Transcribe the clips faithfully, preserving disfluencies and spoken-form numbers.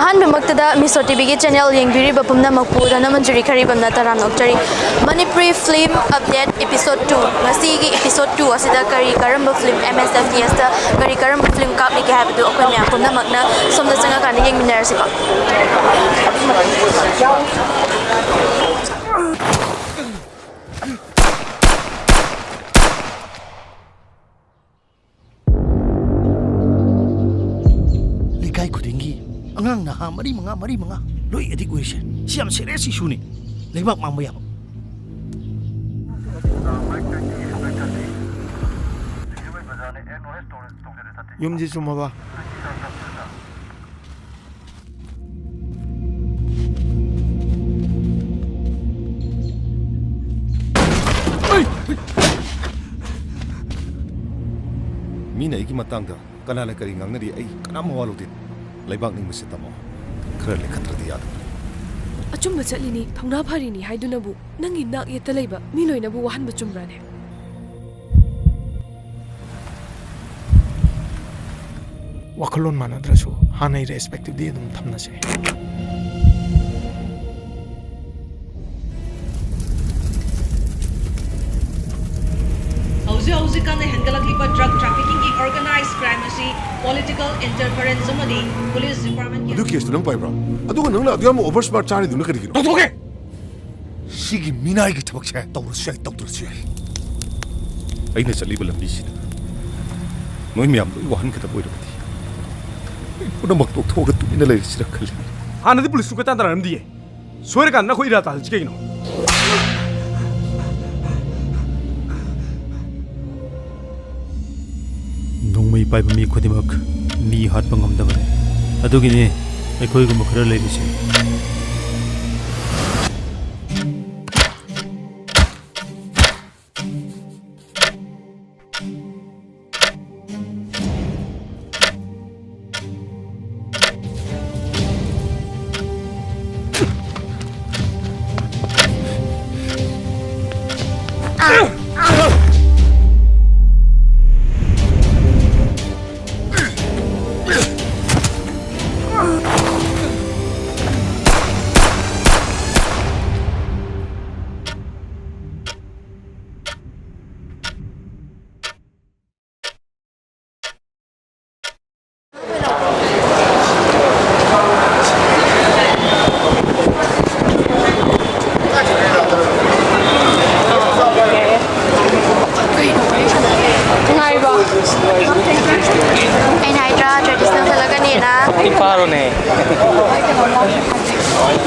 ꯑꯍꯥꯟꯕꯃꯛꯇꯗ ꯃꯤꯁꯣ ꯇꯤꯚꯤꯒꯤ channel ꯌꯦꯡꯕꯤꯔꯤꯕ ꯄꯨꯝꯅꯃꯛꯄꯨ ꯙꯅꯃꯟꯖꯨꯔꯤ ꯈꯔꯤꯕꯝꯅ ꯇꯔꯥꯝꯅ ꯑꯣꯛꯆꯔꯤ꯫ Manipuri film update episode two, ꯉꯁꯤꯒꯤ ꯏꯄꯤꯁꯣꯗ ꯇꯨ ꯑꯁꯤꯗ ꯀꯔꯤ ꯀꯔꯝꯕ film M S F D ꯑꯦꯁꯇ ꯀꯔꯤ ꯀꯔꯝꯕ ꯐꯤꯂꯝ ꯀꯥꯞꯂꯤꯒꯦ ꯍꯥꯏꯕꯗꯨ ꯑꯩꯈꯣꯏ ꯃꯌꯥꯝ ꯄꯨꯝꯅꯃꯛꯅ ꯁꯣꯝꯗ ꯆꯪꯉꯀꯥꯟꯗ ꯌꯦꯡꯃꯤꯟꯅꯔꯁꯤꯀꯣ꯫ ꯂꯩꯀꯥꯏ ꯈꯨꯗꯤꯡꯒꯤ ꯑꯉꯥꯡ ꯅꯍꯥ ꯃꯔꯤ ꯃꯉꯥ, ꯃꯔꯤ ꯃꯉꯥ ꯂꯣꯏ ꯑꯦꯗꯤꯛ ꯑꯣꯏꯔꯤꯁꯦ꯫ ꯁꯤ ꯌꯥꯝ ꯁꯦꯔꯤꯌꯁ ꯏꯁꯨꯅꯤ꯫ ꯂꯩꯕꯥꯛ ꯃꯥꯡꯕ ꯌꯥꯕ꯫ ꯌꯨꯝꯁꯤ ꯆꯨꯝꯃꯕ? ꯃꯤꯅ ꯑꯩꯒꯤ ꯃꯇꯥꯡꯗ ꯀꯅꯥꯅ ꯀꯔꯤ ꯉꯥꯡꯅꯔꯤ, ꯑꯩ ꯀꯅꯥꯝ ꯃꯋꯥ ꯂꯧꯗꯦ꯫ ꯂꯩꯕꯥꯛ ꯅꯤꯡꯕꯁꯦ ꯇꯝꯃꯣ꯫ ꯈꯔ ꯂꯦꯡꯈꯠꯇ꯭ꯔꯗꯤ ꯌꯥꯗꯕ꯫ ꯑꯆꯨꯝꯕ ꯆꯠꯂꯤꯅꯤ, ꯊꯧꯅꯥ ꯐꯔꯤꯅꯤ ꯍꯥꯏꯗꯨꯅꯕꯨ ꯅꯪꯒꯤ ꯅꯥꯛ ꯌꯦꯠꯇ ꯂꯩꯕ ꯃꯤ ꯂꯣꯏꯅꯕꯨ ꯋꯥꯍꯟꯕ ꯆꯨꯝꯕ꯭ꯔꯥꯅꯦ? ꯋꯥꯈꯜꯂꯣꯟ ꯃꯥꯟꯅꯗ꯭ꯔꯁꯨ ꯍꯥꯟꯅꯩ ꯔꯦꯁꯄꯦꯛꯇꯨꯗꯤ ꯑꯗꯨꯝ ꯊꯝꯅꯁꯦ꯫ ꯍꯧꯖꯤꯛ ꯍꯧꯖꯤꯛ ꯀꯟꯅ ꯍꯦꯟꯒꯠꯂꯛꯂꯤꯕ ꯗ꯭ꯔꯒ ꯇ꯭ꯔꯥꯐꯤꯀꯤꯡꯒꯤ ꯑꯣꯔꯒꯅꯥꯏꯖ ꯀ꯭ꯔꯥꯏꯝ ꯑꯁꯤ ꯄꯣꯂꯤꯇꯤꯀꯦꯜ ꯏꯟꯇꯔꯐꯔꯦꯟꯁ ꯑꯃꯗꯤ ꯄꯨꯂꯤꯁ ꯗꯤꯄꯥꯔꯠꯃꯦꯟꯒꯤ ꯑꯗꯨ ꯀꯦꯁꯇꯨ ꯅꯪ ꯄꯥꯏꯕ꯭ꯔꯣ? ꯑꯗꯨꯒ ꯅꯪꯅ ꯑꯗꯨ ꯌꯥꯝꯅ ꯑꯣꯚꯔ ꯁ꯭ꯃꯥꯔꯠ ꯆꯥꯔꯤꯗꯨꯅ ꯀꯔꯤꯒꯤꯅꯣ? ꯇꯧꯊꯣꯛꯀꯦ! ꯁꯤꯒꯤ ꯃꯤꯅꯥꯏꯒꯤ ꯊꯕꯛꯁꯦ ꯇꯧꯔꯁꯨ ꯌꯥꯏ, ꯇꯧꯗ꯭ꯔꯁꯨ ꯌꯥꯏ꯫ ꯑꯩꯅ ꯆꯠꯂꯤꯕ ꯂꯝꯕꯤꯁꯤꯗ ꯅꯣꯏ ꯃꯌꯥꯝ ꯂꯣꯏ ꯋꯥꯍꯟꯒꯗꯕ ꯑꯣꯏꯔꯕꯗꯤ ꯑꯩ ꯄꯨꯝꯅꯃꯛ ꯇꯣꯛꯊꯣꯛꯑꯒ ꯇꯨꯃꯤꯟꯅ ꯂꯩꯔꯁꯤꯔ ꯈꯜꯂꯤ꯫ ꯍꯥꯟꯅꯗꯤ ꯄꯨꯂꯤꯁ ꯁꯨꯡꯀ ꯇꯥꯟꯅꯔꯝꯗꯤꯌꯦ꯫ ꯁꯣꯏꯔꯀꯥꯟꯗ ꯑꯩꯈꯣꯏ ꯏꯔꯥ ꯇꯥꯍꯜꯂꯤꯁꯤ ꯀꯩꯒꯤꯅꯣ? ꯅꯣꯡꯃꯩ ꯄꯥꯏꯕ ꯃꯤ ꯈꯨꯗꯤꯡꯃꯛ ꯃꯤ ꯍꯥꯠꯄ ꯉꯝꯗꯕꯅꯤ꯫ ꯑꯗꯨꯒꯤꯅꯤ ꯑꯩꯈꯣꯏꯒꯨꯝꯕ ꯈꯔ ꯂꯩꯔꯤꯁꯦ꯫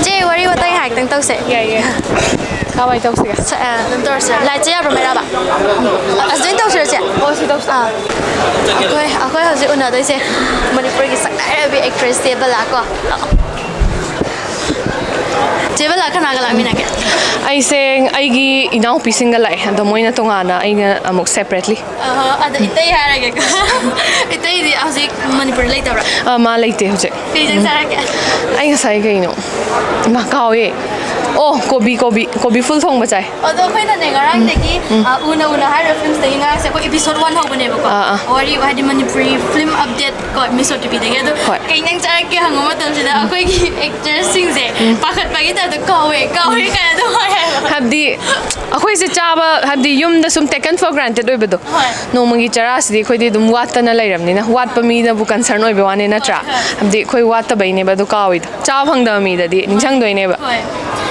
ꯆꯦ, ꯋꯥꯔꯤ ꯋꯥꯇꯥꯏ ꯉꯥꯏꯍꯥꯛꯇꯪ ꯇꯧꯁꯦ꯫ ꯌꯥꯏꯌꯦ꯫ ꯀꯃꯥꯏꯅ ꯇꯧꯁꯤꯒꯦ? ꯁ-, ꯑ, ꯑꯗꯨꯝ ꯇꯧꯔꯁꯤꯔ? ꯂꯥꯏꯠꯁꯦ ꯌꯥꯕ꯭ꯔꯣ, ꯃꯩꯔꯥꯕ? ꯑ, ꯑꯁꯤꯗ ꯑꯣꯏꯅ ꯇꯧꯁꯤꯔ, ꯆꯦ? ꯑꯣ, ꯁꯤ ꯇꯧꯁꯤ꯫ ꯑꯥ꯫ ꯑꯩꯈꯣꯏ, ꯑꯩꯈꯣꯏ ꯍꯧꯖꯤꯛ ꯎꯅꯗꯣꯏꯁꯦ ꯃꯅꯤꯄꯨꯔꯒꯤ ꯁꯛꯅꯥꯏꯔꯕꯤ actress ꯆꯦ ꯕꯂꯥ ꯀꯣ꯫ ꯂꯥꯛꯑꯣ꯫ ꯆꯦ ꯕꯂꯥ ꯀꯅꯥꯒ ꯂꯥꯛꯃꯤꯟꯅꯒꯦ? ꯑꯩꯁꯦ ꯑꯩꯒꯤ ꯏꯅꯥꯎꯄꯤꯁꯤꯡꯒ ꯂꯥꯛꯑꯦ, ꯑꯗꯣ ꯃꯣꯏꯅ ꯇꯣꯉꯥꯟꯅ, ꯑꯩꯅ ꯑꯃꯨꯛ separately꯫ ꯑꯍꯣ, ꯑꯗꯣ ꯏꯇꯩ ꯍꯥꯏꯔꯒꯦꯀꯣ꯫ ꯏꯇꯩꯗꯤ ꯍꯧꯖꯤꯛ ꯃꯅꯤꯄꯨꯔꯗ ꯂꯩꯇꯕ꯭ꯔꯥ? ꯑ, ꯃꯥ ꯂꯩꯇꯦ ꯍꯧꯖꯤꯛ꯫ ꯀꯩ ꯏꯟꯖꯥꯡ ꯎꯝ꯫ ꯆꯥꯔꯛꯀꯦ? ꯑꯩ ꯉꯁꯥꯏ ꯀꯩꯅꯣ? ꯃꯥ ꯀꯥꯎꯋꯦ꯫ ꯑꯣ, ꯀꯣꯕꯤ, ꯀꯣꯕꯤ, ꯀꯣꯕꯤ ꯐꯨꯜ ꯊꯣꯡꯕ ꯆꯥꯏ꯫ ꯑꯗꯣ ꯑꯩꯈꯣꯏꯅꯅꯦ ꯉꯔꯥꯡꯗꯒꯤ, ꯎꯝ꯫ ꯑ, ꯎꯅ ꯎꯅ ꯍꯥꯏꯔꯤꯕ filmꯁꯤꯗꯒꯤ ꯉꯔꯥꯡꯁꯦ ꯑꯩꯈꯣꯏ episode one ꯍꯧꯕꯅꯦꯕꯀꯣ꯫ ꯑꯥ, ꯑꯥ꯫ ꯋꯥꯔꯤ ꯍꯥꯏꯗꯤ ꯃꯅꯤꯄꯨꯔꯤ film update ꯀꯣ, Miss OTPꯗꯒꯤ꯫ ꯑꯗꯣ ꯍꯣꯏ꯫ ꯀꯩ ꯏꯟꯖꯥꯡ ꯆꯥꯔꯛꯀꯦ ꯍꯪꯕ ꯃꯇꯝꯁꯤꯗ ꯑꯩꯈꯣꯏꯒꯤ actorꯁꯤꯡꯁꯦ ꯎꯝ꯫ ꯄꯥꯈꯠꯄꯒꯤ typeꯇ "ꯀꯥꯎꯋꯦ, ꯀꯥꯎꯋꯦ" ꯀꯥꯏꯅ ꯑꯗꯨꯝ ꯍꯥꯏꯌꯦꯕ꯫ ꯍꯥꯏꯕꯗꯤ ꯑꯩꯈꯣꯏꯁꯦ ꯆꯥꯕ, ꯍꯥꯏꯕꯗꯤ ꯌꯨꯝꯗ ꯁꯨꯝ taken for granted ꯑꯣꯏꯕꯗꯣ꯫ ꯍꯣꯏ꯫ ꯅꯣꯡꯃꯒꯤ ꯆꯔꯥꯁꯤꯗꯤ ꯑꯩꯈꯣꯏꯗꯤ ꯑꯗꯨꯝ ꯋꯥꯠꯇꯅ ꯂꯩꯔꯕꯅꯤꯅ, ꯋꯥꯠꯄ ꯃꯤꯗꯕꯨ concern ꯑꯣꯏꯕ ꯋꯥꯅꯤ, ꯅꯠꯇ꯭ꯔꯥ? ꯍꯣꯏ, ꯍꯣꯏ꯫ ꯍꯥꯏꯕꯗꯤ ꯑꯩꯈꯣꯏ ꯋꯥꯠꯇꯕꯩꯅꯦꯕ ꯑꯗꯨ ꯀꯥꯎꯋꯤꯗꯣ꯫ ꯆꯥꯕ ꯐꯪꯗꯕ ꯃꯤꯗꯗꯤ ꯅꯤꯡꯁꯤꯡꯗꯣꯏꯅꯦꯕ꯫ ꯍꯣꯏ꯫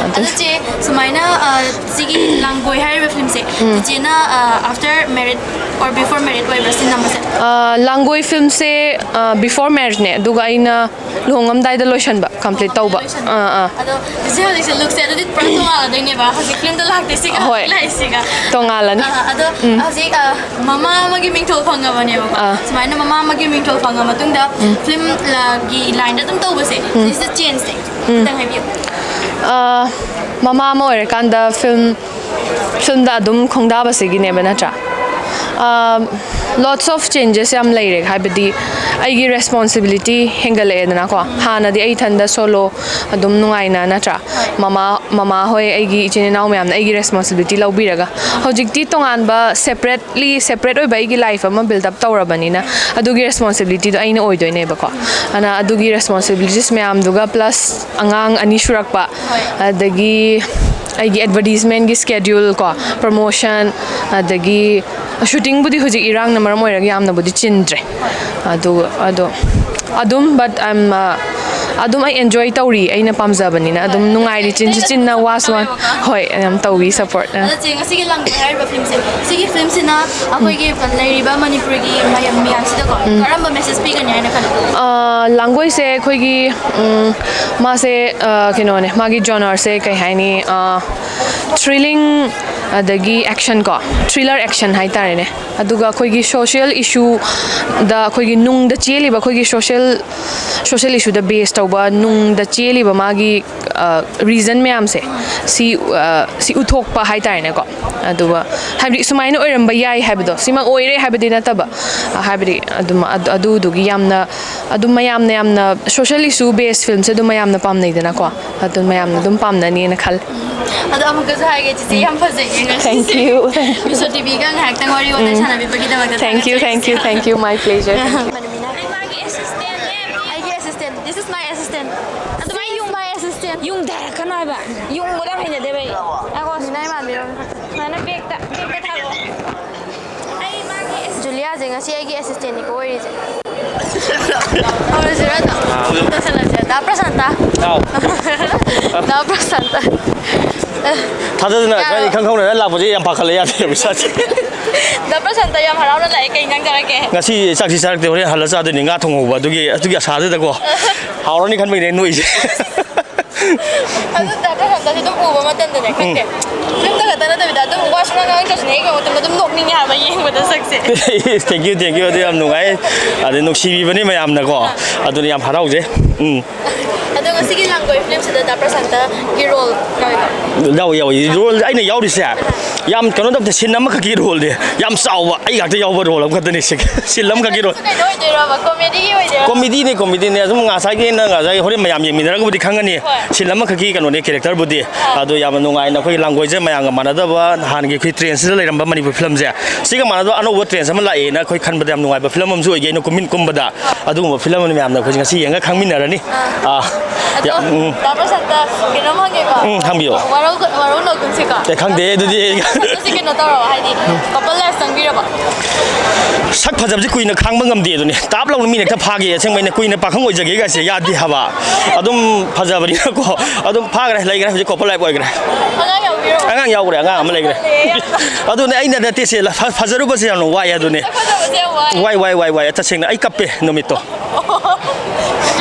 ꯑꯗꯨ ꯑꯗꯣ ꯆꯦ, ꯁꯨꯃꯥꯏꯅ, ꯑ, ꯁꯤꯒꯤ ꯂꯥꯡꯒꯣꯏ ꯍꯥꯏꯔꯤꯕ filmꯁꯦ, ꯎꯝ꯫ ꯆꯦꯆꯦꯅ, ꯑ, after married or before married ꯑꯣꯏꯕ꯭ꯔꯥ ꯁꯤ ꯅꯝꯕꯁꯦ? ꯑ, ꯂꯥꯡꯒꯣꯏ filmꯁꯦ, ꯑ, before marriageꯅꯦ, ꯑꯗꯨꯒ ꯑꯩꯅ ꯂꯨꯍꯣꯡꯉꯝꯗꯥꯏꯗ ꯂꯣꯏꯁꯟꯕ, complete ꯇꯧꯕ꯫ ꯂꯣꯏꯁꯟꯕ꯫ ꯑꯥ, ꯑꯥ꯫ ꯑꯗꯣ ꯆꯦꯆꯦ ꯍꯧꯖꯤꯛꯁꯦ lookꯁꯦ ꯑꯗꯨꯗꯤ ꯄꯨꯔꯥ ꯇꯣꯉꯥꯜꯂꯗꯣꯏꯅꯦꯕ, ꯍꯧꯖꯤꯛ filmꯗ ꯂꯥꯛꯇꯣꯏꯁꯤꯒ ꯍꯣꯏ꯫ ꯂꯥꯛꯏꯁꯤꯒ꯫ ꯇꯣꯉꯥꯜꯂꯅꯤ꯫ ꯑ, ꯑꯗꯣ ꯎꯝ꯫ ꯍꯧꯖꯤꯛ, ꯑ, ꯃꯃꯥ ꯑꯃꯒꯤ ꯃꯤꯡꯊꯣꯜ ꯐꯪꯉꯕꯅꯦꯕꯀꯣ꯫ ꯑꯥ꯫ ꯁꯨꯃꯥꯏꯅ ꯃꯃꯥ ꯑꯃꯒꯤ ꯃꯤꯡꯊꯣꯜ ꯐꯪꯉ ꯃꯇꯨꯡꯗ ꯎꯝ꯫ filmꯒꯤ lineꯗ ꯑꯗꯨꯝ ꯇꯧꯕꯁꯦ, ꯎꯝ꯫ ꯁꯤꯁꯤꯗ changeꯁꯦ ꯎꯝ꯫ ꯈꯤꯇꯪ ꯍꯥꯏꯕꯤꯌꯨ꯫ ꯑ, ꯃꯃꯥ ꯑꯃ ꯑꯣꯏꯔꯀꯥꯟꯗ film, filmꯗ ꯑꯗꯨꯝ ꯈꯣꯡꯗꯥꯕꯁꯤꯒꯤꯅꯦꯕ, ꯅꯠꯇ꯭ꯔꯥ? ꯑ, lots of changes ꯌꯥꯝ ꯂꯩꯔꯦ, ꯍꯥꯏꯕꯗꯤ ꯑꯩꯒꯤ responsibility ꯍꯦꯟꯒꯠꯂꯛꯑꯦꯗꯅꯀꯣ꯫ ꯍꯥꯟꯅꯗꯤ ꯑꯩ ꯏꯊꯟꯗ solo ꯑꯗꯨꯝ ꯅꯨꯡꯉꯥꯏꯅ, ꯅꯠꯇ꯭ꯔꯥ? ꯃꯃꯥ, ꯃꯃꯥ ꯍꯣꯏ, ꯑꯩꯒꯤ ꯏꯆꯤꯟ ꯏꯅꯥꯎ ꯃꯌꯥꯝꯅ ꯑꯩꯒꯤ responsibility ꯂꯧꯕꯤꯔꯒ, ꯍꯧꯖꯤꯛꯇꯤ ꯇꯣꯉꯥꯟꯕ separate ꯂꯤ separate ꯑꯣꯏꯕ ꯑꯩꯒꯤ life ꯑꯃ build up ꯇꯧꯔꯕꯅꯤꯅ, ꯑꯗꯨꯒꯤ responsibilityꯗꯣ ꯑꯩꯅ ꯑꯣꯏꯗꯣꯏꯅꯦꯕꯀꯣ꯫ ꯑꯗꯨꯅ ꯑꯗꯨꯒꯤ responsibilities ꯃꯌꯥꯝꯗꯨꯒ plus ꯑꯉꯥꯡ ꯑꯅꯤ ꯁꯨꯔꯛꯄ, ꯍꯣꯏ꯫ ꯑꯗꯒꯤ ꯑꯩꯒꯤ advertisementꯀꯤ schedule ꯀꯣ, promotion, ꯑꯗꯒꯤ shootingꯕꯨꯗꯤ ꯍꯧꯖꯤꯛ ꯏꯔꯥꯡꯅ ꯃꯔꯝ ꯑꯣꯏꯔꯒ ꯌꯥꯝꯅꯕꯨꯗꯤ ꯆꯤꯟꯗ꯭ꯔꯦ꯫ ꯍꯣꯏ꯫ ꯑꯗꯨ, ꯑꯗꯣ ꯑꯗꯨꯝ, but I'm, uh, ꯑꯗꯨꯝ ꯑꯩ ꯑꯦꯟꯖꯣꯏ ꯇꯧꯔꯤ, ꯑꯩꯅ ꯄꯥꯝꯖꯕꯅꯤꯅ ꯑꯗꯨꯝ ꯅꯨꯡꯉꯥꯏꯔꯤ, ꯆꯤꯟꯁꯨ ꯆꯤꯟꯅ ꯋꯥꯁꯨ ꯋꯥꯅ꯫ ꯍꯣꯏ, ꯌꯥꯝ ꯇꯧꯋꯤ ꯁꯄꯣꯔꯠ꯫ ꯑꯗꯣ ꯆꯦ, ꯉꯁꯤꯒꯤ ꯂꯥꯡꯕꯩ ꯍꯥꯏꯔꯤꯕ ꯐꯤꯂꯝꯁꯦ, ꯁꯤꯒꯤ ꯐꯤꯂꯝꯁꯤꯅ ꯑꯩꯈꯣꯏꯒꯤ ꯂꯩꯔꯤꯕ ꯃꯅꯤꯄꯨꯔꯒꯤ ꯃꯌꯥꯝ ꯃꯌꯥꯝꯁꯤꯗꯀꯣ ꯀꯔꯝꯕ ꯃꯦꯁꯦꯖ ꯄꯤꯒꯅꯤ ꯍꯥꯏꯅ ꯈꯜꯂꯤ? ꯑ, ꯂꯥꯡꯒꯣꯏꯁꯦ ꯑꯩꯈꯣꯏꯒꯤ, ꯎꯝ, ꯃꯥꯁꯦ, ꯑ, ꯀꯩꯅꯣꯅꯦ, ꯃꯥꯒꯤ ꯖꯣꯅꯔꯁꯦ ꯀꯩ ꯍꯥꯏꯅꯤ, ꯑ, ꯊ꯭ꯔꯤꯂꯤꯡ, ꯑꯗꯒꯤ ꯑꯦꯛꯁꯟ ꯀꯣ, ꯊ꯭ꯔꯤꯂꯔ ꯑꯦꯛꯁꯟ ꯍꯥꯏꯇꯥꯔꯦꯅꯦ꯫ ꯑꯗꯨꯒ ꯑꯩꯈꯣꯏꯒꯤ ꯁꯣꯁꯤꯌꯦꯜ ꯏꯁꯨꯗ, ꯑꯩꯈꯣꯏꯒꯤ ꯅꯨꯡꯗ ꯆꯦꯜꯂꯤꯕ ꯑꯩꯈꯣꯏꯒꯤ ꯁꯣꯁꯤꯌꯦꯜ, ꯁꯣꯁꯤꯌꯦꯜ ꯏꯁꯨꯗ ꯕꯦꯁ ꯇꯧꯕ, ꯅꯨꯡꯗ ꯆꯦꯜꯂꯤꯕ ꯃꯥꯒꯤ, ꯑ, ꯔꯤꯖꯟ ꯃꯌꯥꯝꯁꯦ, ꯁꯤ, ꯑ, ꯁꯤ ꯎꯠꯊꯣꯛꯄ ꯍꯥꯏꯇꯥꯔꯦꯅꯦꯀꯣ꯫ ꯑꯗꯨꯒ ꯍꯥꯏꯕꯗꯤ ꯁꯨꯃꯥꯏꯅ ꯑꯣꯏꯔꯝꯕ ꯌꯥꯏ ꯍꯥꯏꯕꯗꯣ, ꯁꯤꯃꯛ ꯑꯣꯏꯔꯦ ꯍꯥꯏꯕꯗꯤ ꯅꯠꯇꯕ, ꯑ, ꯍꯥꯏꯕꯗꯤ ꯑꯗꯨꯝ ꯑꯗꯨ-, ꯑꯗꯨꯗꯨꯒꯤ ꯌꯥꯝꯅ, ꯑꯗꯨꯝ ꯃꯌꯥꯝꯅ ꯌꯥꯝꯅ ꯁꯣꯁꯤꯌꯦꯜ ꯏꯁꯨ ꯕꯦꯁ ꯐꯤꯂꯝꯁꯦ ꯑꯗꯨꯝ ꯃꯌꯥꯝꯅ ꯄꯥꯝꯅꯩꯗꯅꯀꯣ꯫ ꯑꯗꯨ ꯃꯌꯥꯝꯅ ꯑꯗꯨꯝ ꯄꯥꯝꯅꯅꯤꯅ ꯈꯜꯂꯤ꯫ ꯑꯗꯣ ꯑꯃꯨꯛꯀꯁꯨ ꯍꯥꯏꯒꯦ, ꯆꯤꯆꯦ ꯌꯥꯝ ꯐꯖꯩꯌꯦ ꯉꯁꯤꯁꯦ꯫ Thank you, thank you. ꯕꯤꯁꯣ ꯇꯤꯚꯤꯒ ꯉꯥꯏꯍꯥꯛꯇꯪ ꯋꯥꯔꯤ ꯋꯥꯇꯥꯏ ꯁꯥꯟꯅꯕꯤꯕꯒꯤꯗꯃꯛꯇ ꯊꯥꯒꯠꯆꯔꯤ꯫ Thank you, thank you, thank you. My pleasure. Thank you. ꯑꯩ ꯃꯥꯒꯤ ꯑꯦꯁꯤꯁꯇꯦꯟꯅꯦ꯫ ꯑꯩꯒꯤ assistant. This is my assistant. ꯑꯗꯨꯃꯥꯏ ꯌꯨꯡ-, my assistant. ꯌꯨꯡꯊꯔꯛꯀꯅꯣ ꯍꯥꯏꯕ꯫ ꯌꯨꯡꯕꯗ ꯌꯥꯝ ꯍꯩꯅꯗꯦꯕ ꯑꯩ꯫ ꯉꯥꯏꯈꯣ, ꯁꯤꯅ ꯏꯃꯥꯟꯕꯤꯔꯣ꯫ ꯁꯨꯃꯥꯏꯅ ꯕꯦꯛꯇ, ꯕꯦꯛꯇ ꯊꯥꯔꯛꯑꯣ꯫ ꯑꯩ ꯃꯥꯒꯤ ꯑꯦꯁꯤꯁꯇꯦꯟ꯫ ꯖꯨꯂꯤꯌꯥꯁꯦ ꯉꯁꯤ ꯑꯩꯒꯤ ꯑꯦꯁꯤꯁꯇꯦꯟꯅꯤꯀꯣ ꯑꯣꯏꯔꯤꯁꯦ꯫ ꯍꯧꯔꯁꯤꯔꯣ ꯑꯗꯣ? ꯇꯧꯁꯜꯂꯁꯦ꯫ ꯗꯥ ꯄ꯭ꯔꯁꯥꯟꯇ꯫ ꯍꯥꯎ꯫ ꯗꯥ ꯄ꯭ꯔꯁꯥꯟꯇ꯫ ꯊꯥꯖꯗꯅ ꯌꯥꯔꯣ꯫ ꯁꯨꯃꯥꯏꯅ ꯏꯈꯪ ꯈꯪꯍꯧꯗꯅ ꯂꯥꯛꯄꯁꯦ ꯌꯥꯝ ꯄꯥꯈꯠꯂꯦ, ꯌꯥꯗꯦꯕ ꯏꯁꯥꯁꯦ꯫ ꯗꯥ ꯄ꯭ꯔꯁꯥꯟꯇ ꯌꯥꯝ ꯍꯔꯥꯎꯅ ꯂꯥꯛꯑꯦ꯫ ꯀꯩ ꯏꯟꯖꯥꯡ ꯆꯥꯔꯛꯀꯦ? ꯉꯁꯤ ꯆꯥꯛꯁꯤ ꯆꯥꯔꯛꯇꯦ, ꯍꯣꯔꯦꯟ ꯍꯜꯂ ꯆꯥꯗꯣꯏꯅꯤ, ꯉꯥ ꯊꯣꯡꯍꯧꯕ, ꯑꯗꯨꯒꯤ, ꯑꯗꯨꯒꯤ ꯑꯁꯥꯗꯨꯗꯀꯣ꯫ ꯍꯥꯎꯔꯅꯤ ꯈꯟꯕꯒꯤꯅꯦ ꯅꯣꯛꯏꯁꯦ꯫ ꯑꯗꯨ ꯗꯥ ꯄ꯭ꯔꯁꯥꯟꯇꯁꯦ ꯑꯗꯨꯝ ꯎꯕ ꯃꯇꯝꯗꯅꯦ, ꯈꯪꯗꯦ꯫ ꯎꯝ꯫ ꯐꯤꯂꯝꯗ ꯈꯛꯇ ꯅꯠꯇꯕꯤꯗ ꯑꯗꯨꯝ ꯋꯥ ꯁꯨꯉꯥꯡ ꯉꯥꯡꯉꯛꯇ꯭ꯔꯁꯨꯅꯦ, ꯍꯦꯛ ꯌꯦꯡꯕ ꯃꯇꯝꯗ ꯑꯗꯨꯝ ꯅꯣꯛꯅꯤꯡꯉꯦ ꯍꯥꯏꯕ, ꯌꯦꯡꯕꯗ ꯁꯛꯁꯦ꯫ Thank you, thank you, ꯑꯗꯨ ꯌꯥꯝ ꯅꯨꯡꯉꯥꯏ꯫ ꯑꯗꯩ ꯅꯨꯡꯁꯤꯕꯤꯕꯅꯤ ꯃꯌꯥꯝꯅꯀꯣ꯫ ꯑꯗꯨꯅ ꯌꯥꯝ ꯍꯔꯥꯎꯖꯩ꯫ ꯎꯝ꯫ ꯑꯗꯣ ꯉꯁꯤꯒꯤ ꯂꯥꯡꯒꯣꯏ ꯐꯤꯂꯝꯁꯤꯗ ꯗꯥ ꯄ꯭ꯔꯁꯥꯟꯇꯒꯤ ꯔꯣꯜ ꯌꯥꯎꯋꯤꯀꯣ? ꯌꯥꯎꯋꯤ, ꯌꯥꯎꯋꯤ꯫ ꯔꯣꯜ ꯑꯩꯅ ꯌꯥꯎꯔꯤꯁꯦ ꯌꯥꯝ ꯀꯩꯅꯣ ꯇꯧꯗꯦ, ꯁꯤꯟ ꯑꯃꯈꯛꯀꯤ ꯔꯣꯜꯅꯦ꯫ ꯌꯥꯝ ꯆꯥꯎꯕ, ꯑꯩ ꯉꯥꯛꯇ ꯌꯥꯎꯕ ꯔꯣꯜ ꯑꯃꯈꯛꯇꯅꯦ ꯁꯤ꯫ ꯁꯤꯟ ꯑꯃꯈꯛꯀꯤ ꯔꯣꯜ꯫ ꯀꯩꯅꯣ ꯑꯣꯏꯗꯣꯏꯔꯣꯕ? ꯀꯣꯃꯦꯗꯤꯒꯤ ꯑꯣꯏꯗꯣꯏꯔꯣ? ꯀꯣꯃꯦꯗꯤꯅꯦ, ꯀꯣꯃꯦꯗꯤꯅꯦ꯫ ꯑꯗꯨꯝ ꯉꯁꯥꯏꯒꯤ ꯅꯪ ꯉꯁꯥꯏ ꯍꯣꯔꯦꯟ ꯃꯌꯥꯝ ꯌꯦꯡꯃꯤꯟꯅꯔꯒꯕꯨꯗꯤ ꯈꯪꯒꯅꯤ꯫ ꯍꯣꯏ꯫ ꯁꯤꯟ ꯑꯃꯈꯛꯀꯤ ꯀꯩꯅꯣꯅꯦ, ꯀꯦꯔꯦꯛꯇꯔꯕꯨꯗꯤ꯫ ꯑꯥ꯫ ꯑꯗꯣ ꯌꯥꯝꯅ ꯅꯨꯡꯉꯥꯏꯅ ꯑꯩꯈꯣꯏꯒꯤ ꯂꯥꯡꯒꯣꯏꯁꯦ ꯃꯌꯥꯝꯒ ꯃꯥꯟꯅꯗꯕ, ꯍꯥꯟꯅꯒꯤ ꯑꯩꯈꯣꯏ ꯇ꯭ꯔꯦꯟꯁꯤꯗ ꯂꯩꯔꯝꯕ ꯃꯅꯤꯄꯨꯔ ꯐꯤꯂꯝꯁꯦ, ꯁꯤꯒ ꯃꯥꯟꯅꯗꯕ ꯑꯅꯧꯕ ꯇ꯭ꯔꯦꯟꯁ ꯑꯃ ꯂꯥꯛꯑꯦꯅ ꯑꯩꯈꯣꯏ ꯈꯟꯕꯗ ꯌꯥꯝ ꯅꯨꯡꯉꯥꯏꯕ ꯐꯤꯂꯝ ꯑꯃꯁꯨ ꯑꯣꯏꯒꯦ ꯑꯩꯅ ꯀꯨꯝꯃꯤꯟ-, ꯀꯨꯝꯕꯗ꯫ ꯑꯗꯨꯒꯨꯝꯕ ꯐꯤꯂꯝ ꯑꯃꯅꯤ ꯃꯌꯥꯝꯅ ꯑꯩꯈꯣꯏꯁꯦ ꯉꯁꯤ ꯌꯦꯡꯉ ꯈꯪꯃꯤꯟꯅꯔꯅꯤ꯫ ꯑꯥ꯫ ꯑꯥ, ꯑꯗꯣ, ꯌꯥ, ꯎꯝ꯫ ꯗꯥ ꯄ꯭ꯔꯁꯥꯟꯇ, ꯀꯩꯅꯣꯝ ꯍꯪꯒꯦꯀꯣ? ꯎꯝ, ꯍꯪꯕꯤꯌꯣ꯫ ꯋꯥꯔꯧ-, ꯋꯥꯔꯧꯅꯒꯨꯝꯁꯤꯀꯣ꯫ ꯑꯦ, ꯈꯪꯗꯦ ꯑꯗꯨꯗꯤ꯫ ꯄ꯭ꯔꯁꯥꯟꯇꯁꯤ ꯀꯩꯅꯣ ꯇꯧꯔꯕ, ꯍꯥꯏꯗꯤ, couple life ꯆꯪꯕꯤꯔꯕ? ꯁꯛ ꯐꯖꯕꯁꯤ ꯀꯨꯏꯅ ꯈꯥꯡꯕ ꯉꯝꯗꯦ ꯑꯗꯨꯅꯤ꯫ ꯇꯥꯞ ꯂꯥꯎꯅ ꯃꯤꯅ ꯍꯦꯛꯇ ꯐꯥꯒꯤ, ꯑꯁꯦꯡꯕ ꯑꯩꯅ ꯀꯨꯏꯅ ꯄꯥꯈꯪ ꯑꯣꯏꯖꯒꯦ ꯀꯥꯏꯁꯦ ꯌꯥꯗꯦ ꯍꯥꯏꯕ꯫ ꯑꯗꯨꯝ ꯐꯖꯕꯅꯤꯅꯀꯣ꯫ ꯑꯗꯨꯝ ꯐꯥꯈ꯭ꯔꯦ, ꯂꯩꯈ꯭ꯔꯦ, ꯍꯧꯖꯤꯛ couple life ꯑꯣꯏꯈ꯭ꯔꯦ꯫ ꯑꯉꯥꯡ ꯌꯥꯎꯕꯤꯔꯕ? ꯑꯉꯥꯡ ꯌꯥꯎꯈ꯭ꯔꯦ, ꯑꯉꯥꯡ ꯑꯃ ꯂꯩꯈ꯭ꯔꯦ꯫ ꯐꯖꯩꯌꯦ ꯌꯥꯝꯅ꯫ ꯑꯗꯨꯅꯦ ꯑꯩꯅ ꯅꯠꯇꯦ ꯁꯦ, ꯐ-, ꯐꯖꯔꯨꯕꯁꯦ ꯌꯥꯝꯅ ꯋꯥꯏ ꯑꯗꯨꯅꯦ꯫ ꯁꯛ ꯐꯖꯕꯁꯦ ꯌꯥꯝ ꯋꯥꯏ꯫ ꯋꯥꯏ, ꯋꯥꯏ, ꯋꯥꯏ, ꯋꯥꯏ꯫ ꯇꯁꯦꯡꯅ ꯑꯩ ꯀꯞꯄꯦ ꯅꯨꯃꯤꯠꯇꯣ꯫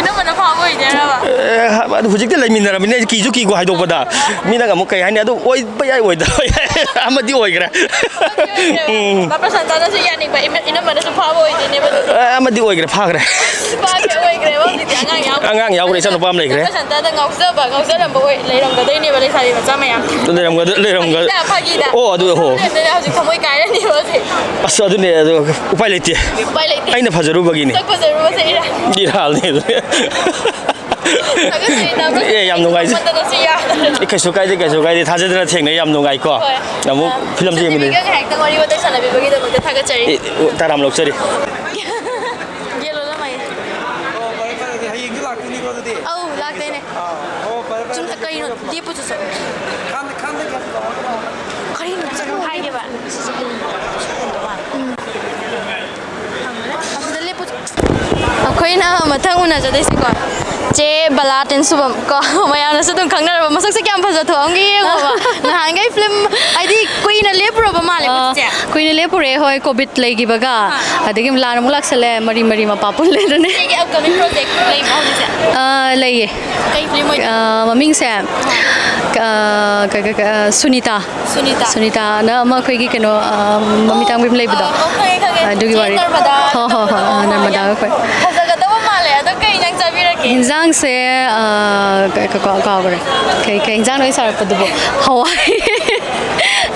ꯏꯅꯝꯃꯅ ꯐꯥꯕ ꯑꯣꯏꯗꯣꯏꯔꯕ? ꯑꯦ, ꯑꯗꯨ ꯍꯧꯖꯤꯛꯇꯤ ꯂꯩꯃꯤꯟꯅꯔꯕꯅꯤꯅ ꯑꯩ ꯀꯤꯁꯨ ꯀꯤꯀꯣ ꯍꯥꯏꯗꯣꯛꯄꯗ꯫ ꯃꯤꯅꯒ ꯑꯃꯨꯛ ꯀꯩ ꯍꯥꯏꯅꯤ? ꯑꯗꯨ ꯑꯣꯏꯕ ꯌꯥꯏ, ꯑꯣꯏꯗꯕ ꯌꯥꯏ꯫ ꯑꯃꯗꯤ ꯑꯣꯏꯈ꯭ꯔꯦ꯫ ꯑꯃꯗꯤ ꯑꯣꯏꯈ꯭ꯔꯦꯕ꯫ ꯎꯝ꯫ ꯕꯥ ꯄ꯭ꯔꯁꯥꯟꯇꯅꯁꯨ ꯌꯥꯅꯤꯡꯕ, ꯏꯃ-, ꯏꯅꯝꯃꯅꯁꯨ ꯐꯥꯕ ꯑꯣꯏꯗꯣꯏꯅꯦꯕ ꯑꯗꯨꯗꯤ꯫ ꯑꯦ, ꯑꯃꯗꯤ ꯑꯣꯏꯈ꯭ꯔꯦ, ꯐꯥꯈ꯭ꯔꯦ꯫ ꯐꯥꯈ꯭ꯔꯦ, ꯑꯣꯏꯈ꯭ꯔꯦꯕ ꯍꯧꯖꯤꯛꯇꯤ, ꯑꯉꯥꯡ ꯌꯥꯎꯈ꯭ꯔꯦ꯫ ꯑꯉꯥꯡ ꯌꯥꯎꯈ꯭ꯔꯦ, ꯏꯆꯥꯅꯨꯄꯥ ꯑꯃ ꯂꯩꯈ꯭ꯔꯦ꯫ ꯕꯥ ꯄ꯭ꯔꯁꯥꯟꯇꯗ ꯉꯥꯎꯖꯕ, ꯉꯥꯎꯖꯔꯝꯕ ꯑꯣꯏ ꯂꯩꯔꯝꯒꯗꯣꯏꯅꯦꯕ ꯂꯩꯁꯥꯕꯤ ꯃꯆꯥ ꯃꯌꯥꯝ꯫ ꯂꯩꯔꯝꯒꯗ-, ꯂꯩꯔꯝꯒ-, ꯐꯥꯒꯤꯗ, ꯐꯥꯒꯤꯗ꯫ ꯑꯣ, ꯑꯗꯨ, ꯍꯣ꯫ ꯍꯧꯖꯤꯛ ꯊꯃꯣꯏ ꯀꯥꯏꯔꯅꯤꯕ ꯍꯧꯖꯤꯛ꯫ ꯑꯁ, ꯑꯗꯨꯅꯦ, ꯑꯗꯨ ꯎꯄꯥꯏ ꯂꯩꯇꯦ꯫ ꯎꯄꯥꯏ ꯂꯩꯇꯦ꯫ ꯑꯩꯅ ꯐꯖꯔꯨꯕꯒꯤꯅꯤ꯫ ꯁꯛ ꯐꯖꯔꯨꯕꯁꯦ ꯏꯔꯥꯜ꯫ ꯏꯔꯥꯜꯅꯦ ꯑꯗꯨ꯫ ꯊꯥꯒꯠꯆꯔꯤ, ꯊꯥꯒꯠꯆꯔꯤ꯫ ꯑꯦ, ꯌꯥꯝ ꯅꯨꯡꯉꯥꯏꯖꯩ꯫ ꯅꯝꯃꯟꯗꯅꯁꯨ ꯌꯥꯗ꯭ꯔꯦ꯫ ꯑꯦ, ꯀꯩꯁꯨ ꯀꯥꯏꯗꯦ, ꯀꯩꯁꯨ ꯀꯥꯏꯗꯦ꯫ ꯊꯥꯖꯗꯅ ꯊꯦꯡꯅꯩ, ꯌꯥꯝ ꯅꯨꯡꯉꯥꯏꯀꯣ꯫ ꯍꯣꯏ꯫ ꯑꯃꯨꯛ ꯑ, ꯐꯤꯂꯝꯁꯦ ꯌꯦꯡꯃꯤꯟꯅꯁꯤ꯫ ꯁꯥꯟꯅꯕꯤꯕꯒ ꯉꯥꯏꯍꯥꯛꯇꯪ ꯋꯥꯔꯤ ꯋꯥꯇꯥꯏ ꯁꯥꯟꯅꯕꯤꯕꯒꯤꯗꯃꯛꯇ ꯊꯥꯒꯠꯆꯔꯤ꯫ ꯑꯦ, ꯑꯣ, ꯇꯔꯥꯝ ꯂꯧꯆꯔꯤ꯫ ꯌꯦꯜꯂꯣ ꯂꯃꯥꯏ꯫ ꯑꯣ, ꯐꯔꯦ, ꯐꯔꯦ, ꯑꯗꯨꯗꯤ ꯍꯌꯦꯡꯁꯨ ꯂꯥꯛꯇꯣꯏꯅꯤꯀꯣ, ꯑꯗꯨꯗꯤ? ꯑꯧ, ꯂꯥꯛꯇꯣꯏꯅꯦ꯫ ꯑꯥ, ꯑꯣ, ꯐꯔꯦ, ꯐꯔꯦ, ꯆꯨꯝ-, ꯑꯗꯨꯗꯤ ꯀꯩꯅꯣ, ꯂꯦꯞꯄꯨ ꯆꯣ ꯆꯣ꯫ ꯈꯥꯟꯗ-, ꯈꯥꯟꯗ ꯀꯌꯥ ꯂꯥꯛꯑꯣ, ꯂꯥꯛꯑꯣ꯫ ꯀꯔꯤꯅꯣ, ꯆꯠꯂꯣ ꯍꯥꯏꯒꯦꯕ꯫ ꯎꯝ꯫ ꯑꯁꯤꯗ ꯂꯦꯞꯄꯨ ꯆꯣ꯫ ꯑꯩꯈꯣꯏꯅ ꯃꯊꯪ ꯎꯅꯖꯗꯣꯏꯁꯤꯀꯣ, ꯆꯦ ꯕꯂꯥ ꯇꯦꯟꯁꯨꯕꯝ ꯀꯣ, ꯃꯌꯥꯝꯅꯁꯨ ꯑꯗꯨꯝ ꯈꯪꯅꯔꯕ, ꯃꯁꯛꯁꯦ ꯀꯌꯥꯝ ꯐꯖ ꯊꯣꯛꯑꯝꯒꯦ ꯌꯦꯡꯉꯣꯕ꯫ ꯅꯍꯥꯟꯈꯩ ꯐꯤꯂꯝ, ꯍꯥꯏꯗꯤ, ꯀꯨꯏꯅ ꯂꯦꯞꯄꯨꯔꯕ ꯃꯥꯜꯂꯦꯀꯣ, ꯑꯥ, ꯆꯤꯆꯦ? ꯀꯨꯏꯅ ꯂꯦꯞꯄꯨꯔꯦ, ꯍꯣꯏ, ꯀꯣꯚꯤꯗ ꯂꯩꯈꯤꯕꯒ, ꯑꯥ꯫ ꯑꯗꯒꯤ ꯂꯥꯟ ꯑꯃꯨꯛ ꯂꯥꯛꯁꯜꯂꯦ, ꯃꯔꯤ ꯃꯔꯤ ꯃꯄꯥ ꯄꯨꯜꯂꯦ ꯑꯗꯨꯅꯦ꯫ ꯏꯆꯦꯒꯤ upcoming project ꯂꯩꯕ꯭ꯔꯣ ꯍꯧꯖꯤꯛꯁꯦ? ꯑꯥ, ꯂꯩꯌꯦ꯫ ꯀꯩ ꯐꯤꯂꯝ ꯑꯣꯏꯗꯣꯏꯅꯣ? ꯑꯥ, ꯃꯃꯤꯡꯁꯦ, ꯑꯥ, ꯀ-, ꯀ-, ꯀ-, ꯑꯥ, ꯁꯨꯅꯤꯇꯥ꯫ ꯁꯨꯅꯤꯇꯥ꯫ ꯁꯨꯅꯤꯇꯥꯅ ꯑꯃ ꯑꯩꯈꯣꯏꯒꯤ ꯀꯩꯅꯣ, ꯑꯥ, ꯃꯃꯤꯠ ꯇꯥꯡꯕꯤ ꯑꯃ ꯂꯩꯕꯗꯣ꯫ ꯑꯥ, ꯑꯣ, ꯈꯪꯉꯦ, ꯈꯪꯉꯦ꯫ ꯑꯗꯨꯒꯤ ꯆꯦ ꯋꯥꯔꯤ꯫ ꯅꯔꯃꯗꯥ ꯍꯣ, ꯍꯣ, ꯍꯣ, ꯅꯠꯇꯕꯗꯣ꯫ ꯑꯥ, ꯑꯣ, ꯅꯔꯃꯗꯥ ꯌꯥꯝ ꯑꯩꯈꯣꯏ꯫ ꯐꯖꯒꯗꯕ ꯃꯥꯜꯂꯦ꯫ ꯑꯗꯣ ꯀꯩ ꯏꯟꯖꯥꯡ ꯆꯥꯕꯤꯔꯒꯦ? ꯏꯟꯖꯥꯡꯁꯦ, ꯑꯥ, ꯀ-, ꯀ-, ꯀꯥꯎ-, ꯀꯥꯎꯒ꯭ꯔꯦ꯫ ꯀꯩ, ꯀꯩ ꯏꯟꯖꯥꯡꯅꯣ ꯑꯩ ꯆꯥꯔꯛꯄꯗꯨꯕꯣ? ꯍꯋꯥꯏ꯫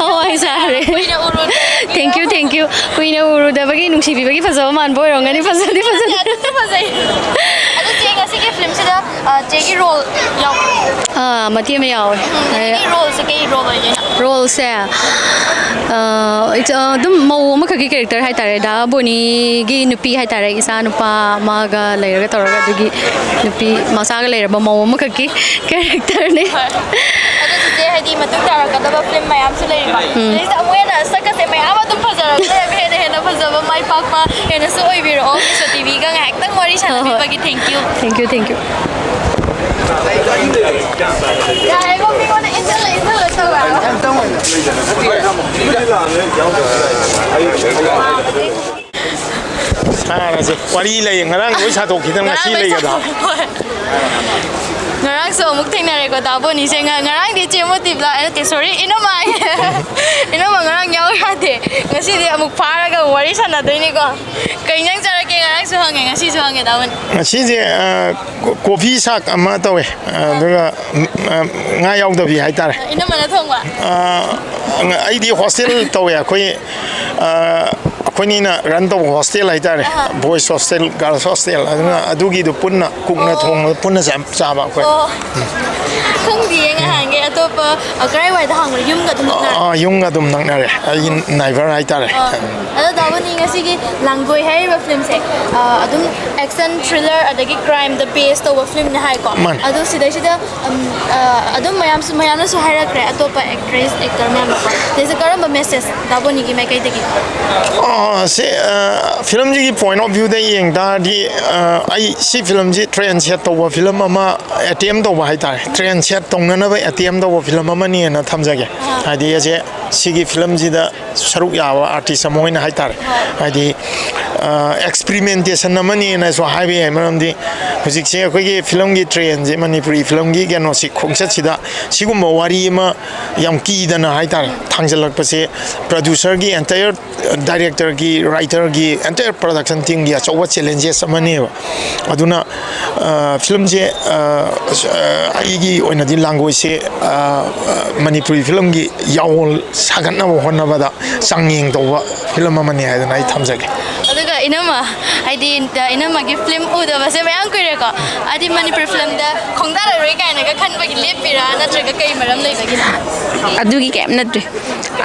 ꯍꯋꯥꯏ ꯆꯥꯔꯦ꯫ ꯀꯨꯏꯅ ꯎꯔꯨꯗ꯭ꯔꯦ꯫ Thank you, thank you꯫ ꯀꯨꯏꯅ ꯎꯔꯨꯗꯕꯒꯤ ꯅꯨꯡꯁꯤꯕꯤꯕꯒꯤ ꯐꯖꯕ ꯃꯥꯟꯕ ꯑꯣꯏꯔꯝꯒꯅꯤ꯫ ꯐꯖꯗꯤ ꯐꯖꯗꯦ꯫ ꯑꯗꯨꯁꯨ ꯐꯖꯩ꯫ ꯑꯗꯣ ꯆꯦ, ꯉꯁꯤꯒꯤ ꯐꯤꯂꯝꯁꯤꯗ ꯑ, ꯆꯦꯒꯤ ꯔꯣꯜ ꯌꯥꯎꯕ꯭ꯔꯣ? ꯑꯥ, ꯃꯇꯦꯛ ꯑꯃ ꯌꯥꯎꯋꯦ꯫ ꯎꯝ, ꯆꯦꯒꯤ ꯔꯣꯜꯁꯦ ꯀꯩ ꯔꯣꯜ ꯑꯣꯏꯗꯣꯏꯅꯣ? ꯔꯣꯜꯁꯦ, ꯑ, ꯑꯗꯨꯝ ꯃꯧ ꯑꯃꯈꯛꯀꯤ ꯀꯦꯔꯦꯛꯇꯔ ꯍꯥꯏꯇꯥꯔꯦ꯫ ꯗꯥ ꯕꯣꯅꯤꯒꯤ ꯅꯨꯄꯤ ꯍꯥꯏꯇꯥꯔꯦ, ꯏꯆꯥ ꯅꯨꯄꯥ ꯑꯃꯒ ꯂꯩꯔꯒ ꯇꯧꯔꯒ, ꯑꯗꯨꯒꯤ ꯅꯨꯄꯤ ꯃꯆꯥꯒ ꯂꯩꯔꯕ ꯃꯧ ꯑꯃꯈꯛꯀꯤ ꯀꯦꯔꯦꯛꯇꯔꯅꯦ꯫ ꯍꯣꯏ꯫ ꯑꯗꯣ ꯆꯤꯆꯦ, ꯍꯥꯏꯗꯤ ꯃꯇꯨꯡ ꯇꯥꯔꯛꯀꯗꯕ ꯐꯤꯂꯝ ꯃꯌꯥꯝꯁꯨ ꯂꯩꯔꯤꯕ꯫ ꯎꯝ꯫ ꯁꯤꯗꯩꯁꯤꯗ ꯑꯃꯨꯛ ꯍꯦꯟꯅ ꯁꯛꯀꯁꯦ ꯃꯌꯥꯝ ꯑꯗꯨꯝ ꯐꯖꯔꯛꯇꯣꯏꯅꯦꯕ, ꯍꯦꯟꯅ ꯍꯦꯟꯅ ꯐꯖꯕ, ꯃꯥꯏ ꯄꯥꯛꯄ ꯍꯦꯟꯅꯁꯨ ꯑꯣꯏꯕꯤꯔꯛꯑꯣ꯫ ꯃꯤꯁꯣ ꯇꯤꯚꯤꯒ ꯉꯥꯏꯍꯥꯛꯇꯪ ꯋꯥꯔꯤ ꯍꯣꯏ, ꯍꯣꯏ꯫ ꯁꯥꯟꯅꯕꯤꯕꯒꯤ thank you꯫ Thank you, thank you꯫ ꯌꯥꯔꯦꯀꯣ, ꯃꯤꯉꯣꯟꯗ ꯏꯟꯁꯤꯜꯂ ꯏꯟꯁꯤꯜꯂ ꯇꯧꯔꯛꯑꯒ꯫ ꯁꯥꯔꯁꯦ꯫ ꯋꯥꯔꯤ ꯂꯩ꯫ ꯉꯔꯥꯡ ꯂꯣꯏ ꯁꯥꯗꯣꯛꯈꯤꯗ ꯉꯁꯤ ꯉꯔꯥꯡ ꯂꯣꯏ ꯂꯩꯒꯗ꯭ꯔꯥ? ꯁꯥꯗꯣꯛꯈꯤꯕ꯫ ꯉꯔꯥꯡꯁꯨ ꯑꯃꯨꯛ ꯊꯦꯡꯅꯔꯦꯀꯣ ꯗꯥ ꯕꯣꯅꯤꯁꯦ꯫ ꯉ-, ꯉꯔꯥꯡꯗꯤ ꯆꯦ ꯃꯣꯇꯤꯕ ꯂꯥꯛꯑꯦ, ꯅꯠꯇꯦ, sorry, ꯏꯅꯝꯃ ꯍꯥꯏꯌꯦ꯫ ꯏꯅꯝꯃ ꯉꯔꯥꯡ ꯌꯥꯎ ꯌꯥꯗꯦ꯫ ꯉꯁꯤꯗꯤ ꯑꯃꯨꯛ ꯐꯥꯔꯒ ꯑꯃꯨꯛ ꯋꯥꯔꯤ ꯁꯥꯟꯅꯗꯣꯏꯅꯤꯀꯣ꯫ ꯀꯩ ꯏꯟꯖꯥꯡ ꯆꯥꯔꯛꯀꯦ? ꯉꯔꯥꯡꯁꯨ ꯍꯪꯉꯦ, ꯉꯁꯤꯁꯨ ꯍꯪꯉꯦ ꯗꯥ ꯕꯣꯅꯤ꯫ ꯉꯁꯤꯁꯦ, ꯑ, ꯀꯣ-, ꯀꯣꯕꯤ ꯁꯥꯛ ꯑꯃ ꯇꯧꯋꯦ, ꯑꯗꯨꯒ, ꯎꯝ, ꯑ, ꯉꯥ ꯌꯥꯎꯗꯕꯤ ꯍꯥꯏꯇꯥꯔꯦ꯫ ꯏꯅꯝꯃꯅ ꯊꯣꯡꯕ? ꯑ, ꯑꯩꯗꯤ ꯍꯣꯁꯇꯦꯜ ꯇꯧꯋꯦ꯫ ꯑꯩꯈꯣꯏ, ꯑ, ꯑꯩꯈꯣꯏꯅꯤꯅ ꯔꯟ ꯇꯧꯕ ꯍꯣꯁꯇꯦꯜ ꯍꯥꯏꯇꯥꯔꯦ꯫ ꯑꯍꯥ꯫ ꯕꯣꯏꯁ ꯍꯣꯁꯇꯦꯜ, ꯒꯥꯔꯜꯁ ꯍꯣꯁꯇꯦꯜ, ꯑꯗꯨꯅ ꯑꯗꯨꯒꯤꯗꯣ ꯄꯨꯟꯅ ꯀꯨꯛꯅ ꯑꯣ꯫ ꯊꯣꯡꯕꯗ ꯄꯨꯟꯅ ꯆꯥ-, ꯆꯥꯕ ꯑꯩꯈꯣꯏ꯫ ꯑꯣ꯫ ꯈꯪꯗꯤꯌꯦ, ꯉꯍꯥꯟꯒꯩ ꯑꯇꯣꯞꯄ, ꯑ, ꯀꯔꯥꯏꯋꯥꯏꯗ ꯍꯥꯡꯕꯅꯣ? ꯌꯨꯝꯒ ꯑꯗꯨꯝ ꯅꯛꯅꯔꯦ? ꯑꯥ, ꯌꯨꯝꯒ ꯑꯗꯨꯝ ꯅꯛꯅꯔꯦ꯫ ꯑꯩꯒꯤ ꯅꯥꯏꯕꯔ ꯍꯥꯏꯇꯥꯔꯦ꯫ ꯑꯥ꯫ ꯑꯗꯣ ꯗꯥ ꯕꯣꯅꯤ, ꯉꯁꯤꯒꯤ ꯂꯥꯡꯒꯣꯏ ꯍꯥꯏꯔꯤꯕ ꯐꯤꯂꯝꯁꯦ, ꯑ, ꯑꯗꯨꯝ ꯑꯦꯛꯁꯟ ꯊ꯭ꯔꯤꯂꯔ ꯑꯗꯒꯤ ꯀ꯭ꯔꯥꯏꯝꯗ ꯕꯦꯁ ꯇꯧꯕ ꯐꯤꯂꯝꯅꯦ ꯍꯥꯏꯀꯣ? ꯃꯥꯅꯦ꯫ ꯑꯗꯣ ꯁꯤꯗꯩꯁꯤꯗ, ꯎꯝ, ꯑ, ꯑꯗꯨꯝ ꯃꯌꯥꯝꯁꯨ, ꯃꯌꯥꯝꯅꯁꯨ ꯍꯥꯏꯔꯛꯈ꯭ꯔꯦ, ꯑꯇꯣꯞꯄ ꯑꯦꯛꯇ꯭ꯔꯦꯁ, ꯑꯦꯛꯇꯔ ꯃꯌꯥꯝꯅꯀꯣ꯫ ꯁꯤꯗꯩꯁꯤꯗ ꯀꯔꯝꯕ ꯃꯦꯁꯦꯖ ꯗꯥ ꯕꯣꯅꯤꯒꯤ ꯃꯥꯏꯀꯩꯗꯒꯤ? ꯑ, ꯁꯤ, ꯑ, ꯐꯤꯂꯝꯁꯤꯒꯤ point of viewꯗ ꯌꯦꯡ ꯇꯥꯔꯗꯤ, ꯑ, ꯑꯩ ꯁꯤ ꯐꯤꯂꯝꯁꯤ ꯇ꯭ꯔꯦꯟ ꯁꯦꯠ ꯇꯧꯕ ꯐꯤꯂꯝ ꯑꯃ ꯑꯦꯇꯦꯝ ꯇꯧꯕ ꯍꯥꯏꯇꯥꯔꯦ꯫ ꯇ꯭ꯔꯦꯟ ꯁꯦꯠ ꯇꯧꯅꯅꯕ ꯑꯦꯇꯦꯝ ꯇꯧꯕ ꯐꯤꯂꯝ ꯑꯃꯅꯦꯅ ꯊꯝꯖꯒꯦ꯫ ꯑꯥ꯫ ꯍꯥꯏꯗꯤ ꯑꯩꯁꯦ ꯁꯤꯒꯤ ꯐꯤꯂꯝꯁꯤꯗ ꯁꯔꯨꯛ ꯌꯥꯕ ꯑꯥꯔꯇꯤꯁ ꯑꯃ ꯑꯣꯏꯅ ꯍꯥꯏꯇꯥꯔꯦ꯫ ꯍꯣꯏ꯫ ꯍꯥꯏꯗꯤ, ꯑ, ꯑꯦꯛꯁꯄꯤꯔꯤꯃꯦꯟꯇꯦꯁꯟ ꯑꯃꯅꯦꯅꯁꯨ ꯍꯥꯏꯕ ꯌꯥꯏ꯫ ꯃꯔꯝꯗꯤ ꯍꯧꯖꯤꯛꯁꯦ ꯑꯩꯈꯣꯏꯒꯤ ꯐꯤꯂꯝꯒꯤ ꯇ꯭ꯔꯦꯟꯁꯦ, ꯃꯅꯤꯄꯨꯔꯤ ꯐꯤꯂꯝꯒꯤ ꯀꯩꯅꯣꯁꯤ, ꯈꯣꯡꯆꯠꯁꯤꯗ ꯁꯤꯒꯨꯝꯕ ꯋꯥꯔꯤ ꯑꯃ ꯌꯥꯝ ꯀꯤꯗꯅ ꯍꯥꯏꯇꯥꯔꯦ, ꯊꯥꯡꯖꯜꯂꯛꯄꯁꯦ ꯄ꯭ꯔꯗ꯭ꯌꯨꯁꯔꯒꯤ, ꯑꯦꯟꯇꯥꯌꯔ ꯗꯥꯏꯔꯦꯛꯇꯔꯒꯤ, ꯔꯥꯏꯇꯔꯒꯤ, ꯑꯦꯟꯇꯥꯌꯔ ꯄ꯭ꯔꯗꯛꯁꯟ ꯇꯤꯝꯒꯤ ꯑꯆꯧꯕ ꯆꯦꯂꯦꯟꯖꯦꯁ ꯑꯃꯅꯦꯕ꯫ ꯑꯗꯨꯅ, ꯑ, ꯐꯤꯂꯝꯁꯦ, ꯑ, ꯑ, ꯑꯩꯒꯤ ꯑꯣꯏꯅꯗꯤ ꯂꯥꯡꯒꯣꯏꯁꯦ, ꯑ, ꯑ, ꯃꯅꯤꯄꯨꯔꯤ ꯐꯤꯂꯝꯒꯤ ꯌꯥꯑꯣꯜ ꯁꯥꯒꯠꯅꯕ ꯍꯣꯠꯅꯕꯗ ꯆꯥꯡꯌꯦꯡ ꯇꯧꯕ ꯐꯤꯂꯝ ꯑꯃꯅꯤ ꯍꯥꯏꯗꯅ ꯑꯩ ꯊꯝꯖꯒꯦ꯫ ꯑꯗꯨꯒ ꯏꯅꯝꯃ, ꯍꯥꯏꯗꯤ, ꯏꯅꯝꯃꯒꯤ ꯐꯤꯂꯝ ꯎꯗꯕꯁꯦ ꯃꯌꯥꯝ ꯀꯨꯏꯔꯦꯀꯣ꯫ ꯍꯥꯏꯗꯤ ꯃꯅꯤꯄꯨꯔ ꯐꯤꯂꯝꯗ ꯈꯣꯡꯗꯥꯔꯔꯣꯏ ꯀꯥꯏꯅꯒ ꯈꯟꯕꯒꯤ ꯂꯦꯞꯄꯤꯔꯥ, ꯅꯠꯇ꯭ꯔꯒ ꯀꯩ ꯃꯔꯝ ꯂꯩꯕꯒꯤꯅꯣ? ꯑꯗꯨꯒꯤ ꯀꯩꯝ ꯅꯠꯇ꯭ꯔꯤ꯫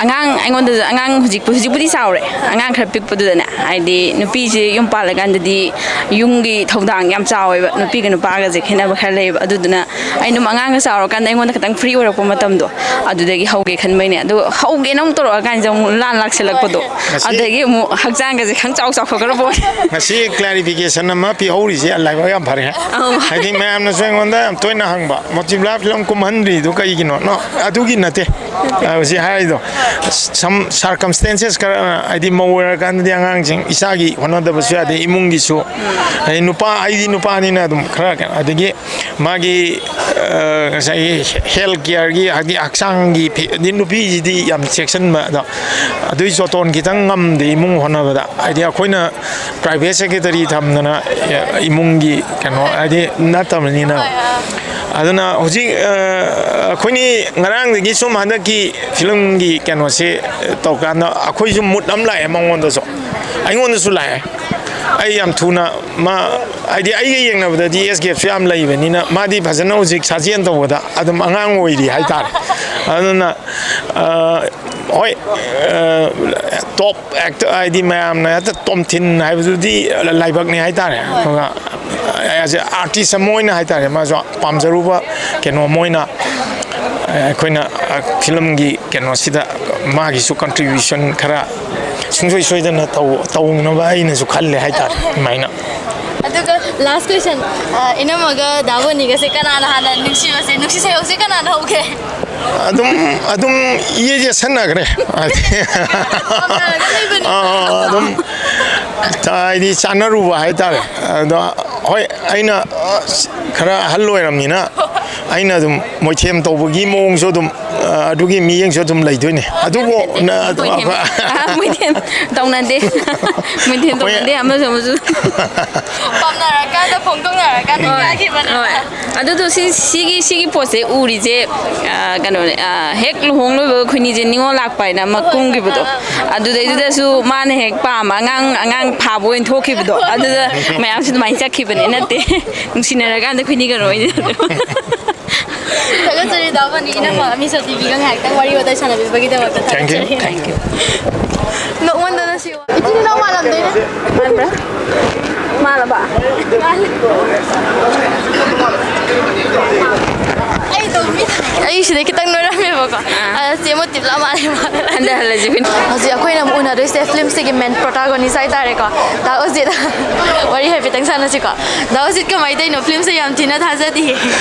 ꯑꯉꯥꯡ ꯑꯩꯉꯣꯟꯗꯁꯨ, ꯑꯉꯥꯡ ꯍꯧꯖꯤꯛꯄꯨ-, ꯍꯧꯖꯤꯛꯄꯨꯗꯤ ꯆꯥꯎꯔꯦ꯫ ꯑꯉꯥꯡ ꯈꯔ ꯄꯤꯛꯄꯗꯨꯗꯅꯦ, ꯍꯥꯏꯗꯤ ꯅꯨꯄꯤꯁꯦ ꯌꯨꯝ ꯄꯥꯜꯂꯀꯥꯟꯗꯗꯤ ꯌꯨꯝꯒꯤ ꯊꯧꯗꯥꯡ ꯌꯥꯝ ꯆꯥꯎꯋꯦꯕ꯫ ꯅꯨꯄꯤꯒ ꯅꯨꯄꯥꯒꯁꯦ ꯈꯦꯠꯅꯕ ꯈꯔ ꯂꯩꯌꯦꯕ꯫ ꯑꯗꯨꯗꯨꯅ ꯑꯩꯅ ꯑꯗꯨꯝ ꯑꯉꯥꯡꯒ ꯆꯥꯎꯔꯀꯥꯟꯗ ꯑꯩꯉꯣꯟꯗ ꯈꯤꯇꯪ ꯐ꯭ꯔꯤ ꯑꯣꯏꯔꯛꯄ ꯃꯇꯝꯗꯣ, ꯑꯗꯨꯗꯒꯤ ꯍꯧꯒꯦ ꯈꯟꯕꯩꯅꯦ꯫ ꯑꯗꯨ ꯍꯧꯒꯦꯅ ꯑꯃꯨꯛ ꯇꯧꯔꯛꯑꯀꯥꯟꯁꯤꯗ ꯑꯃꯨꯛ ꯂꯥꯟ ꯂꯥꯛꯁꯤꯜꯂꯛꯄꯗꯣ, ꯉꯁꯤ ꯑꯗꯒꯤ ꯑꯃꯨꯛ ꯍꯛꯆꯥꯡꯒꯁꯦ ꯈꯪꯆꯥꯎ ꯆꯥꯎꯊꯣꯛꯈ꯭ꯔ ꯄꯣꯠꯅꯤ꯫ ꯉꯁꯤ ꯀ꯭ꯂꯦꯔꯤꯐꯤꯀꯦꯁꯟ ꯑꯃ ꯄꯤꯍꯧꯔꯤꯁꯦ ꯂꯥꯏꯕꯛ ꯌꯥꯝ ꯐꯔꯦ꯫ ꯑꯧ꯫ ꯍꯥꯏꯗꯤ ꯃꯌꯥꯝꯅꯁꯨ ꯑꯩꯉꯣꯟꯗ ꯌꯥꯝ ꯇꯣꯏꯅ ꯍꯪꯕ, "ꯃꯣꯇꯤꯕꯂꯥ ꯐꯤꯂꯝ ꯀꯨꯝꯍꯟꯗ꯭ꯔꯤꯗꯨ ꯀꯩꯒꯤꯅꯣ?" ꯅꯣ, ꯑꯗꯨꯒꯤ ꯅꯠꯇꯦ꯫ ꯑ, ꯍꯧꯖꯤꯛ ꯍꯥꯏꯔꯤꯗꯣ, some circumstances ꯈꯔ, ꯍꯥꯏꯗꯤ ꯃꯧ ꯑꯣꯏꯔꯀꯥꯟꯗꯗꯤ ꯑꯉꯥꯡꯁꯤꯡ ꯏꯁꯥꯒꯤ ꯍꯣꯠꯅꯗꯕꯁꯨ ꯌꯥꯗꯦ, ꯏꯃꯨꯡꯒꯤꯁꯨ, ꯍꯥꯏꯗꯤ ꯅꯨꯄꯥ, ꯑꯩꯗꯤ ꯅꯨꯄꯥꯅꯤꯅ ꯑꯗꯨꯝ ꯈꯔ ꯀꯩꯅꯣ, ꯑꯗꯒꯤ ꯃꯥꯒꯤ, ꯑ, ꯉꯁꯥꯏꯒꯤ ꯍꯦꯜꯊ ꯀꯤꯌꯔꯒꯤ, ꯍꯥꯏꯗꯤ ꯍꯛꯆꯥꯡꯒꯤ ꯐꯤ-, ꯑꯗꯩ ꯅꯨꯄꯤꯁꯤꯗꯤ ꯌꯥꯝ ꯆꯦꯛꯁꯤꯟꯕ, ꯑꯗꯣ ꯑꯗꯨꯒꯤ ꯆꯣꯇꯣꯟ ꯈꯤꯇꯪ ꯉꯝꯗꯦ ꯏꯃꯨꯡ ꯍꯣꯠꯅꯕꯗ꯫ ꯍꯥꯏꯗꯤ ꯑꯩꯈꯣꯏꯅ ꯄ꯭ꯔꯥꯏꯚꯦꯠ ꯁꯦꯀ꯭ꯔꯦꯇꯔꯤ ꯊꯝꯗꯅ, ꯑ, ꯏꯃꯨꯡꯒꯤ ꯀꯩꯅꯣ ꯍꯥꯏꯗꯤ ꯅꯠꯇꯕꯅꯤꯅ꯫ ꯑꯗꯨꯅ ꯍꯧꯖꯤꯛ, ꯑ, ꯑꯩꯈꯣꯏꯅꯤ ꯉꯔꯥꯡꯗꯒꯤ ꯁꯨꯝ ꯍꯟꯗꯛꯀꯤ ꯐꯤꯂꯝꯒꯤ ꯀꯩꯅꯣꯁꯦ ꯇꯧꯀꯥꯟꯗ ꯑꯩꯈꯣꯏꯁꯨ ꯃꯨꯠ ꯑꯃ ꯂꯥꯛꯑꯦ ꯃꯉꯣꯟꯗꯁꯨ, ꯑꯩꯉꯣꯟꯗꯁꯨ ꯂꯥꯛꯑꯦ꯫ ꯑꯩ ꯌꯥꯝ ꯊꯨꯅ ꯃꯥ, ꯍꯥꯏꯗꯤ ꯑꯩꯒ ꯌꯦꯡꯅꯕꯗꯗꯤ ꯑꯦꯖ ꯒꯦꯞꯁꯨ ꯌꯥꯝ ꯂꯩꯕꯅꯤꯅ, ꯃꯥꯗꯤ ꯐꯖꯅ ꯍꯧꯖꯤꯛ ꯁꯥꯖꯦꯜ ꯇꯧꯕꯗ ꯑꯗꯨꯝ ꯑꯉꯥꯡ ꯑꯣꯏꯔꯤ ꯍꯥꯏꯇꯥꯔꯦ꯫ ꯑꯗꯨꯅ, ꯑ, ꯍꯣꯏ, ꯑ, ꯇꯣꯞ ꯑꯦꯛꯇꯔ ꯍꯥꯏꯗꯤ ꯃꯌꯥꯝꯅ ꯍꯦꯛꯇ ꯇꯣꯝꯊꯤꯟ ꯍꯥꯏꯕꯗꯨꯗꯤ ꯂꯥꯏꯕꯛꯅꯤ ꯍꯥꯏꯇꯥꯔꯦ꯫ ꯑꯗꯨꯒ ꯑꯥꯔꯇꯤꯁ ꯑꯃ ꯑꯣꯏꯅ ꯍꯥꯏꯇꯥꯔꯦ, ꯃꯥꯁꯨ ꯄꯥꯝꯖꯔꯨꯕ ꯀꯩꯅꯣ ꯑꯃ ꯑꯣꯏꯅ, ꯑꯩꯈꯣꯏꯅ ꯐꯤꯂꯝꯒꯤ ꯀꯩꯅꯣꯁꯤꯗ ꯃꯥꯒꯤꯁꯨ ꯀꯟꯇ꯭ꯔꯤꯕ꯭ꯌꯨꯁꯟ ꯈꯔ ꯁꯨꯡꯁꯣꯏ ꯁꯣꯏꯗꯅ ꯇꯧ-, ꯇꯧꯅꯕ ꯑꯩꯅꯁꯨ ꯈꯜꯂꯦ ꯍꯥꯏꯇꯥꯔꯦ꯫ ꯑꯗꯨꯃꯥꯏꯅ꯫ ꯑꯗꯨꯒ ꯂꯥꯁ ꯀ꯭ꯋꯦꯁꯟ, ꯏꯅꯝꯃꯒ ꯗꯥ ꯕꯣꯅꯤꯒꯁꯦ ꯀꯅꯥꯅ ꯍꯥꯟꯅ ꯅꯨꯡꯁꯤꯕꯁꯦ, ꯅꯨꯡꯁꯤ ꯁꯩꯍꯧꯁꯦ ꯀꯅꯥꯅ ꯍꯧꯒꯦ? ꯑꯗꯨꯝ, ꯑꯗꯨꯝ ꯏꯌꯦ ꯌꯦꯠꯁꯟꯅꯈ꯭ꯔꯦ꯫ ꯄꯥꯝꯅꯔꯒ ꯂꯩꯕꯅꯤ꯫ ꯑꯥ, ꯑꯗꯨꯝ ꯍꯥꯏꯗꯤ ꯆꯥꯟꯅꯔꯨꯕ ꯍꯥꯏꯇꯥꯔꯦ꯫ ꯑꯗꯣ ꯍꯣꯏ, ꯑꯩꯅ, ꯑ, ꯈꯔ ꯑꯍꯜ ꯑꯣꯏꯔꯝꯅꯤꯅ ꯑꯩꯅ ꯑꯗꯨꯝ ꯃꯣꯏꯊꯦꯝ ꯇꯧꯕꯒꯤ ꯃꯑꯣꯡꯁꯨ ꯑꯗꯨꯝ ꯑꯗꯨꯒꯤ ꯃꯤꯠꯌꯦꯡꯁꯨ ꯑꯗꯨꯝ ꯂꯩꯗꯣꯏꯅꯦ꯫ ꯑꯗꯨꯕꯨ ꯅ- ꯑꯗꯨꯝ ꯑꯩꯈꯣꯏ ꯑꯩꯈꯣꯏ- ꯃꯣꯏꯊꯦꯝ ꯇꯧꯅꯗꯦ꯫ ꯃꯣꯏꯊꯦꯝ ꯑꯩꯈꯣꯏ ꯇꯧꯅꯗꯦ ꯑꯃꯁꯨ ꯑꯃꯁꯨ꯫ ꯄꯥꯝꯅꯔꯀꯥꯟꯗ ꯐꯣꯡꯗꯣꯛꯅꯔꯀꯥꯟꯗ ꯍꯣꯏ, ꯌꯥꯈꯤꯕꯅꯦ꯫ ꯍꯣꯏ꯫ ꯑꯗꯨꯗꯣ ꯁꯤ ꯁꯤꯒꯤ ꯁꯤꯒꯤ ꯄꯣꯠꯁꯦ ꯎꯔꯤꯁꯦ꯫ ꯑ, ꯀꯩꯅꯣꯅꯦ, ꯑ, ꯍꯦꯛ ꯂꯨꯍꯣꯡ ꯂꯣꯏꯕ ꯑꯩꯈꯣꯏꯅꯤꯁꯦ ꯅꯤꯉꯣꯜ ꯂꯥꯛꯄ ꯍꯥꯏꯅ ꯑꯃ ꯀꯨꯝꯈꯤꯕꯗꯣ꯫ ꯑꯗꯨꯗꯩꯗꯨꯗꯁꯨ ꯃꯥꯅ ꯍꯦꯛ ꯄꯥꯝꯕ ꯑꯉꯥꯡ ꯑꯉꯥꯡ ꯐꯥꯕ ꯑꯣꯏꯅ ꯊꯣꯛꯈꯤꯕꯗꯣ꯫ ꯑꯗꯨꯗ ꯃꯌꯥꯝꯁꯨ ꯑꯗꯨꯃꯥꯏꯅ ꯆꯠꯈꯤꯕꯅꯦ꯫ ꯅꯠꯇꯦ, ꯅꯨꯡꯁꯤꯅꯔꯀꯥꯟꯗ ꯑꯩꯈꯣꯏꯅꯤ ꯀꯩꯅꯣ ꯑꯣꯏꯅ ꯊꯥꯒꯠꯆꯔꯤ ꯗꯥ ꯕꯅꯤ꯫ ꯏꯅꯝꯃ ꯃꯤꯁ ꯇꯤꯚꯤꯒ ꯉꯥꯏꯍꯥꯛꯇꯪ ꯋꯥꯔꯤ ꯋꯥꯇꯥꯏ ꯁꯥꯟꯅꯕꯤꯕꯒꯤꯗꯃꯛꯇ ꯊꯥꯒꯠꯆꯔꯤ꯫ Thank you. ꯅꯣꯛꯃꯟꯗꯅ ꯁꯤ ꯏꯆꯤꯟ ꯏꯅꯥꯎ ꯃꯥꯜꯂꯝꯗꯣꯏꯅꯦ꯫ ꯃꯥꯜꯂꯕ? ꯑꯩ ꯁꯤꯗꯩ ꯈꯤꯇꯪ ꯅꯣꯏꯔꯝꯃꯦꯕꯀꯣ꯫ ꯑꯥ꯫ ꯑꯗ ꯆꯦ ꯃꯣꯇꯤꯕ ꯂꯥꯛ ꯃꯥꯜꯂꯦ, ꯃꯥꯜꯂꯦ꯫ ꯍꯟꯗ ꯍꯜꯂꯁꯤ ꯑꯩꯈꯣꯏꯅꯤ꯫ ꯍꯧꯖꯤꯛ ꯑꯩꯈꯣꯏꯅ ꯑꯃꯨꯛ ꯎꯅꯗꯣꯏꯁꯦ ꯐꯤꯂꯝꯁꯤꯒꯤ ꯃꯦꯟ ꯄ꯭ꯔꯣꯇꯥꯒꯣꯅꯤꯁ ꯍꯥꯏꯇꯥꯔꯦꯀꯣ, ꯗꯥ ꯑꯣꯖꯤꯠ꯫ ꯋꯥꯔꯤ ꯍꯥꯏꯐꯦꯠꯇꯪ ꯁꯥꯟꯅꯁꯤꯀꯣ꯫ ꯗꯥ ꯑꯣꯖꯤꯠ, ꯀꯃꯥꯏꯅ ꯇꯧꯔꯤꯅꯣ? ꯐꯤꯂꯝꯁꯦ ꯌꯥꯝ ꯊꯤꯅ ꯊꯥꯖꯗꯤꯌꯦ꯫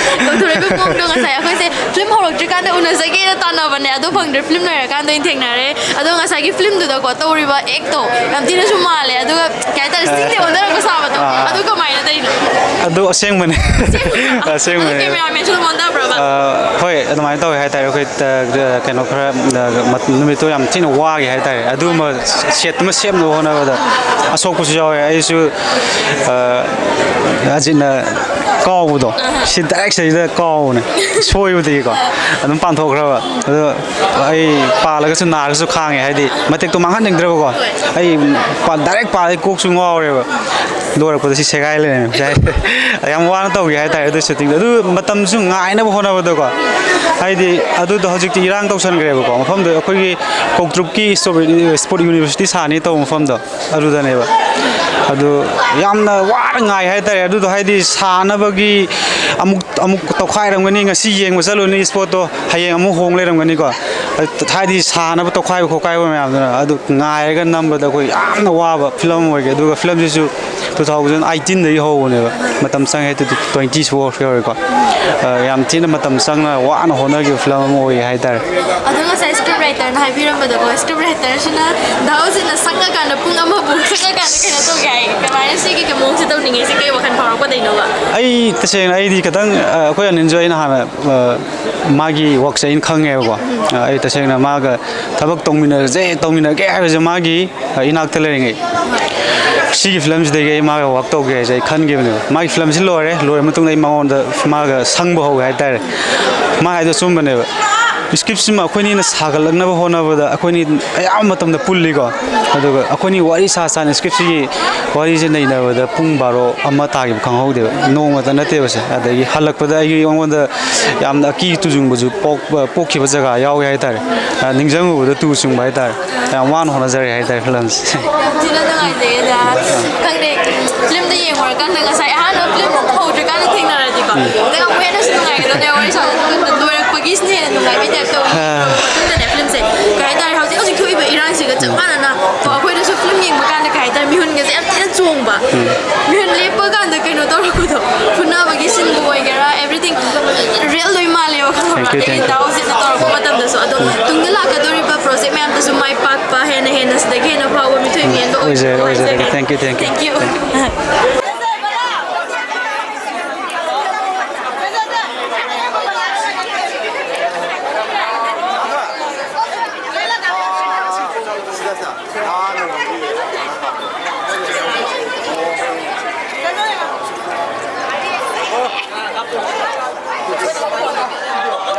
ꯇꯧꯊꯣꯔꯛꯏꯕ ꯃꯑꯣꯡꯗꯣ ꯉꯁꯥꯏ ꯑꯩꯈꯣꯏꯁꯦ ꯐꯤꯂꯝ ꯍꯧꯔꯛꯇ꯭ꯔꯤꯀꯥꯟꯗ ꯎꯅꯖꯒꯦꯅ ꯇꯥꯟꯅꯕꯅꯦ, ꯑꯗꯣ ꯐꯪꯗ꯭ꯔꯦ꯫ ꯐꯤꯂꯝ ꯂꯣꯏꯔꯀꯥꯟꯗ ꯑꯣꯏꯅ ꯊꯦꯡꯅꯔꯦ꯫ ꯑꯗꯣ ꯉꯁꯥꯏꯒꯤ ꯐꯤꯂꯝꯗꯨꯗꯀꯣ ꯇꯧꯔꯤꯕ ꯑꯦꯛꯇꯣ ꯌꯥꯝ ꯊꯤꯅꯁꯨ ꯃꯥꯜꯂꯦ, ꯑꯗꯨꯒ ꯀꯩ ꯍꯥꯏꯇꯥꯔꯦ, ꯁꯤꯡꯗꯤ ꯑꯣꯟꯊꯔꯛꯄ ꯁꯥꯕꯗꯣ꯫ ꯑꯥ꯫ ꯑꯗꯨ ꯀꯃꯥꯏꯅ ꯇꯧꯔꯤꯅꯣ? ꯑꯗꯨ ꯑꯁꯦꯡꯕꯅꯦ꯫ ꯑꯁꯦꯡꯕꯅꯦ꯫ ꯑꯗꯨ ꯀꯦꯃꯦꯔꯥꯃꯦꯟꯁꯨ ꯑꯗꯨꯝ ꯑꯣꯟꯊꯕ꯭ꯔꯕ? ꯑꯥ, ꯍꯣꯏ, ꯑꯗꯨꯃꯥꯏꯅ ꯇꯧꯋꯦ ꯍꯥꯏꯇꯥꯔꯦ꯫ ꯑꯩꯈꯣꯏ, ꯑ, ꯀꯩꯅꯣ ꯈꯔ, ꯑ, ꯃꯠ-, ꯅꯨꯃꯤꯠꯇꯣ ꯌꯥꯝ ꯊꯤꯅ ꯋꯥꯈꯤ ꯍꯥꯏꯇꯥꯔꯦ꯫ ꯑꯗꯨꯒꯨꯝꯕ ꯁꯦꯠꯇꯨꯃ ꯁꯦꯝꯅꯕ ꯍꯣꯠꯅꯕꯗ ꯑꯁꯣꯛꯄꯁꯨ ꯌꯥꯎꯋꯦ꯫ ꯑꯩꯁꯨ, ꯑ, ꯑꯖꯤꯠꯅ ꯀꯥꯎꯕꯗꯣ, ꯁꯤ ꯗꯥꯏꯔꯦꯛ ꯁꯤꯗ ꯀꯥꯎꯕꯅꯦ, ꯁꯣꯏꯕꯗꯒꯤꯀꯣ꯫ ꯑꯗꯨꯝ ꯄꯥꯟꯊꯣꯛꯈ꯭ꯔꯕ꯫ ꯑꯗꯣ ꯑꯩ ꯄꯥꯜꯂꯒꯁꯨ ꯅꯥꯔꯒꯁꯨ ꯈꯥꯡꯉꯦ, ꯍꯥꯏꯗꯤ ꯃꯇꯦꯛꯇꯣ ꯃꯥꯡꯍꯟꯅꯤꯡꯗ꯭ꯔꯕꯀꯣ꯫ ꯑꯩ ꯄꯥ-, ꯗꯥꯏꯔꯦꯛ ꯄꯥꯜꯂꯗꯤ ꯀꯣꯛꯁꯨ ꯉꯥꯎꯔꯦꯕ꯫ ꯂꯣꯏꯔꯛꯄꯗ ꯁꯤ ꯁꯦꯒꯥꯏ ꯂꯩꯔꯝꯃꯦ꯫ ꯌꯥꯝ ꯋꯥꯅ ꯇꯧꯈꯤ ꯍꯥꯏꯇꯥꯔꯦ ꯑꯗꯨ ꯁꯨꯇꯤꯡꯗꯣ꯫ ꯑꯗꯨ ꯃꯇꯝꯁꯨ ꯉꯥꯏꯅꯕ ꯍꯣꯠꯅꯕꯗꯀꯣ꯫ ꯍꯥꯏꯗꯤ ꯑꯗꯨꯗꯣ ꯍꯧꯖꯤꯛꯇꯤ ꯏꯔꯥꯡ ꯇꯧꯁꯟꯈ꯭ꯔꯦꯕꯀꯣ꯫ ꯃꯐꯝꯗꯣ ꯑꯩꯈꯣꯏꯒꯤ ꯀꯧꯇ꯭ꯔꯨꯞꯀꯤ ꯏꯁꯄꯣꯔꯠ ꯌꯨꯅꯤꯚꯔꯁꯤꯇꯤ ꯁꯥꯅꯤ ꯇꯧꯕ ꯃꯐꯝꯗꯣ꯫ ꯑꯗꯨꯗꯅꯦꯕ꯫ ꯑꯗꯨ ꯌꯥꯝꯅ ꯋꯥꯅ ꯉꯥꯏ ꯍꯥꯏꯇꯥꯔꯦ꯫ ꯑꯗꯨꯗꯣ ꯍꯥꯏꯗꯤ ꯁꯥꯟꯅꯕꯒꯤ ꯑꯃꯨꯛ, ꯑꯃꯨꯛ ꯇꯧꯈꯥꯏꯔꯝꯒꯅꯤ, ꯉꯁꯤ ꯌꯦꯡꯕ ꯆꯠꯂꯨꯅꯤ ꯏꯁꯄꯣꯔꯠꯇꯣ, ꯍꯌꯦꯡ ꯑꯃꯨꯛ ꯍꯣꯡ ꯂꯩꯔꯝꯒꯅꯤꯀꯣ꯫ ꯑꯗꯨ ꯍꯥꯏꯗꯤ ꯁꯥꯟꯅꯕ ꯇꯧꯈꯥꯏꯕ ꯈꯣꯠꯈꯥꯏꯕ ꯃꯌꯥꯝꯗꯨꯅ ꯑꯗꯨ ꯉꯥꯏꯔꯒ ꯅꯝꯕꯗ ꯑꯩꯈꯣꯏ ꯌꯥꯝꯅ ꯋꯥꯕ ꯐꯤꯂꯝ ꯑꯃ ꯑꯣꯏꯈꯤ꯫ ꯑꯗꯨꯒ ꯐꯤꯂꯝꯁꯤꯁꯨ two thousand eighteenꯗꯒꯤ ꯍꯧꯕꯅꯦꯕ꯫ ꯃꯇꯝ ꯆꯪꯉꯦ, twenty four ꯌꯧꯔꯦꯀꯣ꯫ ꯑ, ꯌꯥꯝ ꯊꯤꯅ ꯃꯇꯝ ꯆꯪꯅ ꯋꯥꯅ ꯍꯣꯠꯅ- ꯅꯣꯏꯒꯤ ꯐꯤꯂꯝ ꯑꯃ ꯑꯣꯏ ꯍꯥꯏꯇꯥꯔꯦ꯫ ꯑꯗꯣ ꯉꯁꯥꯏ script writer ꯅ ꯍꯥꯏꯕꯤꯔꯝꯕꯗꯀꯣ, script writer ꯁꯤꯅ ꯗꯥ ꯍꯧꯖꯤꯛꯅ ꯁꯛꯉꯀꯥꯟꯗ ꯄꯨꯡ ꯑꯃꯃꯨꯛ ꯁꯛꯉꯀꯥꯟꯗ ꯀꯩꯅꯣ ꯇꯧꯒꯦ ꯍꯥꯏ꯫ ꯀꯃꯥꯏꯅ ꯁꯤꯒꯤ ꯃꯑꯣꯡꯁꯦ ꯇꯧꯅꯤꯡꯉꯤꯁꯦ ꯀꯩ ꯋꯥꯈꯜ ꯐꯥꯎꯔꯛꯄꯗꯩꯅꯣꯕ? ꯑꯩ ꯇꯁꯦꯡꯅ ꯑꯩꯗꯤ ꯈꯤꯇꯪ, ꯑ, ꯑꯩꯈꯣꯏ ꯑꯅꯤꯜꯁꯨ ꯑꯩꯅ ꯍꯥꯟꯅ, ꯑ, ꯃꯥꯒꯤ ꯋꯥꯛꯁꯦ ꯑꯩꯅ ꯈꯪꯉꯦꯕꯀꯣ꯫ ꯑ, ꯑꯩ ꯇꯁꯦꯡꯅ ꯃꯥꯒ ꯊꯕꯛ ꯇꯧꯃꯤꯟꯅꯔꯁꯦ, ꯇꯧꯃꯤꯟꯅꯔꯒꯦ ꯍꯥꯏꯕꯁꯦ ꯃꯥꯒꯤ, ꯑ, ꯏꯅꯥꯛꯇ ꯂꯩꯔꯤꯉꯩ꯫ ꯁꯤꯒꯤ ꯐꯤꯂꯝꯁꯤꯗꯒꯤ ꯑꯩ ꯃꯥꯒ ꯋꯥꯛ ꯇꯧꯒꯦ ꯍꯥꯏꯁꯦ ꯑꯩ ꯈꯟꯈꯤꯕꯅꯦꯕ꯫ ꯃꯥꯒꯤ ꯐꯤꯂꯝꯁꯤ ꯂꯣꯏꯔꯦ, ꯂꯣꯏꯔ ꯃꯇꯨꯡꯗ ꯑꯩ ꯃꯉꯣꯟꯗ, ꯃꯥꯒ ꯁꯪꯕ ꯍꯧꯒꯦ ꯍꯥꯏꯇꯥꯔꯦ꯫ ꯃꯥ ꯍꯥꯏꯗꯣ ꯑꯆꯨꯝꯕꯅꯦꯕ꯫ Script ꯁꯤꯃ ꯑꯩꯈꯣꯏꯅꯤꯅ ꯁꯥꯒꯠꯂꯛꯅꯕ ꯍꯣꯠꯅꯕꯗ ꯑꯩꯈꯣꯏꯅꯤ ꯑꯌꯥꯝꯕ ꯃꯇꯝꯗ ꯄꯨꯜꯂꯤꯀꯣ꯫ ꯑꯗꯨꯒ ꯑꯩꯈꯣꯏꯅꯤ ꯋꯥꯔꯤ ꯁꯥ ꯁꯥꯅ script ꯁꯤꯒꯤ ꯋꯥꯔꯤꯁꯦ ꯅꯩꯅꯕꯗ ꯄꯨꯡ ꯕꯥꯔꯣ ꯑꯃ ꯇꯥꯈꯤꯕ ꯈꯪꯍꯧꯗꯦꯕ꯫ ꯅꯣꯡꯃꯇ ꯅꯠꯇꯦꯕ ꯁꯦ꯫ ꯑꯗꯒꯤ ꯍꯜꯂꯛꯄꯗ ꯑꯩꯒꯤ, ꯑꯩꯉꯣꯟꯗ ꯌꯥꯝꯅ ꯑꯀꯤ ꯇꯨꯖꯨꯡꯕꯁꯨ ꯄꯣꯛꯄ, ꯄꯣꯛꯈꯤꯕ ꯖꯒꯥ ꯌꯥꯎꯋꯦ ꯍꯥꯏꯇꯥꯔꯦ꯫ ꯑ, ꯅꯤꯡꯁꯤꯡꯉꯨꯕꯗ ꯇꯨ ꯆꯨꯡꯕ ꯍꯥꯏꯇꯥꯔꯦ꯫ ꯌꯥꯝ ꯋꯥꯅ ꯍꯣꯠꯅꯖꯔꯤ ꯍꯥꯏꯇꯥꯔꯦ ꯐꯤꯂꯝꯁꯦ꯫ ꯌꯥꯝ ꯊꯤꯅ ꯅꯨꯡꯉꯥꯏꯖꯩ ꯑꯗ꯫ ꯈꯪꯗꯦ, ꯐꯤꯂꯝꯗ ꯌꯦꯡꯉꯨꯔꯀꯥꯟꯗ ꯉꯁꯥꯏ ꯑꯍꯥꯟꯕ ꯐꯤꯂꯝ ꯍꯧꯗ꯭ꯔꯤꯀꯥꯟꯗ ꯊꯦꯡꯅꯔꯗꯤꯀꯣ, ꯑꯗꯩ ꯑꯃꯨꯛ ꯍꯦꯟꯅꯁꯨ ꯅꯨꯡꯉꯥꯏꯒꯗꯕꯅꯦ ꯋꯥꯔꯤ ꯁꯥꯕꯗꯣ꯫ ꯑꯗꯨꯒ ꯂꯣꯏꯔꯛꯄꯒꯤꯁꯤꯅ ꯍꯦꯟꯅ ꯅꯨꯡꯉꯥꯏꯕꯩ ꯇꯥꯏꯞ ꯇꯧꯋꯤ꯫ ꯑꯥ꯫ ꯃꯇꯨꯡꯗꯅꯦ ꯐꯤꯂꯝꯁꯦ ꯀꯩ ꯍꯥꯏꯇꯥꯔꯦ, ꯍꯧꯖꯤꯛ ꯍꯧꯖꯤꯛ ꯊꯣꯛꯏꯕ ꯏꯔꯥꯡꯁꯤꯒ ꯆꯞ ꯃꯥꯟꯅꯅ ꯀꯣ, ꯑꯩꯈꯣꯏꯗꯁꯨ ꯐꯤꯂꯝ ꯌꯦꯡꯕ ꯀꯥꯟꯗ ꯀꯩ ꯍꯥꯏꯇꯥꯔꯦ, ꯃꯤꯍꯨꯟꯒꯁꯦ ꯌꯥꯝ ꯊꯤꯅ ꯆꯣꯡꯕ꯫ ꯃꯤꯍꯨꯟ ꯂꯦꯞꯄ ꯀꯥꯟꯗ ꯀꯩꯅꯣ ꯇꯧꯔꯛꯄꯗꯣ, ꯐꯨꯅꯕꯒꯤ ꯁꯤꯟꯕꯨ ꯑꯣꯏꯒꯦꯔꯥ, everything real ꯂꯣꯏ ꯃꯥꯜꯂꯦꯕ, ꯈꯪꯕ꯭ꯔꯥ? Thank you, thank you. ꯑꯗꯒꯤ ꯗꯥꯎꯁꯤꯅ ꯇꯧꯔꯛꯄ ꯃꯇꯝꯗꯁꯨ꯫ ꯑꯗꯣ ꯇꯨꯡꯗ ꯂꯥꯛꯀꯗꯧꯔꯤꯕ project ꯃꯌꯥꯝꯗꯁꯨ ꯃꯥꯏ ꯄꯥꯛꯄ, ꯍꯦꯟꯅ ꯍꯦꯟꯅ ꯁꯤꯗꯒꯤ ꯍꯦꯟꯅ ꯐꯥꯎꯕ ꯃꯤꯊꯣꯏ ꯃꯤꯍꯦꯟꯕ ꯑꯣꯏꯖꯔꯦ, ꯑꯣꯏꯖꯔꯦ꯫ ꯑꯣꯏꯖꯔꯒꯦ꯫ Thank you, thank you. Thank you.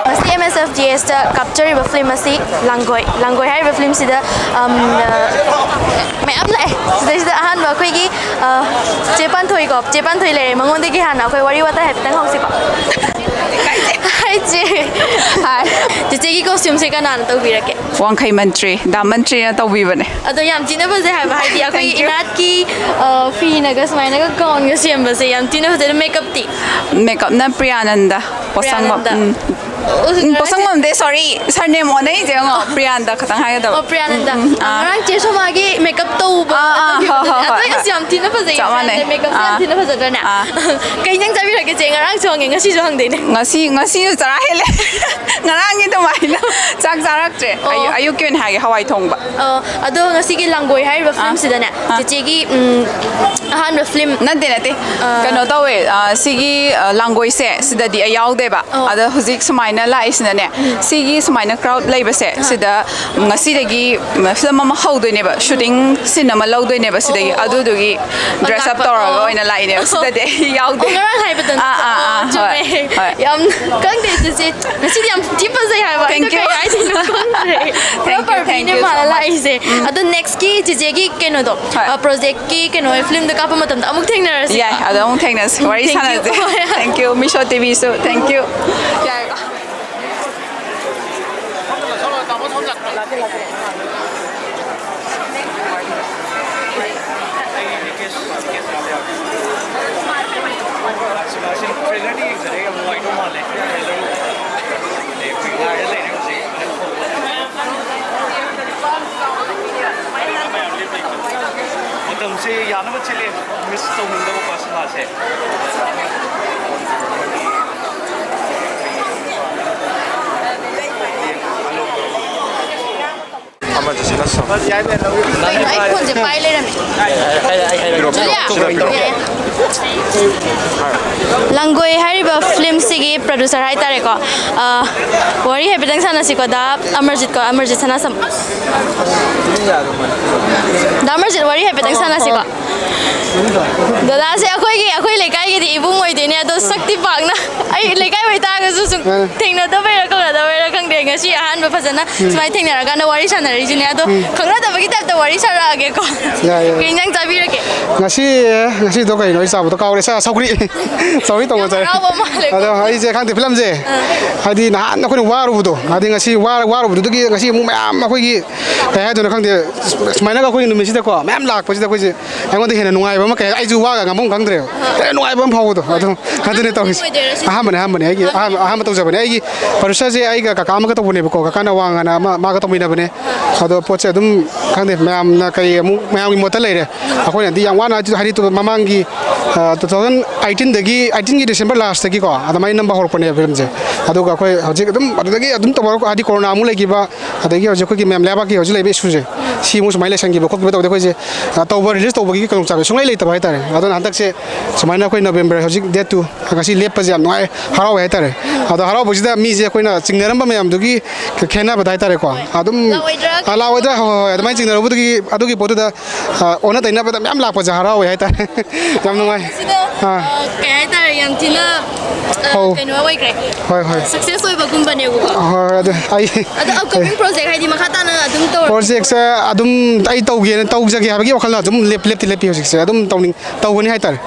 ꯃꯁꯤ M S F G S ꯇ ꯀꯥꯞꯆꯔꯤꯕ ꯐꯤꯂꯝ ꯑꯁꯤ ꯂꯥꯡꯒꯣꯏ꯫ ꯂꯥꯡꯒꯣꯏ ꯍꯥꯏꯔꯤꯕ ꯐꯤꯂꯝꯁꯤꯗ, ꯑꯝ, ꯑ, ꯃꯌꯥꯝ ꯂꯥꯛꯑꯦ꯫ ꯁꯤꯗꯩꯁꯤꯗ ꯑꯍꯥꯟꯕ ꯑꯩꯈꯣꯏꯒꯤ, ꯑ, ꯆꯦ ꯄꯥꯟꯊꯣꯏꯀꯣ, ꯆꯦ ꯄꯥꯟꯊꯣꯏ ꯂꯩꯔꯦ꯫ ꯃꯉꯣꯟꯗꯒꯤ ꯍꯥꯟꯅ ꯑꯩꯈꯣꯏ ꯋꯥꯔꯤ ꯋꯥꯇꯥꯏ ꯍꯥꯏꯐꯦꯠꯇꯪ ꯍꯧꯁꯤꯀꯣ꯫ Hi, ꯆꯦ꯫ Hi. ꯆꯦꯆꯦꯒꯤ costume ꯁꯦ ꯀꯅꯥꯅ ꯇꯧꯕꯤꯔꯛꯀꯦ? ꯋꯥꯡꯈꯩ ꯃꯟꯇ꯭ꯔꯤ, ꯗꯥ ꯃꯟꯇ꯭ꯔꯤꯅ ꯇꯧꯕꯤꯕꯅꯦ꯫ ꯑꯗꯣ ꯌꯥꯝ ꯊꯤꯅ ꯐꯖꯩ ꯍꯥꯏꯕ, ꯍꯥꯏꯗꯤ ꯑꯩꯈꯣꯏꯒꯤ Thank you. ꯏꯅꯥꯠꯀꯤ, ꯑ, ꯐꯤꯅꯒ ꯁꯨꯃꯥꯏꯅꯒ gown ꯒ ꯁꯦꯝꯕꯁꯦ ꯌꯥꯝ ꯊꯤꯅ ꯐꯖꯩ꯫ ꯑꯗꯣ makeup ꯇꯤ? Makeup ꯅ ꯄ꯭ꯔꯤꯌꯥꯅꯟꯗ ꯄꯣꯠꯁꯪꯕꯝ꯫ ꯄ꯭ꯔꯤꯌꯥꯅꯟꯗ꯫ ꯎꯝ꯫ ꯎꯝ, ꯄꯣꯠꯁꯪꯕꯝꯗꯤ, ꯁꯣꯔꯤ, ꯁꯔꯅꯦꯝ ꯑꯣꯟꯅꯩꯁꯦ ꯌꯦꯡꯉꯣ, ꯄ꯭ꯔꯤꯌꯥꯟꯗ ꯈꯇꯪ ꯍꯥꯏꯒꯗꯕ꯫ ꯑꯣ, ꯄ꯭ꯔꯤꯌꯥꯅꯟꯗ꯫ ꯎꯝ, ꯎꯝ, ꯑꯥ, ꯑꯥ꯫ ꯉꯔꯥꯡ ꯆꯦ ꯁꯣꯃꯥꯒꯤ ꯃꯦꯀꯞ ꯇꯧꯕ ꯑꯥ, ꯑꯥ, ꯍꯣꯏ, ꯇꯧꯈꯤꯕꯗꯨꯗꯤ꯫ ꯍꯣꯏ, ꯍꯣꯏ, ꯑꯗꯣ ꯍꯣꯏ꯫ ꯑꯩꯁꯨ ꯌꯥꯝ ꯊꯤꯅ ꯐꯖꯩ, ꯆꯞ ꯃꯥꯟꯅꯩ꯫ ꯄ꯭ꯔꯤꯌꯥꯟꯗ ꯃꯦꯀꯞꯁꯦ ꯌꯥꯝ ꯑꯥ꯫ ꯊꯤꯅ ꯐꯖꯗ꯭ꯔꯅꯦ? ꯑꯥ꯫ ꯀꯩ ꯏꯟꯖꯥꯡ ꯆꯥꯕꯤꯔꯒꯦ, ꯆꯦ? ꯉꯔꯥꯡꯁꯨ ꯍꯪꯉꯦ, ꯉꯁꯤꯁꯨ ꯍꯪꯗꯣꯏꯅꯦ꯫ ꯉꯁꯤ, ꯉꯁꯤꯁꯨ ꯆꯔꯥ ꯍꯦꯜꯂꯦ꯫ ꯉꯔꯥꯡꯒꯤ ꯑꯗꯨꯃꯥꯏꯅ ꯆꯥꯛ ꯆꯥꯔꯛꯇ꯭ꯔꯦ꯫ ꯑꯣ꯫ ꯑꯌꯨꯛ, ꯑꯌꯨꯛꯀꯤ ꯑꯣꯏꯅ ꯍꯥꯏꯒꯦ, ꯍꯋꯥꯏ ꯊꯣꯡꯕ꯫ ꯑꯣ, ꯑꯗꯣ ꯉꯁꯤꯒꯤ ꯂꯥꯡꯒꯣꯏ ꯍꯥꯏꯔꯤꯕ ꯑꯥ꯫ ꯐꯤꯂꯝꯁꯤꯗꯅꯦ, ꯑꯥ꯫ ꯆꯦꯆꯦꯒꯤ, ꯎꯝ, ꯑꯍꯥꯟꯕ ꯐꯤꯂꯝ꯫ ꯅꯠꯇꯦ, ꯅꯠꯇꯦ꯫ ꯑꯥ꯫ ꯀꯩꯅꯣ ꯇꯧꯋꯦ, ꯑꯥ, ꯁꯤꯒꯤ, ꯑꯥ, ꯂꯥꯡꯒꯣꯏꯁꯦ, ꯁꯤꯗꯗꯤ ꯑꯩ ꯌꯥꯎꯗꯦꯕ꯫ ꯑꯣ꯫ ꯑꯗ ꯍꯧꯖꯤꯛ ꯁꯨꯃꯥꯏꯅ ꯂꯥꯛꯏꯁꯤꯅꯅꯦ, ꯎꯝ꯫ ꯁꯤꯒꯤ ꯁꯨꯃꯥꯏꯅ ꯀ꯭ꯔꯥꯎꯗ ꯂꯩꯕꯁꯦ, ꯑꯥ꯫ ꯁꯤꯗ ꯉꯁꯤꯗꯒꯤ ꯐꯤꯂꯝ ꯑꯃ ꯍꯧꯗꯣꯏꯅꯦꯕ, ꯁꯨꯇꯤꯡ ꯁꯤꯟ ꯑꯃ ꯂꯧꯗꯣꯏꯅꯦꯕ ꯁꯤꯗꯒꯤ꯫ ꯑꯣ, ꯑꯣ, ꯑꯣ꯫ ꯑꯗꯨꯗꯨꯒꯤ ꯗ꯭ꯔꯦꯁ ꯑꯞ ꯂꯥꯛꯄ꯫ ꯇꯧꯔꯒ ꯑꯣ꯫ ꯑꯣꯏꯅ ꯂꯥꯛꯏꯅꯦꯕ꯫ ꯑꯣ꯫ ꯁꯤꯗꯗꯤ ꯑꯩ ꯌꯥꯎꯗꯦ꯫ ꯑꯣ, ꯉꯔꯥꯡ ꯍꯥꯏꯕꯗꯣ ꯑꯥ, ꯅꯠꯇ꯭ꯔꯣ? ꯑꯥ, ꯑꯥ, ꯑꯣ, ꯆꯨꯝꯃꯦ꯫ ꯍꯣꯏ, ꯍꯣꯏ꯫ ꯌꯥꯝ ꯈꯪꯗꯦ, ꯆꯦꯆꯦ꯫ ꯉꯁꯤꯗꯤ ꯌꯥꯝ ꯊꯤ ꯐꯖꯩ ꯍꯥꯏꯕ꯫ ꯑꯩꯅ Thank you꯫ ꯀꯩ ꯍꯥꯏꯗꯣꯏꯅꯣ ꯈꯪꯗ꯭ꯔꯦ꯫ ꯄꯨꯔꯥ Thank you, thank ꯄꯥꯔꯐꯦꯛꯅꯦ you so ꯃꯥꯅ much꯫ ꯂꯥꯛꯏꯁꯦ꯫ ꯎꯝ꯫ ꯑꯗꯣ ꯅꯦꯛꯁꯀꯤ ꯆꯦꯆꯦꯒꯤ ꯀꯩꯅꯣꯗꯣ, ꯍꯣꯏ꯫ ꯑ, ꯄ꯭ꯔꯣꯖꯦꯛꯀꯤ ꯀꯩꯅꯣ ꯐꯤꯂꯝꯗꯣ ꯀꯥꯞꯄ ꯃꯇꯝꯗ ꯑꯃꯨꯛ ꯊꯦꯡꯅꯔꯁꯤ꯫ ꯌꯥꯏ, ꯑꯗꯣ ꯑꯃꯨꯛ ꯊꯦꯡꯅꯁꯤ, ꯎꯝ, ꯋꯥꯔꯤ thank you꯫ ꯁꯥꯟꯅꯁꯤ꯫ ꯍꯣꯏ꯫ Thank you, Meesho ꯇꯤꯚꯤꯁꯨ, thank you꯫ ꯌꯥꯏꯀꯣ? ꯃꯇꯝꯁꯦ ꯌꯥꯅꯕ ꯆꯦꯜꯂꯦ, ꯃꯤꯁ ꯇꯧꯅꯤꯡꯗꯕꯀꯣ ꯁꯤꯃꯥꯁꯦ꯫ ꯑꯃꯗꯨꯁꯨ ꯅꯠꯇ꯭ꯔꯣ? ꯀꯩꯅꯣ, ꯑꯩ ꯐꯣꯟꯁꯦ ꯄꯥꯏ ꯂꯩꯔꯝꯃꯦ꯫ ꯖꯨꯂꯤꯌꯥ! ꯌꯥꯏ꯫ ꯂꯥꯡꯒꯣꯏ ꯍꯥꯏꯔꯤꯕ ꯐꯤꯂꯝꯁꯤꯒꯤ ꯄ꯭ꯔꯣꯗ꯭ꯌꯨꯁꯔ ꯍꯥꯏꯇꯥꯔꯦꯀꯣ꯫ ꯑ, ꯋꯥꯔꯤ ꯍꯥꯏꯐꯦꯠꯇꯪ ꯁꯥꯟꯅꯁꯤꯀꯣ, ꯗꯥ ꯑꯃꯔꯖꯤꯠꯀꯣ, ꯑꯃꯔꯖꯤꯠ ꯁꯅꯥꯁꯝ꯫ ꯗꯥ ꯑꯃꯔꯖꯤꯠ, ꯋꯥꯔꯤ ꯍꯥꯏꯐꯦꯠꯇꯪ ꯁꯥꯟꯅꯁꯤꯀꯣ꯫ ꯗꯗꯥꯁꯦ ꯑꯩꯈꯣꯏꯒꯤ, ꯑꯩꯈꯣꯏ ꯂꯩꯀꯥꯏꯒꯤꯗꯤ ꯏꯕꯨꯡ ꯑꯣꯏꯗꯣꯏꯅꯦ, ꯑꯗꯣ ꯁꯛꯇꯤ ꯄꯥꯛꯅ, ꯑꯩ ꯂꯩꯀꯥꯏ ꯑꯣꯏꯇꯥꯔꯒꯁꯨ ꯁꯨꯝ ꯑꯥ꯫ ꯊꯦꯡꯅꯗꯕꯩꯔꯥ ꯀꯧꯅꯗꯕꯩꯔꯥ ꯈꯪꯗꯦ, ꯉꯁꯤ ꯑꯍꯥꯟꯕ ꯐꯖꯅ ꯎꯝ꯫ ꯁꯨꯃꯥꯏꯅ ꯊꯦꯡꯅꯔꯀꯥꯟꯗ ꯋꯥꯔꯤ ꯁꯥꯟꯅꯔꯤꯁꯤꯅꯦ꯫ ꯑꯗꯣ ꯎꯝ꯫ ꯈꯪꯅꯗꯕꯒꯤ ꯇꯥꯏꯞꯇ ꯋꯥꯔꯤ ꯁꯥꯔꯛꯑꯒꯦꯀꯣ꯫ ꯌꯥꯏ, ꯌꯥꯏ꯫ ꯀꯩ ꯏꯟꯖꯥꯡ ꯆꯥꯕꯤꯔꯒꯦ? ꯉꯁꯤ, ꯉꯁꯤꯗꯣ ꯀꯩꯅꯣ ꯑꯩ ꯆꯥꯕꯗꯣ ꯀꯥꯎꯔꯦ, ꯁꯥ-, ꯁꯧꯒ꯭ꯔꯤ꯫ ꯁꯧꯒ꯭ꯔꯤ ꯊꯣꯡꯕ ꯌꯥꯝ ꯆꯥꯏ꯫ ꯍꯔꯥꯎꯕ ꯃꯥꯜꯂꯦꯀꯣ꯫ ꯑꯗꯣ ꯑꯩꯁꯦ ꯈꯪꯗꯦ, ꯐꯤꯂꯝꯁꯦ ꯑꯥ꯫ ꯍꯥꯏꯗꯤ ꯅꯍꯥꯟ ꯑꯩꯈꯣꯏꯅ ꯋꯥꯔꯨꯕꯗꯣ, ꯍꯥꯏꯗꯤ ꯉꯁꯤ ꯋꯥ-, ꯋꯥꯔꯨꯕꯗꯨꯗꯒꯤ ꯉꯁꯤ ꯑꯃꯨꯛ ꯃꯌꯥꯝ ꯑꯩꯈꯣꯏꯒꯤ ꯀꯩ ꯍꯥꯏꯗꯣꯏꯅꯣ ꯈꯪꯗꯦ, ꯁꯨꯃꯥꯏꯅꯒ ꯑꯩꯈꯣꯏꯒꯤ ꯅꯨꯃꯤꯠꯁꯤꯗꯀꯣ ꯃꯌꯥꯝ ꯂꯥꯛꯄꯁꯤꯗ ꯑꯩꯈꯣꯏꯁꯦ ꯑꯩꯉꯣꯟꯗ ꯍꯦꯟꯅ ꯅꯨꯡꯉꯥꯏꯕ ꯑꯃ, ꯀꯩ ꯍꯥꯏ, ꯑꯩꯁꯨ ꯋꯥꯒ ꯉꯥꯡꯐꯝ ꯈꯪꯗ꯭ꯔꯦꯕ꯫ ꯑꯥ꯫ ꯍꯦꯟꯅ ꯅꯨꯡꯉꯥꯏꯕ ꯑꯃ ꯐꯥꯎꯕꯗꯣ ꯑꯗꯨꯝ, ꯑꯗꯨꯅꯦ ꯇꯧꯔꯤꯁꯦ꯫ ꯑꯣꯏꯗꯣꯏꯔꯥ ꯁꯤ? ꯑꯍꯥꯟꯕꯅꯦ, ꯑꯍꯥꯟꯕꯅꯦ, ꯑꯩꯒꯤ ꯑꯍꯥꯟꯕ, ꯑꯍꯥꯟꯕ ꯇꯧꯖꯕꯅꯦ꯫ ꯑꯩꯒꯤ producer ꯁꯦ ꯑꯩꯒ ꯀꯀꯥ ꯑꯃꯒ ꯇꯧꯕꯅꯦꯕꯀꯣ, ꯀꯀꯥ ꯅꯋꯥꯡ ꯑꯅ ꯑꯃ, ꯃꯥꯒ ꯇꯧꯃꯤꯟꯅꯕꯅꯦ꯫ ꯑꯗꯣ ꯄꯣꯠꯁꯦ ꯑꯗꯨꯝ, ꯈꯪꯗꯦ, ꯃꯌꯥꯝꯅ ꯀꯩ ꯑꯃꯨꯛ ꯃꯌꯥꯝꯒꯤ ꯃꯣꯠꯇ ꯂꯩꯔꯦ꯫ ꯑꯩꯈꯣꯏꯅꯗꯤ ꯌꯥꯝ ꯋꯥꯅ, ꯍꯥꯏꯗꯤ, ꯇꯨ-, ꯃꯃꯥꯡꯒꯤ, ꯑ, two thousand eighteen ꯗꯒꯤ, eighteen ꯒꯤ December last ꯇꯒꯤꯀꯣ, ꯑꯗꯨꯃꯥꯏꯅ ꯅꯝꯕ ꯍꯧꯔꯛꯄꯅꯦꯕ film ꯁꯦ꯫ ꯑꯗꯨꯒ ꯑꯩꯈꯣꯏ ꯍꯧꯖꯤꯛ ꯑꯗꯨꯝ, ꯑꯗꯨꯗꯒꯤ ꯑꯗꯨꯝ ꯇꯧꯕ, ꯍꯥꯏꯗꯤ, corona ꯑꯃꯨꯛ ꯂꯩꯈꯤꯕ, ꯑꯗꯒꯤ ꯍꯧꯖꯤꯛ ꯑꯩꯈꯣꯏꯒꯤ ꯃꯌꯥꯝ ꯂꯩꯕꯥꯛꯀꯤ ꯍꯧꯖꯤꯛ ꯂꯩꯔꯤꯕ issue ꯁꯦ, ꯁꯤ ꯑꯃꯨꯛ ꯁꯨꯃꯥꯏꯅ ꯂꯩꯁꯟꯈꯤꯕ ꯈꯣꯠꯈꯤꯕ ꯇꯧꯕꯗ ꯑꯩꯈꯣꯏꯁꯦ, ꯑ, ꯇꯧꯕ, release ꯇꯧꯕꯒꯤ ꯈꯨꯗꯣꯡꯆꯥꯕ ꯁꯨꯡꯂꯩ ꯂꯩꯇꯕ ꯍꯥꯏꯇꯥꯔꯦ꯫ ꯑꯗꯨꯅ ꯍꯟꯗꯛꯁꯦ ꯁꯨꯃꯥꯏꯅ ꯑꯩꯈꯣꯏ November ꯍꯧꯖꯤꯛ date two ꯉꯁꯤ ꯂꯦꯞꯄꯁꯦ ꯌꯥꯝ ꯅꯨꯡꯉꯥꯏ, ꯍꯔꯥꯎꯋꯦ ꯍꯥꯏꯇꯥꯔꯦ꯫ ꯑꯗꯣ ꯍꯔꯥꯎꯕꯁꯤꯗ ꯃꯤꯁꯦ ꯑꯩꯈꯣꯏꯅ ꯆꯤꯡꯅꯔꯝꯕ ꯃꯌꯥꯝꯗꯨꯒꯤ ꯈꯦꯠꯅꯕꯗ ꯍꯥꯏꯇꯥꯔꯦꯀꯣ, ꯑꯗꯨꯝ, ꯂꯥꯛꯑꯣꯏꯗ꯭ꯔꯥ? ꯑ, ꯂꯥꯛꯑꯣꯏꯗ꯭ꯔꯥ? ꯍꯣꯏ, ꯍꯣꯏ, ꯍꯣꯏ, ꯑꯗꯨꯃꯥꯏꯅ ꯆꯤꯡꯅꯔꯨꯕꯗꯨꯒꯤ, ꯑꯗꯨꯒꯤ ꯄꯣꯠꯇꯨꯗ, ꯑ, ꯑꯣꯟꯅ ꯇꯩꯅꯕꯗ ꯃꯌꯥꯝ ꯂꯥꯛꯄꯁꯦ ꯍꯔꯥꯎꯋꯦ ꯍꯥꯏꯇꯥꯔꯦ꯫ ꯌꯥꯝ ꯅꯨꯡꯉꯥꯏ꯫ ꯁꯤꯗ, ꯑꯥ꯫ ꯑ, ꯀꯩ ꯍꯥꯏꯇꯥꯔꯦ, ꯌꯥꯝ ꯊꯤꯅ, ꯑ, ꯍꯧ꯫ ꯀꯩꯅꯣ ꯑꯣꯏꯈ꯭ꯔꯦ꯫ ꯍꯣꯏ, ꯍꯣꯏ꯫ Success ꯑꯣꯏꯕꯒꯨꯝꯕꯅꯦꯕꯀꯣ꯫ ꯍꯣꯏ, ꯍꯣꯏ, ꯑꯗꯨ ꯑꯩ ꯑꯗꯣ upcoming project ꯍꯥꯏꯗꯤ ꯃꯈꯥ ꯇꯥꯅ ꯑꯗꯨꯝ ꯇꯧꯔ- Project ꯁꯦ ꯑꯗꯨꯝ ꯑꯩ ꯇꯧꯒꯦꯅ, ꯇꯧꯖꯒꯦ ꯍꯥꯏꯕꯒꯤ ꯋꯥꯈꯜꯗ ꯑꯗꯨꯝ ꯂꯦꯞ-, ꯂꯦꯞꯇꯤ ꯂꯦꯞꯄꯤ ꯍꯧꯖꯤꯛꯁꯦ꯫ ꯑꯗꯨꯝ ꯇꯧꯅꯤꯡ-, ꯇꯧꯒꯅꯤ ꯍꯥꯏꯇꯥꯔꯦ꯫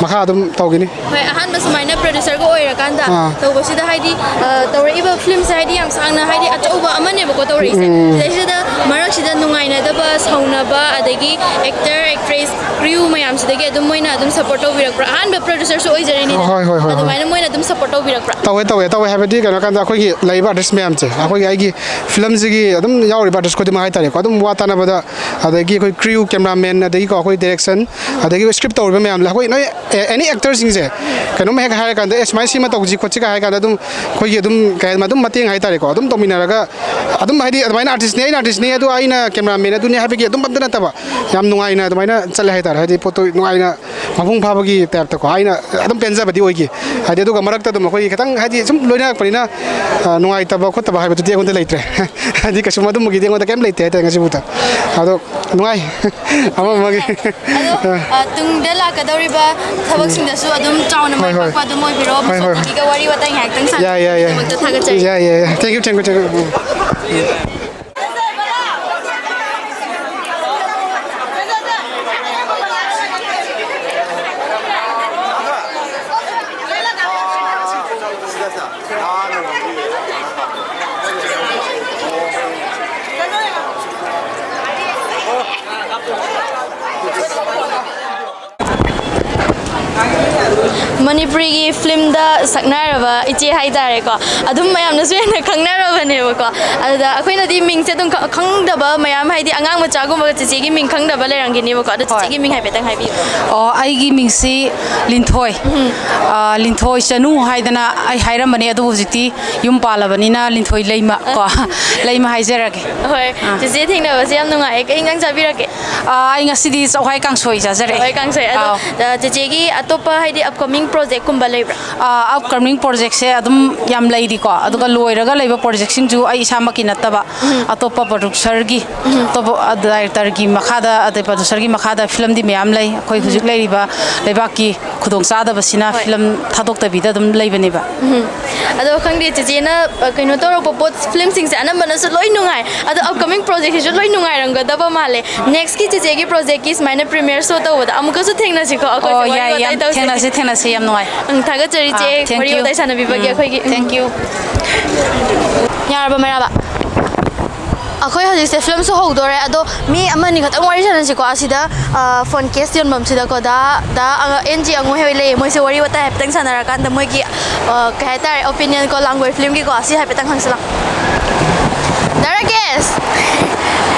ꯃꯈꯥ ꯑꯗꯨꯝ ꯇꯧꯒꯅꯤ꯫ ꯍꯣꯏ, ꯑꯍꯥꯟꯕ ꯁꯨꯃꯥꯏꯅ producer ꯒ ꯑꯣꯏꯔꯀꯥꯟꯗ ꯑꯥ꯫ ꯇꯧꯕꯁꯤꯗ ꯍꯥꯏꯗꯤ, ꯑ, ꯇꯧꯔꯛꯏꯕ film ꯁꯦ ꯍꯥꯏꯗꯤ ꯌꯥꯝ ꯁꯥꯡꯅ ꯍꯥꯏꯗꯤ ꯑꯆꯧꯕ ꯑꯃꯅꯦꯕꯀꯣ ꯇꯧꯔꯛꯏꯁꯦ꯫ ꯎꯝ꯫ ꯁꯤꯗꯩꯁꯤꯗ ꯃꯔꯛꯁꯤꯗ ꯅꯨꯡꯉꯥꯏꯅꯗꯕ, ꯁꯥꯎꯅꯕ, ꯑꯗꯒꯤ actor, actress, crew ꯃꯌꯥꯝꯁꯤꯗꯒꯤ ꯑꯗꯨꯝ ꯃꯣꯏꯅ ꯑꯗꯨꯝ support ꯇꯧꯕꯤꯔꯛꯄ꯭ꯔꯥ? ꯑꯍꯥꯟꯕ producer ꯁꯨ ꯑꯣꯏꯖꯔꯤꯅꯤꯗꯅ꯫ ꯍꯣꯏ, ꯍꯣꯏ, ꯍꯣꯏ, ꯍꯣꯏ꯫ ꯑꯗꯨꯃꯥꯏꯅ ꯃꯣꯏꯅ ꯑꯗꯨꯝ support ꯇꯧꯕꯤꯔꯛꯄ꯭ꯔꯥ? ꯇꯧꯋꯦ, ꯇꯧꯋꯦ, ꯇꯧꯋꯦ꯫ ꯍꯥꯏꯕꯗꯤ ꯀꯩꯅꯣ ꯀꯥꯟꯗ ꯑꯩꯈꯣꯏꯒꯤ ꯂꯩꯔꯤꯕ artist ꯃꯌꯥꯝꯁꯦ, ꯑꯩꯈꯣꯏꯒꯤ, ꯑꯩꯒꯤ film ꯁꯤꯒꯤ ꯑꯗꯨꯝ ꯌꯥꯎꯔꯤꯕ artist ꯈꯨꯗꯤꯡꯃꯛ ꯍꯥꯏꯇꯥꯔꯦꯀꯣ, ꯑꯗꯨꯝ ꯋꯥ ꯇꯥꯅꯕꯗ, ꯑꯗꯒꯤ ꯑꯩꯈꯣꯏ crew, cameraman, ꯑꯗꯒꯤꯀꯣ ꯑꯩꯈꯣꯏ direction, ꯑꯗꯒꯤ script ꯇꯧꯔꯤꯕ ꯃꯌꯥꯝ, ꯑꯩꯈꯣꯏ ꯅꯣꯏ, ꯑꯦ, any actor ꯁꯤꯡꯁꯦ ꯀꯩꯅꯣꯝ ꯍꯦꯛ ꯍꯥꯏꯔ ꯀꯥꯟꯗ, "ꯑꯦ, ꯁꯨꯃꯥꯏꯅ ꯁꯤꯃ ꯇꯧꯁꯤ ꯈꯣꯠꯁꯤꯒ" ꯍꯥꯏꯔ ꯀꯥꯟꯗ ꯑꯗꯨꯝ ꯑꯩꯈꯣꯏꯒꯤ ꯑꯗꯨꯝ, ꯀꯩ ꯍꯥꯏ, ꯑꯗꯨꯝ ꯃꯇꯦꯡ ꯍꯥꯏꯇꯥꯔꯦꯀꯣ, ꯑꯗꯨꯝ ꯇꯧꯃꯤꯟꯅꯔꯒ ꯑꯗꯨꯝ, ꯍꯥꯏꯗꯤ, ꯑꯗꯨꯃꯥꯏꯅ artist ꯅꯤ, ꯑꯩꯅ artist ꯅꯤ, ꯑꯗꯨ ꯑꯩꯅ cameraman ꯑꯗꯨꯅꯤ ꯍꯥꯏꯕꯒꯤ ꯑꯗꯨꯝ ꯑꯝꯇ ꯅꯠꯇꯕ, ꯌꯥꯝ ꯅꯨꯡꯉꯥꯏꯅ ꯑꯗꯨꯃꯥꯏꯅ ꯆꯠꯂꯦ ꯍꯥꯏꯇꯥꯔꯦ꯫ ꯍꯥꯏꯗꯤ ꯄꯣꯠꯇꯣ ꯅꯨꯡꯉꯥꯏꯅ ꯃꯄꯨꯡ ꯐꯥꯕꯒꯤ type ꯇꯀꯣ, ꯑꯩꯅ ꯑꯗꯨꯝ ꯄꯦꯟꯖꯕꯗꯤ ꯑꯣꯏꯈꯤ꯫ ꯍꯥꯏꯗꯤ ꯑꯗꯨꯒ ꯃꯔꯛꯇ ꯑꯗꯨꯝ ꯑꯩꯈꯣꯏꯒꯤ ꯈꯤꯇꯪ, ꯍꯥꯏꯗꯤ ꯁꯨꯝ ꯂꯣꯏꯅꯔꯛꯄꯅꯤꯅ, ꯑ, ꯅꯨꯡꯉꯥꯏꯇꯕ ꯈꯣꯠꯇꯕ ꯍꯥꯏꯕꯗꯨꯗꯤ ꯑꯩꯉꯣꯟꯗ ꯂꯩꯇ꯭ꯔꯦ꯫ ꯍꯥꯏꯗꯤ ꯀꯩꯁꯨꯝ ꯑꯗꯨꯝꯕꯒꯤꯗꯤ ꯑꯩꯉꯣꯟꯗ ꯀꯩꯝ ꯂꯩꯇꯦ ꯍꯥꯏꯇꯥꯔꯦ ꯉꯁꯤꯕꯨꯛꯇ꯫ ꯑꯗꯣ ꯅꯨꯡꯉꯥꯏ꯫ ꯑꯃ ꯑꯃꯒꯤ꯫ ꯑꯗꯣ, ꯑ, ꯇꯨꯡꯗ ꯂꯥꯛꯀꯗꯧꯔꯤꯕ ꯊꯕꯛꯁꯤꯡꯗꯁꯨ ꯑꯗꯨꯝ ꯆꯥꯎꯅ ꯃꯥꯏ ꯍꯣꯏ, ꯍꯣꯏ꯫ ꯄꯥꯛꯄ ꯑꯗꯨꯝ ꯑꯣꯏꯕꯤꯔꯣ꯫ ꯍꯣꯏ, ꯍꯣꯏ꯫ ꯃꯁꯣꯇꯤꯒꯤꯒ ꯋꯥꯔꯤ ꯋꯥꯇꯥꯏ ꯉꯥꯏꯍꯥꯛꯇꯪ ꯌꯥꯏ, ꯌꯥꯏ, ꯌꯥꯏ꯫ ꯁꯥꯟꯅꯕꯒꯤꯗꯃꯛꯇ ꯊꯥꯒꯠꯆꯔꯤ꯫ ꯌꯥꯏ, ꯌꯥꯏ, ꯌꯥꯏ꯫ Thank you, thank you, thank you꯫ ꯎꯝ꯫ ꯃꯅꯤꯄꯨꯔꯤꯒꯤ ꯐꯤꯂꯝꯗ ꯁꯛꯅꯔꯕ ꯏꯆꯦ ꯍꯥꯏꯇꯥꯔꯦꯀꯣ, ꯑꯗꯨꯝ ꯃꯌꯥꯝꯅꯁꯨ ꯍꯦꯟꯅ ꯈꯪꯅꯔꯕꯅꯦꯕꯀꯣ꯫ ꯑꯗꯨꯗ ꯑꯩꯈꯣꯏꯅꯗꯤ ꯃꯤꯡꯁꯦ ꯑꯗꯨꯝ ꯈ- ꯈꯪꯗꯕ ꯃꯌꯥꯝ, ꯍꯥꯏꯗꯤ ꯑꯉꯥꯡ ꯃꯆꯥꯒꯨꯝꯕ ꯆꯤꯆꯦꯒꯤ ꯃꯤꯡ ꯈꯪꯗꯕ ꯂꯩꯔꯝꯒꯅꯦꯕꯀꯣ꯫ ꯑꯗꯣ ꯍꯣꯏ꯫ ꯆꯤꯆꯦꯒꯤ ꯃꯤꯡ ꯍꯥꯏꯐꯦꯠꯇꯪ ꯍꯥꯏꯕꯤꯌꯨ꯫ ꯑꯣ, ꯑꯩꯒꯤ ꯃꯤꯡꯁꯤ ꯂꯤꯟꯊꯣꯏ꯫ ꯑ, ꯂꯤꯟꯊꯣꯏ ꯆꯅꯨ ꯍꯥꯏꯗꯅ ꯑꯩ ꯍꯥꯏꯔꯝꯕꯅꯦ, ꯑꯗꯨꯕꯨ ꯍꯧꯖꯤꯛꯇꯤ ꯌꯨꯝ ꯄꯥꯜꯂꯕꯅꯤꯅ ꯂꯤꯟꯊꯣꯏ ꯂꯩꯃ ꯀꯣ꯫ ꯂꯩꯃ ꯍꯥꯏꯖꯔꯒꯦ꯫ ꯍꯣꯏ꯫ ꯑꯥ꯫ ꯆꯤꯆꯦ ꯊꯦꯡꯅꯕꯁꯦ ꯌꯥꯝ ꯅꯨꯡꯉꯥꯏꯌꯦ꯫ ꯀꯩ ꯏꯟꯖꯥꯡ ꯆꯥꯕꯤꯔꯛꯀꯦ? ꯑ, ꯑꯩ ꯉꯁꯤꯗꯤ ꯆꯥꯛꯋꯥꯏ ꯀꯥꯡꯁꯣꯏ ꯆꯥꯖꯔꯦ꯫ ꯆꯥꯛꯋꯥꯏ ꯀꯥꯡꯁꯣꯏ꯫ ꯑꯗꯣ, ꯑꯥꯎ꯫ ꯑ, ꯆꯤꯆꯦꯒꯤ ꯑꯇꯣꯞꯄ, ꯍꯥꯏꯗꯤ, upcoming project ꯀꯨꯝꯕ ꯂꯩꯕ꯭ꯔꯥ? ꯑ, upcoming project ꯁꯦ ꯑꯗꯨꯝ ꯌꯥꯝ ꯂꯩꯔꯤꯀꯣ, ꯑꯗꯨꯒ ꯂꯣꯏꯔꯒ ꯂꯩꯕ project ꯁꯤꯡꯁꯨ ꯑꯩ ꯏꯁꯥꯃꯛꯀꯤ ꯅꯠꯇꯕ, ꯑꯇꯣꯞꯄ producer ꯒꯤ, ꯑꯇꯣꯞꯄ, ꯑ, director ꯒꯤ ꯃꯈꯥꯗ, ꯑꯗꯩ producer ꯒꯤ ꯃꯈꯥꯗ ꯐꯤꯂꯝꯗꯤ ꯃꯌꯥꯝ ꯂꯩ꯫ ꯑꯩꯈꯣꯏ ꯍꯧꯖꯤꯛ ꯂꯩꯔꯤꯕ ꯂꯩꯕꯥꯛꯀꯤ ꯈꯨꯗꯣꯡꯆꯥꯗꯕꯁꯤꯅ ꯍꯣꯏ꯫ ꯐꯤꯂꯝ ꯊꯥꯗꯣꯛꯇꯕꯤꯗ ꯑꯗꯨꯝ ꯂꯩꯕꯅꯦꯕ꯫ ꯎꯝ꯫ ꯑꯗꯣ ꯈꯪꯗꯦ, ꯆꯤꯆꯦꯅ, ꯑ, ꯀꯩꯅꯣ ꯇꯧꯔꯛꯄ ꯄꯣꯠ, ꯐꯤꯂꯝꯁꯤꯡꯁꯦ ꯑꯅꯝꯕꯅꯁꯨ ꯂꯣꯏ ꯅꯨꯡꯉꯥꯏ꯫ ꯑꯗꯣ upcoming project ꯁꯤꯁꯨ ꯂꯣꯏ ꯅꯨꯡꯉꯥꯏꯔꯝꯒꯗꯕ ꯃꯥꯜꯂꯦ꯫ Next ꯀꯤ ꯆꯤꯆꯦꯒꯤ project ꯀꯤ ꯁꯨꯃꯥꯏꯅ premiere show ꯇꯧꯕꯗ ꯑꯃꯨꯛꯀꯁꯨ ꯊꯦꯡꯅꯁꯤꯀꯣ꯫ ꯑꯩꯈꯣꯏꯁꯦ ꯑꯣ, ꯋꯥꯔꯤ ꯌꯥꯏ, ꯌꯥꯝ ꯋꯥꯇꯥꯏ ꯇꯧꯁꯦ꯫ ꯊꯦꯡꯅꯁꯦ, ꯊꯦꯡꯅꯁꯦ, ꯌꯥꯝ ꯅꯨꯡꯉꯥꯏ꯫ ꯎꯝ, ꯊꯥꯒꯠꯆꯔꯤ, ꯆꯦ, ꯑꯥ, thank ꯋꯥꯔꯤ you꯫ ꯋꯥꯇꯥꯏ ꯁꯥꯟꯅꯕꯤꯕꯒꯤ ꯎꯝ, ꯑꯩꯈꯣꯏꯒꯤ꯫ ꯎꯝ꯫ Thank you꯫ ꯌꯥꯔꯕ, ꯃꯩꯔꯥꯕ? ꯑꯩꯈꯣꯏ ꯍꯧꯖꯤꯛꯁꯦ ꯐꯤꯂꯝꯁꯨ ꯍꯧꯗꯣꯔꯦ, ꯑꯗꯣ ꯃꯤ ꯑꯃꯅꯤ ꯈꯛꯇꯪ ꯋꯥꯔꯤ ꯁꯥꯟꯅꯁꯤꯀꯣ꯫ ꯑꯁꯤꯗ, ꯑ, phone case ꯌꯣꯟꯐꯝꯁꯤꯗꯀꯣ, ꯗꯥ, ꯗꯥ, ꯑ, ꯑꯦꯟ ꯖꯤ ꯑꯉꯣ ꯍꯣꯏ ꯂꯩꯌꯦ꯫ ꯃꯣꯏꯁꯦ ꯋꯥꯔꯤ ꯋꯥꯇꯥꯏ ꯍꯥꯏꯐꯦꯠꯇꯪ ꯁꯥꯟꯅꯔꯀꯥꯟꯗ ꯃꯣꯏꯒꯤ, ꯑ, ꯀꯩ ꯍꯥꯏꯇꯥꯔꯦ, opinion ꯀꯣ, ꯂꯥꯡꯒꯣꯏ ꯐꯤꯂꯝꯒꯤꯀꯣ, ꯑꯁꯤ ꯍꯥꯏꯐꯦꯠꯇꯪ ꯍꯪꯁꯤꯂꯥꯎ꯫ ꯗꯥ ꯔꯥꯀꯦꯁ!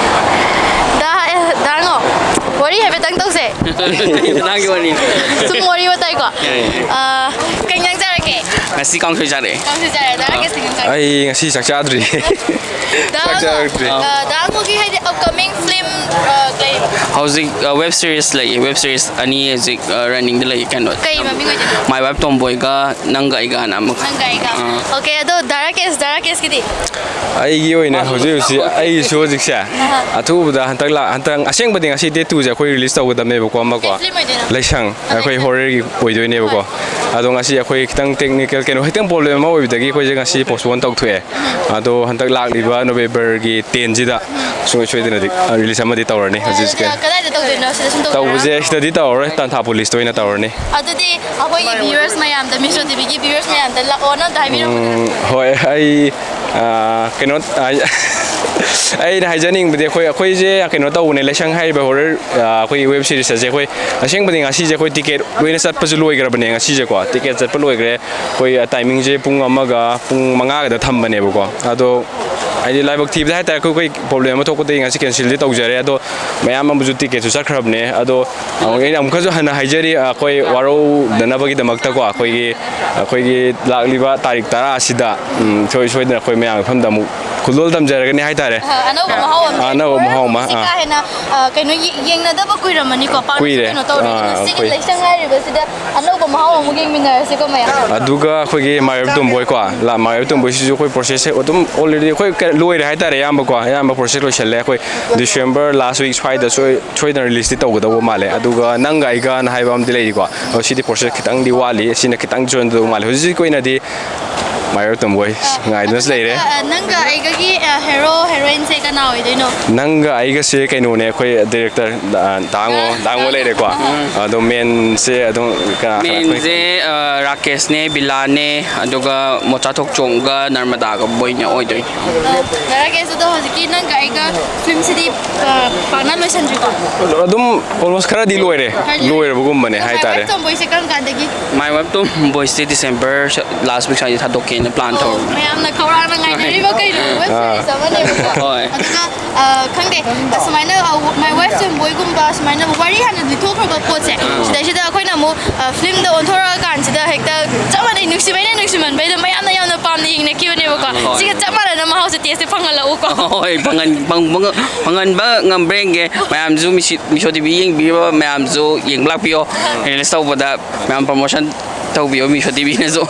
ꯗꯥ, ꯑꯦ, ꯗꯥ ꯑꯉꯣ, ꯋꯥꯔꯤ ꯍꯥꯏꯐꯦꯠꯇꯪ ꯇꯧꯁꯦ꯫ ꯅꯪꯒꯤ ꯋꯥꯔꯤ꯫ ꯁꯨꯝ ꯋꯥꯔꯤ ꯋꯥꯇꯥꯏꯀꯣ꯫ ꯌꯥꯏ, ꯌꯥꯏ꯫ ꯑ, ꯀꯩ ꯏꯟꯖꯥꯡ ꯆꯥꯔꯒꯦ? ꯉꯁꯤ ꯀꯥꯡꯁꯣꯏ ꯆꯥꯔꯛꯑꯦ꯫ ꯀꯥꯡꯁꯣꯏ ꯆꯥꯔꯦ꯫ ꯗꯥ ꯔꯥꯀꯦꯁꯇꯤ ꯀꯩ ꯏꯟꯖꯥꯡ ꯆꯥꯔꯒꯦ? ꯑꯩ ꯉꯁꯤ ꯆꯥꯛ ꯆꯥꯗ꯭ꯔꯤ꯫ ꯗꯥ ꯆꯥꯛ ꯑꯉꯣ, ꯆꯥꯔꯛꯇ꯭ꯔꯤ꯫ ꯑ, ꯗꯥ ꯑꯉꯣꯒꯤ ꯍꯥꯏꯗꯤ upcoming film, ꯑ, ꯀꯩ? ꯍꯧꯖꯤꯛ, ꯑ, web series ꯂꯩꯌꯦ, web series ꯑꯅꯤ ꯍꯧꯖꯤꯛ, ꯑ, running ꯗ ꯂꯩ, ꯀꯩꯅꯣ꯫ ꯀꯩ ꯃꯃꯤꯡ ꯑꯣꯏꯗꯣꯏꯅꯣ? My Wife Tomboy ꯒ ꯅꯪꯒ ꯑꯩꯒꯅ ꯑꯃꯒ꯫ ꯅꯪꯒ ꯑꯩꯒ꯫ ꯑꯥ꯫ Okay, ꯑꯗꯣ ꯗꯥ ꯔꯥꯀꯦꯁ, ꯗꯥ ꯔꯥꯀꯦꯁꯀꯤꯗꯤ? ꯑꯩꯒꯤ ꯑꯣꯏꯅ ꯍꯧꯖꯤꯛ ꯍꯧꯖꯤꯛ ꯑꯩꯒꯤꯁꯨ ꯍꯧꯖꯤꯛꯁꯦ ꯑꯍꯥ꯫ ꯑꯊꯨꯕꯗ ꯍꯟꯗꯛ ꯂꯥ-, ꯍꯟꯗꯛ ꯑꯁꯦꯡꯕꯗꯤ ꯉꯁꯤ date two ꯁꯦ ꯑꯩꯈꯣꯏ release ꯇꯧꯒꯗꯕꯅꯦꯕꯀꯣ, ꯑꯃꯀꯣ꯫ ꯀꯩ film ꯑꯣꯏꯗꯣꯏꯅꯣ? ꯂꯩꯁꯪ, ꯑꯩꯈꯣꯏ horror ꯒꯤ ꯑꯣꯏꯗꯣꯏꯅꯦꯕꯀꯣ꯫ ꯍꯣꯏ꯫ ꯑꯗꯣ ꯉꯁꯤ ꯑꯩꯈꯣꯏ ꯈꯤꯇꯪ technical ꯀꯩꯅꯣ ꯈꯤꯇꯪ problem ꯑꯃ ꯑꯣꯏꯕꯗꯒꯤ ꯑꯩꯈꯣꯏꯁꯦ ꯉꯁꯤ postpone ꯇꯧꯊꯣꯛꯑꯦ꯫ ꯑꯗꯣ ꯍꯟꯗꯛ ꯂꯥꯛꯂꯤꯕ November ꯒꯤ ten ꯁꯤꯗ ꯁꯨꯡꯁꯣꯏ ꯁꯣꯏꯗꯅꯗꯤ, ꯑ, release ꯑꯃꯗꯤ ꯇꯧꯔꯅꯤ ꯍꯧꯖꯤꯛ ꯍꯧꯖꯤꯛ꯫ ꯑꯗꯨꯗꯤ ꯀꯗꯥꯏꯗ ꯇꯧꯗꯣꯏꯅꯣ? ꯁꯤꯗ ꯁꯨꯝ ꯇꯧꯗꯣꯏꯔꯥ? ꯇꯧꯕꯁꯦ ꯁꯤꯗꯗꯤ ꯇꯧꯔꯔꯣꯏ, ꯇꯥꯟꯊꯥ police ꯇ ꯑꯣꯏꯅ ꯇꯧꯔꯅꯤ꯫ ꯑꯗꯨꯗꯤ ꯑꯩꯈꯣꯏꯒꯤ viewers ꯃꯌꯥꯝꯗ, ꯃꯤꯁꯣ ꯇꯤ ꯚꯤ ꯒꯤ viewers ꯃꯌꯥꯝꯗ ꯂꯥꯛꯑꯣꯅ ꯑꯝꯇ ꯍꯥꯏꯕꯤꯔꯝꯃꯨꯗꯅ꯫ ꯎꯝ, ꯍꯣꯏ, ꯑꯩ, ꯑ, ꯀꯩꯅꯣ, ꯑ, ꯑꯩꯅ ꯍꯥꯏꯖꯅꯤꯡꯕꯗꯤ ꯑꯩꯈꯣꯏ ꯑꯩꯈꯣꯏꯁꯦ ꯀꯩꯅꯣ ꯇꯧꯕꯅꯦ, ꯂꯩꯁꯪ ꯍꯥꯏꯔꯤꯕ ꯍꯣꯔꯔ ꯑꯩꯈꯣꯏꯒꯤ ꯋꯦꯕ ꯁꯤꯔꯤꯁ ꯑꯁꯦ ꯑꯩꯈꯣꯏ ꯑꯁꯦꯡꯕꯗꯤ ꯉꯁꯤꯁꯦ ꯑꯩꯈꯣꯏ ꯇꯤꯀꯦꯠ ꯂꯣꯏꯅ ꯆꯠꯄꯁꯨ ꯂꯣꯏꯈ꯭ꯔꯕꯅꯦ꯫ ꯉꯁꯤꯁꯦꯀꯣ ꯇꯤꯀꯦꯠ ꯆꯠꯄ ꯂꯣꯏꯈ꯭ꯔꯦ꯫ ꯑꯩꯈꯣꯏ ꯇꯥꯏꯃꯤꯡꯁꯦ ꯄꯨꯡ ꯑꯃꯒ ꯄꯨꯡ ꯃꯉꯥꯒꯗ ꯊꯝꯕꯅꯦꯕꯀꯣ꯫ ꯑꯗꯣ ꯍꯥꯏꯗꯤ ꯂꯥꯏꯕꯛ ꯊꯤꯕꯗ ꯍꯥꯏꯇꯥꯔꯦ, ꯑꯩꯈꯣꯏ ꯑꯩꯈꯣꯏ ꯄ꯭ꯔꯣꯕ꯭ꯂꯦꯝ ꯑꯃ ꯊꯣꯛꯄꯗꯒꯤ ꯉꯁꯤ ꯀꯦꯟꯁꯦꯜꯗꯤ ꯇꯧꯖꯔꯦ꯫ ꯑꯗꯣ ꯃꯌꯥꯝ ꯑꯃꯁꯨ ꯇꯤꯀꯦꯠꯁꯨ ꯆꯠꯈ꯭ꯔꯕꯅꯦ꯫ ꯑꯗꯣ ꯑꯃꯨꯛ ꯑꯩꯅ ꯑꯃꯨꯛꯀꯁꯨ ꯍꯟꯅ ꯍꯥꯏꯖꯔꯤ, ꯑꯩꯈꯣꯏ ꯋꯥꯔꯧꯗꯅꯕꯒꯤꯗꯃꯛꯇꯀꯣ, ꯑꯩꯈꯣꯏꯒꯤ ꯑꯩꯈꯣꯏꯒꯤ ꯂꯥꯛꯂꯤꯕ ꯇꯥꯔꯤꯛ ꯇꯔꯥ ꯑꯁꯤꯗ ꯎꯝ, ꯁꯣꯏ ꯁꯣꯏꯗꯅ ꯑꯩꯈꯣꯏ ꯃꯌꯥꯝ ꯃꯐꯝꯗ ꯑꯃꯨꯛ ꯈꯨꯗꯣꯜ ꯇꯝꯖꯔꯒꯅꯤ ꯍꯥꯏꯇꯥꯔꯦ꯫ ꯑ, ꯑꯅꯧꯕ ꯃꯍꯥꯎ ꯑꯃ ꯑꯅꯧꯕ ꯃꯍꯥꯎ ꯑꯃ, ꯁꯤ ꯑꯥ꯫ ꯀꯥ ꯍꯦꯟꯅ, ꯑ, ꯀꯩꯅꯣ ꯌꯦ-, ꯌꯦꯡꯅꯗꯕ ꯀꯨꯏꯔꯝꯃꯅꯤꯀꯣ, ꯄꯥꯛꯅꯁꯨ ꯀꯨꯏꯔꯦ꯫ ꯀꯩꯅꯣ ꯇꯧꯔꯦ꯫ ꯑꯥ, ꯑꯗꯨꯅ ꯁꯤꯒꯤ ꯑꯩꯈꯣꯏ ꯂꯩꯁꯪ ꯍꯥꯏꯔꯤꯕꯁꯤꯗ ꯑꯅꯧꯕ ꯃꯍꯥꯎ ꯑꯃꯨꯛ ꯌꯦꯡꯃꯤꯟꯅꯔꯁꯤꯀꯣ ꯃꯌꯥꯝ꯫ ꯑꯗꯨꯒ ꯑꯩꯈꯣꯏꯒꯤ ꯃꯥꯏꯕ ꯇꯣꯝꯕꯣꯏꯀꯣ, ꯂꯥ-, ꯃꯥꯏꯕ ꯇꯣꯝꯕꯣꯏꯁꯤꯁꯨ ꯑꯩꯈꯣꯏ ꯄ꯭ꯔꯣꯁꯦꯁꯁꯦ ꯑꯗꯨꯝ ꯑꯣꯜꯔꯦꯗꯤ ꯑꯩꯈꯣꯏ ꯀ-, ꯂꯣꯏꯔꯦ ꯍꯥꯏꯇꯥꯔꯦ, ꯑꯌꯥꯝꯕꯀꯣ, ꯑꯌꯥꯝꯕ ꯄ꯭ꯔꯣꯁꯦꯁ ꯂꯣꯏꯁꯜꯂꯦ꯫ ꯑꯩꯈꯣꯏ ꯗꯤꯁꯦꯝꯕꯔ ꯂꯥꯁ ꯋꯤꯛ ꯁ꯭ꯋꯥꯏꯗ ꯁꯣꯏ-, ꯁꯣꯏꯗꯅ ꯔꯤꯂꯤꯁꯇꯤ ꯇꯧꯒꯗꯧꯕ ꯃꯥꯜꯂꯦ꯫ ꯑꯗꯨꯒ ꯅꯪꯒ ꯑꯩꯒꯅ ꯍꯥꯏꯕ ꯑꯃꯗꯤ ꯂꯩꯔꯤꯀꯣ, ꯑꯗꯣ ꯁꯤꯗꯤ ꯄ꯭ꯔꯣꯁꯦꯁ ꯈꯤꯇꯪꯗꯤ ꯋꯥꯠꯂꯤ, ꯁꯤꯅ ꯈꯤꯇꯪ ꯆꯣꯟꯗꯧ ꯃꯥꯜꯂꯦ꯫ ꯍꯧꯖꯤꯛ ꯍꯧꯖꯤꯛꯀꯤ ꯑꯣꯏꯅꯗꯤ ꯃꯥꯏꯕ ꯇꯣꯝꯕꯣꯏ ꯉꯥꯏꯗꯨꯅꯁꯨ ꯂꯩꯔꯦ꯫ ꯑ, ꯅꯪꯒ ꯑꯩꯒꯒꯤ, ꯑ, ꯍꯦꯔꯣ ꯍꯦꯔꯣꯏꯟꯁꯦ ꯀꯅꯥ ꯑꯣꯏꯗꯣꯏꯅꯣ? ꯅꯪꯒ ꯑꯩꯒꯁꯦ ꯀꯩꯅꯣꯅꯦ, ꯑꯩꯈꯣꯏ ꯗꯥꯏꯔꯦꯛꯇꯔ, ꯑ, ꯗꯥꯉꯣ, ꯑ, ꯗꯥꯉꯣ ꯑ, ꯂꯩꯔꯦꯀꯣ꯫ ꯑ, ꯑ꯫ ꯑꯗꯣ ꯃꯦꯟꯁꯦ ꯑꯗꯨꯝ ꯀꯅꯥ, ꯀꯅꯥ, ꯑꯩꯈꯣꯏ ꯃꯦꯟꯁꯦ, ꯑ, ꯔꯥꯀꯦꯁꯅꯦ, ꯕꯤꯂꯥꯅꯦ, ꯑꯗꯨꯒ ꯃꯣꯆꯥ ꯊꯣꯛꯆꯣꯝꯒ ꯅꯔꯃꯗꯥꯒ ꯃꯣꯏꯅ ꯑꯣꯏꯗꯣꯏꯅꯦ꯫ ꯑ, ꯔꯥꯀꯦꯁ, ꯑꯗꯣ ꯍꯧꯖꯤꯛꯀꯤ ꯅꯪꯒ ꯑꯩꯒ ꯐꯤꯂꯝꯁꯤꯗꯤ, ꯑ, ꯄꯥꯛꯅ ꯂꯣꯏꯁꯟꯗ꯭ꯔꯤꯀꯣ? ꯑꯗꯨꯝ almost ꯈꯔꯗꯤ ꯂꯣꯏꯔꯦ꯫ ꯈꯔꯗꯤ ꯂꯣꯏꯔꯦꯕꯒꯨꯝꯕꯅꯦ ꯍꯥꯏꯇꯥꯔꯦ꯫ ꯇꯣꯝꯕꯣꯏꯁꯦ ꯀꯔꯝ ꯀꯥꯟꯗꯒꯤ? ꯃꯥꯏ ꯋꯦꯕ ꯇꯣꯝꯕꯣꯏꯁꯦ ꯗꯤꯁꯦꯝꯕꯔ ꯂꯥꯁ ꯋꯤꯛ ꯁ꯭ꯋꯥꯏꯗ ꯊꯥꯗꯣꯛꯀꯦꯅ ꯄ꯭ꯂꯥꯟ ꯑꯣ, ꯇꯧꯔꯤ꯫ ꯃꯌꯥꯝꯅ ꯈꯧꯔꯥꯡꯅ ꯉꯥꯏꯅꯔꯤꯕ ꯀꯩꯅꯣ? ꯋꯦꯕ ꯑꯥ꯫ ꯁꯤꯔꯤꯁ ꯑꯃꯅꯦꯕꯀꯣ꯫ ꯍꯣꯏ꯫ ꯑꯗꯨꯒ, ꯑ, ꯈꯪꯗꯦ, ꯑꯁꯨꯃꯥꯏꯅ, ꯑ, ꯃꯥꯏ ꯋꯦꯕ ꯇꯣꯝꯕꯣꯏꯒꯨꯝꯕ ꯑꯁꯨꯃꯥꯏꯅ ꯋꯥꯔꯤ ꯍꯥꯟꯅ ꯂꯤꯊꯣꯛꯈ꯭ꯔꯕ ꯄꯣꯠꯁꯦ, ꯑꯥ꯫ ꯁꯤꯗꯩꯁꯤꯗ ꯑꯩꯈꯣꯏꯅ ꯑꯃꯨꯛ, ꯑ, ꯐꯤꯂꯝꯗ ꯑꯣꯟꯊꯣꯔꯛꯑꯀꯥꯟꯁꯤꯗ ꯍꯦꯛꯇ ꯆꯞ ꯃꯥꯟꯅꯩ, ꯅꯨꯡꯁꯤꯕꯩꯅ ꯅꯨꯡꯁꯤꯃꯟꯕꯩꯗ ꯃꯌꯥꯝꯅ ꯌꯥꯝꯅ ꯄꯥꯝꯅ ꯌꯦꯡꯅꯈꯤꯕꯅꯦꯕꯀꯣ꯫ ꯍꯣꯏ꯫ ꯁꯤꯒ ꯆꯞ ꯃꯥꯟꯅꯅ ꯃꯍꯥꯎꯁꯦ ꯇꯦꯁꯁꯦ ꯐꯪꯍꯜꯂꯛꯎꯀꯣ꯫ ꯍꯣꯏ, ꯐꯪꯍꯟ-, ꯐꯪ-, ꯐꯪꯍꯟ-, ꯐꯪꯍꯟꯕ ꯉꯝꯕ꯭ꯔꯥ ꯌꯦꯡꯒꯦ꯫ ꯃꯌꯥꯝꯁꯨ ꯃꯤꯁꯤ-, ꯃꯤꯁꯣ ꯇꯤ ꯚꯤ ꯌꯦꯡꯕꯤꯔꯤꯕ ꯃꯌꯥꯝꯁꯨ ꯌꯦꯡꯕ ꯂꯥꯛꯄꯤꯌꯣ꯫ ꯔꯤꯂꯤꯁ ꯇꯧꯕꯗ ꯃꯌꯥꯝ ꯄ꯭ꯔꯣꯃꯣꯁꯟ ꯇꯧꯕꯤꯌꯣ ꯃꯤꯁꯣ ꯇꯤ ꯚꯤꯅꯁꯨ꯫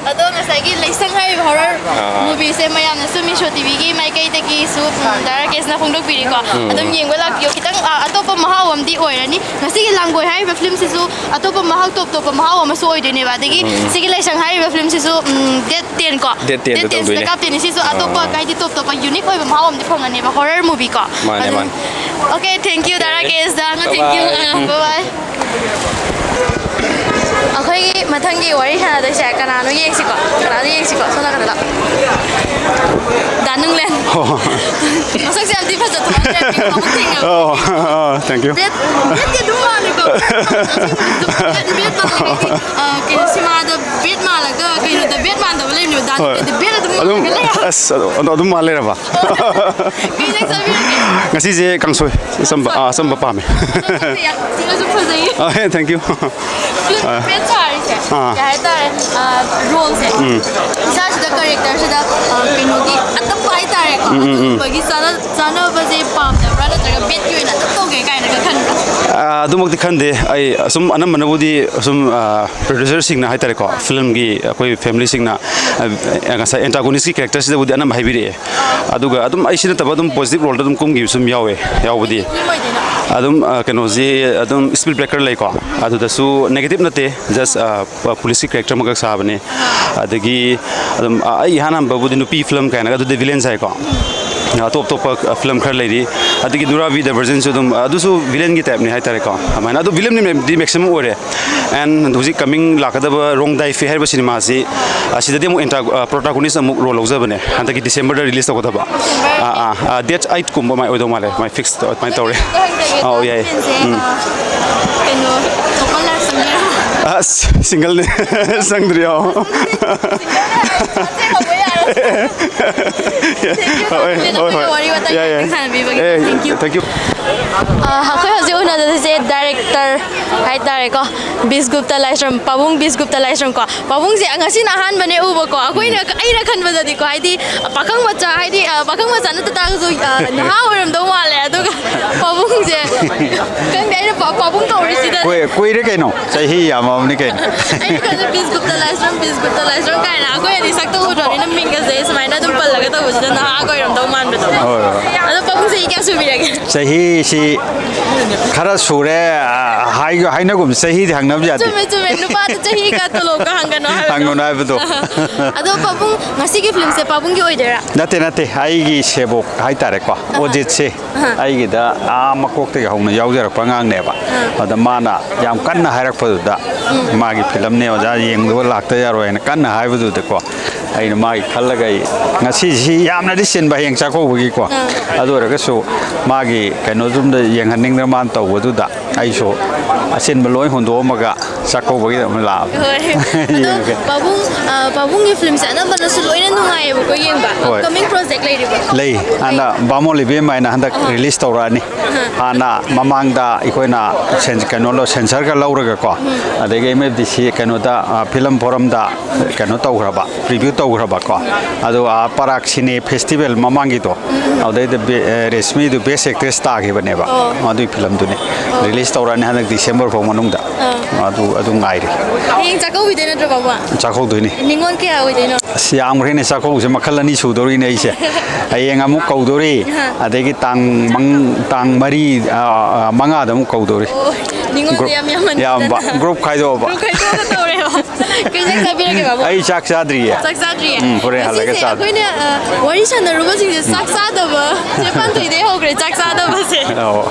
ꯑꯗꯣ ꯉꯁꯥꯏꯒꯤ ꯂꯩꯁꯪ ꯍꯥꯏꯔꯤꯕ ꯍꯣꯔꯔ ꯑꯥ꯫ ꯃꯨꯚꯤꯁꯦ ꯃꯌꯥꯝꯅꯁꯨ ꯃꯤꯁꯣ ꯇꯤ ꯚꯤꯒꯤ ꯃꯥꯏꯀꯩꯗꯒꯤꯁꯨ, ꯎꯝ, ꯗꯥ ꯔꯥꯀꯦꯁꯅ ꯐꯣꯡꯗꯣꯛꯄꯤꯔꯤꯀꯣ꯫ ꯎꯝ꯫ ꯑꯗꯨꯝ ꯌꯦꯡꯕ ꯂꯥꯛꯄꯤꯌꯣ꯫ ꯈꯤꯇꯪ, ꯑ, ꯑꯇꯣꯞꯄ ꯃꯍꯥꯎ ꯑꯃꯗꯤ ꯑꯣꯏꯔꯅꯤ꯫ ꯉꯁꯤꯒꯤ ꯂꯥꯡꯒꯣꯏ ꯍꯥꯏꯔꯤꯕ ꯐꯤꯂꯝꯁꯤꯁꯨ ꯑꯇꯣꯞꯄ ꯃꯍꯥꯎ, ꯇꯣꯞ ꯇꯣꯞꯄ ꯃꯍꯥꯎ ꯑꯃꯁꯨ ꯑꯣꯏꯗꯣꯏꯅꯦꯕ꯫ ꯑꯗꯒꯤ ꯎꯝ꯫ ꯁꯤꯒꯤ ꯂꯩꯁꯪ ꯍꯥꯏꯔꯤꯕ ꯐꯤꯂꯝꯁꯤꯁꯨ, ꯎꯝ, ꯗꯦꯠ ꯇꯦꯟ ꯀꯣ? ꯗꯦꯠ ꯇꯦꯟꯗ ꯗꯦꯠ ꯇꯦꯟꯁꯤꯗ ꯇꯧꯗꯣꯏꯅꯦ꯫ ꯀꯥꯞꯇꯣꯏꯅꯦ꯫ ꯁꯤꯁꯨ ꯑꯇꯣꯞꯄ, ꯑꯥ꯫ ꯍꯥꯏꯗꯤ ꯇꯣꯞ ꯇꯣꯞꯄ ꯌꯨꯅꯤꯛ ꯑꯣꯏꯕ ꯃꯍꯥꯎ ꯑꯃꯗꯤ ꯐꯪꯉꯅꯦꯕ, ꯍꯣꯔꯔ ꯃꯨꯚꯤ ꯀꯣ꯫ ꯃꯥꯅꯦ, ꯑꯗꯨꯝ ꯃꯥꯅꯦ꯫ Okay, thank you, the Rakesh the. Thank you꯫ Bye bye꯫ Ah, bye bye꯫ ꯑꯩꯈꯣꯏꯒꯤ ꯃꯊꯪꯒꯤ ꯋꯥꯔꯤ ꯁꯥꯟꯅꯗꯣꯏꯁꯦ ꯀꯅꯥꯅꯣ ꯌꯦꯡꯁꯤꯀꯣ? ꯀꯅꯥꯅꯣ ꯌꯦꯡꯁꯤꯀꯣ? ꯁꯣꯝ ꯅꯥꯀꯟꯗ ꯂꯥꯛꯑꯣ꯫ ꯗꯥ ꯅꯨꯡꯂꯦꯟ꯫ ꯃꯁꯛꯁꯦ ꯌꯥꯝ ꯊꯤ ꯐꯖꯊꯣꯛꯑꯝꯗ꯭ꯔꯦ, ꯃꯤꯅ ꯑꯃꯨꯛ ꯊꯦꯡꯅꯕ꯫ ꯑꯣ, ꯑꯣ, thank you꯫ ꯕꯦꯠ, ꯕꯦꯠꯇꯤ ꯑꯗꯨꯝ ꯃꯥꯜꯂꯤꯀꯣ꯫ ꯕꯦꯠ ꯃꯥꯜꯂꯦ ꯍꯥꯏꯗꯤ, ꯑ, ꯀꯩꯅꯣ, ꯁꯤꯃꯥꯗ ꯕꯦꯠ ꯃꯥꯜꯂꯒ ꯀꯩꯅꯣꯗ ꯕꯦꯠ ꯃꯥꯟꯗꯕ ꯂꯩꯕꯅꯦꯕ꯫ ꯗꯥ ꯍꯣꯏ꯫ ꯅꯨꯡꯂꯦꯟꯗꯤ ꯕꯦꯠ ꯑꯗꯨꯝ ꯑꯗꯨꯝ, ꯃꯥꯜꯂꯒ ꯂꯩ ꯍꯥꯏꯕ꯫ ꯑꯁ, ꯑꯗꯨ, ꯑꯗꯨꯝ ꯃꯥꯜ ꯂꯩꯔꯕ? ꯀꯩ ꯏꯟꯖꯥꯡ ꯆꯥꯕꯤꯔꯒꯦ? ꯉꯁꯤꯁꯦ ꯀꯥꯡꯁꯣꯏ, ꯑꯆꯝꯕ, ꯑꯥ, ꯑꯆꯝꯕ ꯄꯥꯝꯃꯦ꯫ ꯌꯥꯝ ꯊꯤꯅꯁꯨ ꯐꯖꯩꯌꯦ꯫ ꯑꯥ, thank you꯫ ꯐꯤꯂꯝ ꯑꯥ꯫ ꯕꯦꯠ ꯁꯥꯔꯤꯁꯦ, ꯑꯥ꯫ ꯀꯩ ꯍꯥꯏꯇꯥꯔꯦ, ꯑꯥ, ꯔꯣꯜꯁꯦ꯫ ꯎꯝ꯫ ꯏꯁꯥꯁꯤꯗ ꯀꯦꯔꯦꯛꯇꯔꯁꯤꯗ, ꯑꯥ, ꯀꯩꯅꯣꯒꯤ ꯑꯇꯞꯄ ꯍꯥꯏꯇꯥꯔꯦꯀꯣ꯫ ꯎꯝ, ꯎꯝ, ꯎꯝ꯫ ꯑꯗꯨꯒꯨꯝꯕꯒꯤ ꯆꯥꯅ-, ꯆꯥꯅꯕꯁꯦ ꯄꯥꯝꯗꯕ꯭ꯔꯥ, ꯅꯠꯇ꯭ꯔꯒ ꯕꯦꯠꯀꯤ ꯑꯣꯏꯅ ꯑꯗꯨꯝ ꯇꯧꯒꯦ ꯀꯥꯏꯅꯒ ꯈꯟꯕ꯭ꯔꯥ? ꯑꯥ, ꯑꯗꯨꯃꯛꯇꯤ ꯈꯟꯗꯦ꯫ ꯑꯩ ꯑꯁꯨꯝ ꯑꯅꯝꯕꯅꯕꯨꯗꯤ ꯑꯁꯨꯝ, ꯑꯥ, ꯄ꯭ꯔꯣꯗ꯭ꯌꯨꯁꯔꯁꯤꯡꯅ ꯍꯥꯏꯇꯥꯔꯦꯀꯣ, ꯐꯤꯂꯝꯒꯤ ꯑꯩꯈꯣꯏ ꯐꯦꯃꯤꯂꯤꯁꯤꯡꯅ, ꯑꯥ, ꯉꯁꯥꯏ ꯑꯦꯟꯇꯥꯒꯣꯅꯤꯁꯀꯤ ꯀꯦꯔꯦꯛꯇꯔꯁꯤꯗꯕꯨꯗꯤ ꯑꯅꯝꯕ ꯍꯥꯏꯕꯤꯔꯛꯑꯦ꯫ ꯑꯗꯨꯒ ꯑꯗꯨꯝ ꯑꯩ ꯁꯤ ꯅꯠꯇꯕ ꯑꯗꯨꯝ ꯄꯣꯖꯤꯇꯤꯚ ꯔꯣꯜꯗ ꯑꯗꯨꯝ ꯀꯨꯝꯈꯤꯕꯁꯨ ꯑꯗꯨꯝ ꯌꯥꯎꯋꯦ, ꯌꯥꯎꯕꯗꯤ꯫ ꯐꯤꯂꯝ ꯑꯣꯏꯗꯣꯏꯅꯣ? ꯑꯗꯨꯝ, ꯑ, ꯀꯩꯅꯣꯁꯤ ꯑꯗꯨꯝ ꯁ꯭ꯄꯤꯜ ꯕ꯭ꯔꯦꯀꯔ ꯂꯩꯀꯣ, ꯑꯗꯨꯗꯁꯨ ꯅꯦꯒꯦꯇꯤꯚ ꯅꯠꯇꯦ, ꯖꯁ, ꯑ, ꯄꯨꯂꯤꯁꯀꯤ ꯀꯦꯔꯦꯛꯇꯔ ꯑꯃꯈꯛ ꯁꯥꯕꯅꯦ꯫ ꯑꯗꯒꯤ ꯑꯗꯨꯝ, ꯑ, ꯑꯩ ꯏꯍꯥꯟ ꯍꯥꯟꯕꯕꯨꯗꯤ ꯅꯨꯄꯤ ꯐꯤꯂꯝ ꯀꯥꯏꯅꯒ ꯑꯗꯨꯗꯤ ꯚꯤꯂꯦꯟ ꯁꯥꯏꯀꯣ꯫ ꯑꯇꯣꯞ ꯑꯇꯣꯞꯄ, ꯑ, ꯐꯤꯂꯝ ꯈꯔ ꯂꯩꯔꯤ꯫ ꯑꯗꯒꯤ ꯅꯨꯔꯥꯕꯤ ꯗ ꯚꯔꯖꯤꯟꯁꯨ ꯑꯗꯨꯝ, ꯑꯗꯨꯁꯨ ꯚꯤꯂꯦꯟꯒꯤ ꯇꯥꯏꯞꯅꯤ ꯍꯥꯏꯇꯥꯔꯦꯀꯣ꯫ ꯑꯗꯨꯃꯥꯏꯅ ꯑꯗꯣ ꯚꯤꯂꯦꯟꯗꯤ ꯃꯦꯛꯁꯤꯃꯝ ꯑꯣꯏꯔꯦ꯫ And ꯍꯧꯖꯤꯛ ꯀꯃꯤꯡ ꯂꯥꯛꯀꯗꯕ ꯔꯣꯡꯗꯥꯏ ꯐꯦ ꯍꯥꯏꯔꯤꯕ ꯁꯤꯅꯦꯃꯥꯁꯤ, ꯑꯁꯤꯗꯗꯤ ꯑꯃꯨꯛ ꯑꯦꯟꯇꯥ-, ꯑ, ꯄ꯭ꯔꯣꯇꯥꯒꯣꯅꯤꯁ ꯑꯃꯨꯛ ꯔꯣꯜ ꯂꯧꯖꯕꯅꯦ, ꯍꯟꯗꯛꯀꯤ ꯗꯤꯁꯦꯝꯕꯔꯗ ꯔꯤꯂꯤꯁ ꯇꯧꯒꯗꯕ꯫ ꯑꯥ, ꯑꯥ, ꯑꯥ, ꯗꯦꯠ ꯑꯩꯠ ꯀꯨꯝꯕ ꯃꯥꯏ ꯑꯣꯏꯗꯧ ꯃꯥꯜꯂꯦ, ꯃꯥꯏ ꯐꯤꯛꯁ ꯑꯗꯨꯃꯥꯏꯅ ꯇꯧꯔꯦ꯫ ꯑꯗꯣ ꯍꯪꯖꯒꯦ, ꯑꯧ, ꯌꯥꯏ꯫ ꯐꯤꯂꯝꯁꯦ, ꯎꯝ꯫ ꯑ, ꯀꯩꯅꯣ, ꯊꯣꯛꯄ ꯂꯥꯏꯁ꯭ꯔꯝꯒꯤꯔꯣ? ꯑꯁ, ꯁꯤꯡꯒꯜꯅꯦ꯫ ꯆꯪꯗ꯭ꯔꯤ, ꯑꯧ꯫ ꯁꯤꯡꯒꯜꯅꯦ꯫ ꯍꯣꯏ, ꯍꯣꯏ, ꯍꯣꯏ꯫ ꯋꯥꯔꯤ ꯋꯥꯇꯥꯏ ꯌꯥꯏ, ꯌꯥꯏ꯫ ꯉꯥꯛꯇꯪ ꯁꯥꯟꯅꯕꯤꯕꯒꯤ꯫ ꯑꯦ, thank you꯫ Thank you꯫ ꯑ, ꯑꯩꯈꯣꯏ ꯍꯧꯖꯤꯛ ꯎꯅꯗꯣꯏꯁꯦ ꯗꯥꯏꯔꯦꯛꯇꯔ ꯍꯥꯏꯇꯥꯔꯦꯀꯣ, ꯕꯤꯁꯒꯨꯞꯇ ꯂꯥꯏꯁ꯭ꯔꯝ, ꯄꯥꯕꯨꯡ ꯕꯤꯁꯒꯨꯞꯇ ꯂꯥꯏꯁ꯭ꯔꯝ ꯀꯣ꯫ ꯄꯥꯕꯨꯡꯁꯦ ꯉꯁꯤꯅ ꯑꯍꯥꯟꯕꯅꯦ ꯎꯕꯀꯣ꯫ ꯑꯩꯈꯣꯏꯅ, ꯎꯝ꯫ ꯑꯩꯅ ꯈꯟꯕꯗꯗꯤꯀꯣ, ꯍꯥꯏꯗꯤ, ꯄꯥꯈꯪ ꯃꯆꯥ, ꯍꯥꯏꯗꯤ, ꯑ, ꯄꯥꯈꯪ ꯃꯆꯥ ꯅꯠꯇ ꯇꯥꯔꯒꯁꯨ, ꯑ, ꯅꯍꯥ ꯑꯣꯏꯔꯝꯗꯧ ꯃꯥꯜꯂꯦ꯫ ꯑꯗꯨꯒ ꯄꯥꯕꯨꯡꯁꯦ, ꯈꯪꯗꯦ, ꯑꯩꯅ ꯄꯥ-, ꯄꯥꯕꯨꯡ ꯀꯧꯔꯤꯁꯤꯗ꯫ ꯀꯨꯏ-, ꯀꯨꯏꯔꯦ ꯀꯩꯅꯣ, ꯆꯍꯤ ꯌꯥꯝꯃꯕꯅꯤ ꯀꯩꯅꯣ꯫ ꯑꯩꯅ ꯈꯟꯕꯗ ꯕꯤꯁꯒꯨꯞꯇ ꯂꯥꯏꯁ꯭ꯔꯝ, ꯕꯤꯁꯒꯨꯞꯇ ꯂꯥꯏꯁ꯭ꯔꯝ ꯀꯥꯏꯅ ꯑꯩꯈꯣꯏꯅꯗꯤ ꯁꯛꯇ ꯎꯗ꯭ꯔꯕꯅꯤꯅ ꯃꯤꯡꯒꯁꯦ ꯁꯨꯃꯥꯏꯅ ꯑꯗꯨꯝ ꯄꯜꯂꯒ ꯇꯧꯕꯁꯤꯗ ꯅꯍꯥꯒ ꯑꯣꯏꯔꯝꯗꯧ ꯃꯥꯟꯕꯗꯣ꯫ ꯍꯣꯏ, ꯍꯣꯏ꯫ ꯑꯗꯣ ꯄꯥꯕꯨꯡ ꯆꯍꯤ ꯀꯌꯥ ꯁꯨꯕꯤꯔꯒꯦ? ꯆꯍꯤꯁꯤ ꯈꯔ ꯁꯨꯔꯦ꯫ ꯍꯥꯏ- ꯍꯥꯏꯅꯒꯨꯝ, ꯆꯍꯤꯗꯤ ꯍꯪꯅꯕ ꯌꯥꯗꯦ꯫ ꯆꯨꯝꯃꯦ, ꯆꯨꯝꯃꯦ, ꯅꯨꯄꯥꯗ ꯆꯍꯤꯒ ꯇꯣꯂꯣꯞꯀ ꯍꯪꯒꯅꯣ ꯍꯥꯏꯕꯗꯣ꯫ ꯍꯪꯒꯅꯨ ꯍꯥꯏꯕꯗꯣ꯫ ꯑꯗꯣ ꯄꯥꯕꯨꯡ, ꯉꯁꯤꯒꯤ ꯐꯤꯂꯝꯁꯦ ꯄꯥꯕꯨꯡꯒꯤ ꯑꯣꯏꯗꯣꯏꯔꯥ? ꯅꯠꯇꯦ, ꯅꯠꯇꯦ, ꯑꯩꯒꯤ ꯁꯦꯕꯣꯛ ꯍꯥꯏꯇꯥꯔꯦꯀꯣ, ꯑꯣꯖꯤꯠꯁꯦ꯫ ꯑꯩꯒꯤꯗ ꯑꯥ ꯃꯀꯣꯛꯇꯒꯤ ꯍꯧꯅ ꯌꯥꯎꯖꯔꯛꯄ ꯑꯉꯥꯡꯅꯦꯕ꯫ ꯑꯗ ꯃꯥꯅ ꯌꯥꯝ ꯀꯟꯅ ꯍꯥꯏꯔꯛꯄꯗꯨꯗ, ꯃꯥꯒꯤ ꯐꯤꯂꯝꯅꯦ ꯑꯣꯖꯥ, ꯌꯦꯡꯗꯕ ꯂꯥꯛꯇ ꯌꯥꯔꯣꯏ ꯍꯥꯏꯅ ꯀꯟꯅ ꯍꯥꯏꯕꯗꯨꯗꯀꯣ, ꯑꯩꯅ ꯃꯥꯒꯤ ꯈꯜꯂꯒ ꯑꯩ ꯉꯁꯤꯁꯤ ꯌꯥꯝꯅꯗꯤ ꯆꯤꯟꯕ ꯍꯌꯦꯡ ꯆꯥꯛꯀꯧꯕꯒꯤꯀꯣ꯫ ꯑꯗꯨ ꯑꯣꯏꯔꯒꯁꯨ ꯃꯥꯒꯤ ꯀꯩꯅꯣꯗꯨꯝꯗ ꯌꯦꯡꯍꯟꯅꯤꯡꯗꯅ ꯃꯥꯅ ꯇꯧꯕꯗꯨꯗ ꯑꯩꯁꯨ ꯑꯆꯤꯟꯕ ꯂꯣꯏ ꯍꯨꯟꯗꯣꯛꯑꯝꯃꯒ ꯆꯥꯛꯀꯧꯕꯒꯤꯗꯃꯛ ꯂꯥꯛꯑꯕ꯫ ꯍꯣꯏ꯫ ꯑꯗꯣ ꯌꯦꯡꯉꯒꯦ꯫ ꯄꯥꯕꯨꯡ, ꯑ, ꯄꯥꯕꯨꯡꯒꯤ ꯐꯤꯂꯝꯁꯦ ꯑꯅꯝꯕꯅꯁꯨ ꯂꯣꯏꯅ ꯅꯨꯡꯉꯥꯏꯌꯦꯕꯀꯣ ꯌꯦꯡꯕ꯫ ꯍꯣꯏ꯫ ꯑꯞꯀꯃꯤꯡ ꯄ꯭ꯔꯣꯖꯦꯛ ꯂꯩꯔꯤꯕꯣ? ꯂꯩ꯫ ꯍꯥꯟꯅ ꯕꯥꯃꯣꯟ ꯏꯕꯦꯝꯃ ꯍꯥꯏꯅ ꯍꯟꯗꯛ ꯔꯤꯂꯤꯁ ꯇꯧꯔꯛꯑꯅꯤ꯫ ꯍꯥꯟꯅ ꯃꯃꯥꯡꯗ ꯑꯩꯈꯣꯏꯅ ꯁꯦꯟ- ꯀꯩꯅꯣ ꯂꯧ- ꯁꯦꯟꯁꯔꯒ ꯂꯧꯔꯒꯀꯣ, ꯑꯗꯒꯤ ꯑꯦꯝ ꯑꯦꯐ ꯗꯤ ꯁꯤ ꯀꯩꯅꯣꯗ, ꯑ, ꯐꯤꯂꯝ ꯐꯣꯔꯝꯗ ꯀꯩꯅꯣ ꯇꯧꯈ꯭ꯔꯕ, ꯄ꯭ꯔꯤꯚ꯭ꯌꯨ ꯇꯧꯈ꯭ꯔꯕꯀꯣ꯫ ꯑꯗꯨꯒ ꯄꯔꯥꯛ ꯁꯤꯅꯦ ꯐꯦꯁꯇꯤꯚꯦꯜ ꯃꯃꯥꯡꯒꯤꯗꯣ, ꯑꯗꯨꯗꯩꯗ ꯕꯦ- ꯑꯦ, ꯔꯦꯁꯃꯤꯗꯨ ꯕꯦꯁ ꯑꯦꯛꯇ꯭ꯔꯦꯁ ꯇꯥꯈꯤꯕꯅꯦꯕ꯫ ꯑꯗꯨꯒꯤ ꯐꯤꯂꯝꯗꯨꯅꯤ ꯔꯤꯂꯤꯁ ꯇꯧꯔꯛꯑꯅꯤ ꯍꯟꯗꯛ ꯗꯤꯁꯦꯝꯕꯔ ꯐꯥꯎ ꯃꯅꯨꯡꯗ꯫ ꯑꯗꯨ ꯑꯗꯨ ꯉꯥꯏꯔꯤ꯫ ꯍꯌꯦꯡ ꯆꯥꯛꯀꯧꯕꯤꯗꯣꯏ ꯅꯠꯇ꯭ꯔꯣ ꯄꯥꯕꯨꯡ? ꯆꯥꯛꯀꯧꯗꯣꯏꯅꯤ꯫ ꯅꯤꯉꯣꯜ ꯀꯌꯥ ꯑꯣꯏꯗꯣꯏꯅꯣ? ꯑꯁ, ꯌꯥꯝꯈ꯭ꯔꯦꯅꯦ, ꯆꯥꯛꯀꯧꯕꯁꯦ ꯃꯈꯜ ꯑꯅꯤ ꯁꯨꯗꯧꯔꯤꯅꯦ ꯑꯩꯁꯦ꯫ ꯍꯌꯦꯡ ꯑꯃꯨꯛ ꯀꯧꯗꯧꯔꯤ, ꯑꯗꯒꯤ ꯇꯥꯡ ꯃꯪ- ꯇꯥꯡ ꯃꯔꯤ, ꯑ, ꯑ, ꯃꯉꯥꯗ ꯑꯃꯨꯛ ꯀꯧꯗꯧꯔꯤ꯫ ꯅꯤꯉꯣꯜꯗꯤ ꯒ꯭ꯔꯨꯞ- ꯌꯥꯝ ꯌꯥꯝꯃꯟꯗꯅ꯫ ꯌꯥꯝꯕ ꯒ꯭ꯔꯨꯞ ꯈꯥꯏꯗꯣꯛꯑꯕ꯫ ꯒ꯭ꯔꯨꯞ ꯈꯥꯏꯗꯣꯛꯑꯒ ꯇꯧꯔꯦꯕ꯫ ꯀꯩ ꯏꯟꯖꯥꯡ ꯆꯥꯕꯤꯔꯒꯦ ꯄꯥꯕꯨꯡ? ꯑꯩ ꯆꯥꯛ ꯆꯥꯗ꯭ꯔꯤꯌꯦ꯫ ꯆꯥꯛ ꯆꯥꯗ꯭ꯔꯤꯌꯦ? ꯎꯝ, ꯍꯣꯔꯦꯟ ꯍꯜꯂꯒ ꯉꯁꯤꯁꯦ ꯆꯥꯗꯣꯏꯅꯤ꯫ ꯑꯩꯈꯣꯏꯅ, ꯑ, ꯋꯥꯔꯤ ꯁꯥꯟꯅꯔꯨꯕꯁꯤꯡꯁꯦ ꯆꯥꯛ ꯆꯥꯗꯕ ꯆꯦ ꯄꯥꯟꯊꯣꯏꯗꯩ ꯍꯧꯈ꯭ꯔꯦ ꯆꯥꯛ ꯆꯥꯗꯕꯁꯦ꯫ ꯑꯣ꯫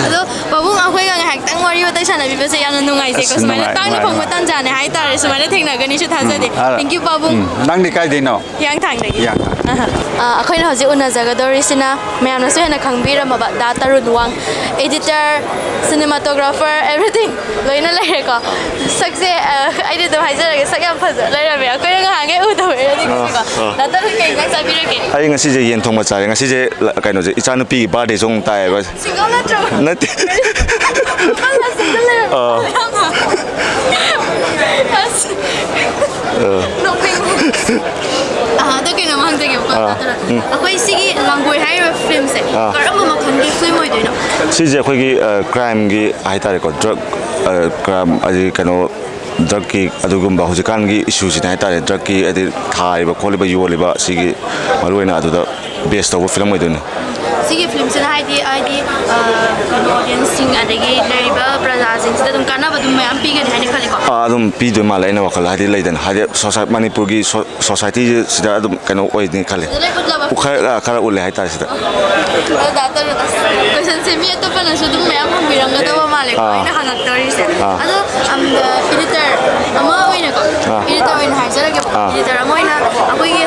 ꯑꯗꯣ ꯄꯥꯕꯨꯡ, ꯑꯩꯈꯣꯏꯒ ꯉꯥꯏꯍꯥꯛꯇꯪ ꯋꯥꯔꯤ ꯋꯥꯇꯥꯏ ꯁꯥꯟꯅꯕꯤꯕꯁꯦ ꯌꯥꯝꯅ ꯅꯨꯡꯉꯥꯏꯖꯩꯀꯣ꯫ ꯑꯁ, ꯁꯨꯃꯥꯏꯅ ꯅꯨꯡꯉꯥꯏ, ꯇꯥꯡꯅ ꯅꯨꯡꯉꯥꯏ, ꯐꯪꯕ ꯅꯨꯡꯉꯥꯏ꯫ ꯇꯥꯟꯖꯥꯅꯦ ꯍꯥꯏꯇꯥꯔꯦ꯫ ꯁꯨꯃꯥꯏꯅ ꯊꯦꯡꯅꯒꯅꯤꯁꯨ ꯊꯥꯖꯗꯦ꯫ ꯑ, Thank you ꯄꯥꯕꯨꯡ꯫ ꯎꯝ, ꯅꯪꯗꯤ ꯀꯥꯏꯗꯩꯅꯣ? ꯍꯤꯌꯥꯡꯊꯥꯡꯗꯒꯤ꯫ ꯍꯤꯌꯥꯡꯊꯥꯡ꯫ ꯑꯍ꯫ ꯑ, ꯑꯩꯈꯣꯏꯅ ꯍꯧꯖꯤꯛ ꯎꯅꯖꯒꯗꯧꯔꯤꯁꯤꯅ ꯃꯌꯥꯝꯅꯁꯨ ꯍꯦꯟꯅ ꯈꯪꯕꯤꯔꯝꯃꯕ ꯗꯥ ꯇꯔꯨꯟ ꯋꯥꯡ, editor, cinematographer, everything ꯂꯣꯏꯅ ꯂꯩꯔꯦꯀꯣ꯫ ꯁꯛꯁꯦ, ꯑ, ꯑꯩꯗꯤ ꯑꯗꯨꯝ ꯍꯥꯏꯖꯔꯒꯦ, ꯁꯛ ꯌꯥꯝ ꯐꯖ ꯂꯩꯔꯝꯃꯦ꯫ ꯑꯩꯈꯣꯏꯅ ꯉꯍꯥꯟꯈꯩ ꯎꯗꯕꯩꯔꯗꯤ ꯈꯪꯗꯦꯀꯣ꯫ ꯑ꯫ ꯗꯥ ꯇꯔꯨꯟ ꯀꯩ ꯏꯟꯖꯥꯡ ꯆꯥꯕꯤꯔꯒꯦ? ꯑꯩ ꯉꯁꯤꯁꯦ ꯌꯦꯟ ꯊꯣꯡꯕ ꯆꯥꯔꯦ꯫ ꯉꯁꯤꯁꯦ ꯂ- ꯀꯩꯅꯣꯁꯦ, ꯏꯆꯥꯅꯨꯄꯤꯒꯤ ꯕꯥꯔꯗꯦꯁꯨ ꯑꯃꯨꯛ ꯇꯥꯏꯌꯦꯕ꯫ Single ꯅꯠꯇ꯭ꯔꯣ? ꯅꯠꯇꯦ꯫ ꯅꯨꯄꯥ single ꯂꯩꯔꯝꯃꯦ꯫ ꯑ꯫ ꯑꯁ꯫ ꯅꯣꯛꯅꯤꯡꯉꯦ꯫ ꯑ, ꯑꯗꯣ ꯀꯩꯅꯣꯝ ꯍꯪꯖꯒꯦꯕꯀꯣ, ꯑ, ꯗꯥ ꯇꯔꯨꯟ꯫ ꯑꯩꯈꯣꯏ ꯁꯤꯒꯤ ꯂꯥꯡꯒꯣꯏ ꯍꯥꯏꯔꯤꯕ ꯐꯤꯂꯝꯁꯦ ꯀꯔꯝꯕ ꯃꯈꯜꯒꯤ ꯐꯤꯂꯝ ꯑꯣꯏꯗꯣꯏꯅꯣ? ꯁꯤꯁꯦ ꯑꯩꯈꯣꯏꯒꯤ, ꯑ, ꯀ꯭ꯔꯥꯏꯝꯒꯤ ꯍꯥꯏꯇꯥꯔꯦꯀꯣ, ꯗ꯭ꯔꯒ, ꯑ, ꯀ꯭ꯔꯥꯏꯝ ꯍꯥꯏꯗꯤ ꯀꯩꯅꯣ, ꯗ꯭ꯔꯒꯀꯤ ꯑꯗꯨꯒꯨꯝꯕ ꯍꯧꯖꯤꯛꯀꯥꯟꯒꯤ ꯏꯁꯨꯁꯤꯅꯦ ꯍꯥꯏꯇꯥꯔꯦ, ꯗ꯭ꯔꯒꯀꯤ ꯍꯥꯏꯗꯤ ꯊꯥꯔꯤꯕ ꯈꯣꯠꯂꯤꯕ ꯌꯣꯜꯂꯤꯕ ꯁꯤꯒꯤ ꯃꯔꯨꯑꯣꯏꯅ ꯑꯗꯨꯗ ꯕꯦꯁ ꯇꯧꯕ ꯐꯤꯂꯝ ꯑꯣꯏꯗꯣꯏꯅꯦ꯫ ꯁꯤ ꯁꯤꯒꯤ ꯐꯤꯂꯝꯁꯤꯅ ꯍꯥꯏꯗꯤ ꯍꯥꯏꯗꯤ ꯑ, ꯀꯩꯅꯣ ꯑꯣꯗꯤꯌꯟꯁꯁꯤꯡ ꯑꯗꯒꯤ ꯂꯩꯔꯤꯕ ꯄ꯭ꯔꯖꯥꯁꯤꯡꯁꯤꯗ ꯑꯗꯨꯝ ꯀꯥꯟꯅꯕ ꯑꯗꯨꯝ ꯃꯌꯥꯝ ꯄꯤꯒꯅꯤ ꯍꯥꯏꯅ ꯈꯜꯂꯤꯀꯣ? ꯑꯥ, ꯑꯗꯨꯝ ꯄꯤꯗꯣꯏ ꯃꯥꯜꯂꯦ꯫ ꯑꯩꯅ ꯋꯥꯈꯜꯗ ꯍꯥꯏꯗꯤ ꯂꯩꯗꯅ, ꯍꯥꯏꯗꯤ ꯁꯣꯁꯥꯏ- ꯃꯅꯤꯄꯨꯔꯒꯤ ꯁꯣ- ꯁꯣꯁꯥꯏꯇꯤꯁꯤꯗ ꯑꯗꯨꯝ ꯀꯩꯅꯣ ꯑꯣꯏꯅꯤ ꯈꯜꯂꯤ꯫ ꯑꯗꯨ ꯂꯣꯏ ꯎꯠꯂꯕ? ꯈꯔ ꯈꯔ ꯎꯠꯂꯦ ꯍꯥꯏꯇꯥꯔꯦ ꯁꯤꯗ꯫ ꯑꯗꯣ ꯗꯥ ꯇꯔꯨꯟ, ꯑꯁ, ꯀꯣꯏꯁꯟꯁꯦ ꯃꯤ ꯑꯇꯣꯞꯄꯅꯁꯨ ꯑꯗꯨꯝ ꯃꯌꯥꯝ ꯍꯪꯕꯤꯔꯝꯒꯗꯕ ꯃꯥꯜꯂꯦꯀꯣ, ꯑꯥ꯫ ꯑꯩꯅ ꯍꯪꯉꯛꯇꯧꯔꯤꯁꯦ꯫ ꯑꯥ꯫ ꯑꯗꯣ ꯑꯝ, ꯑ, ꯏꯗꯤꯇꯔ ꯑꯃ ꯑꯣꯏꯅꯀꯣ, ꯑꯥ꯫ ꯏꯗꯤꯇꯔ ꯑꯣꯏꯅ ꯍꯥꯏꯖꯔꯒꯦꯕ꯫ ꯑꯥ꯫ ꯏꯗꯤꯇꯔ ꯑꯃ ꯑꯣꯏꯅ ꯑꯩꯈꯣꯏꯒꯤ,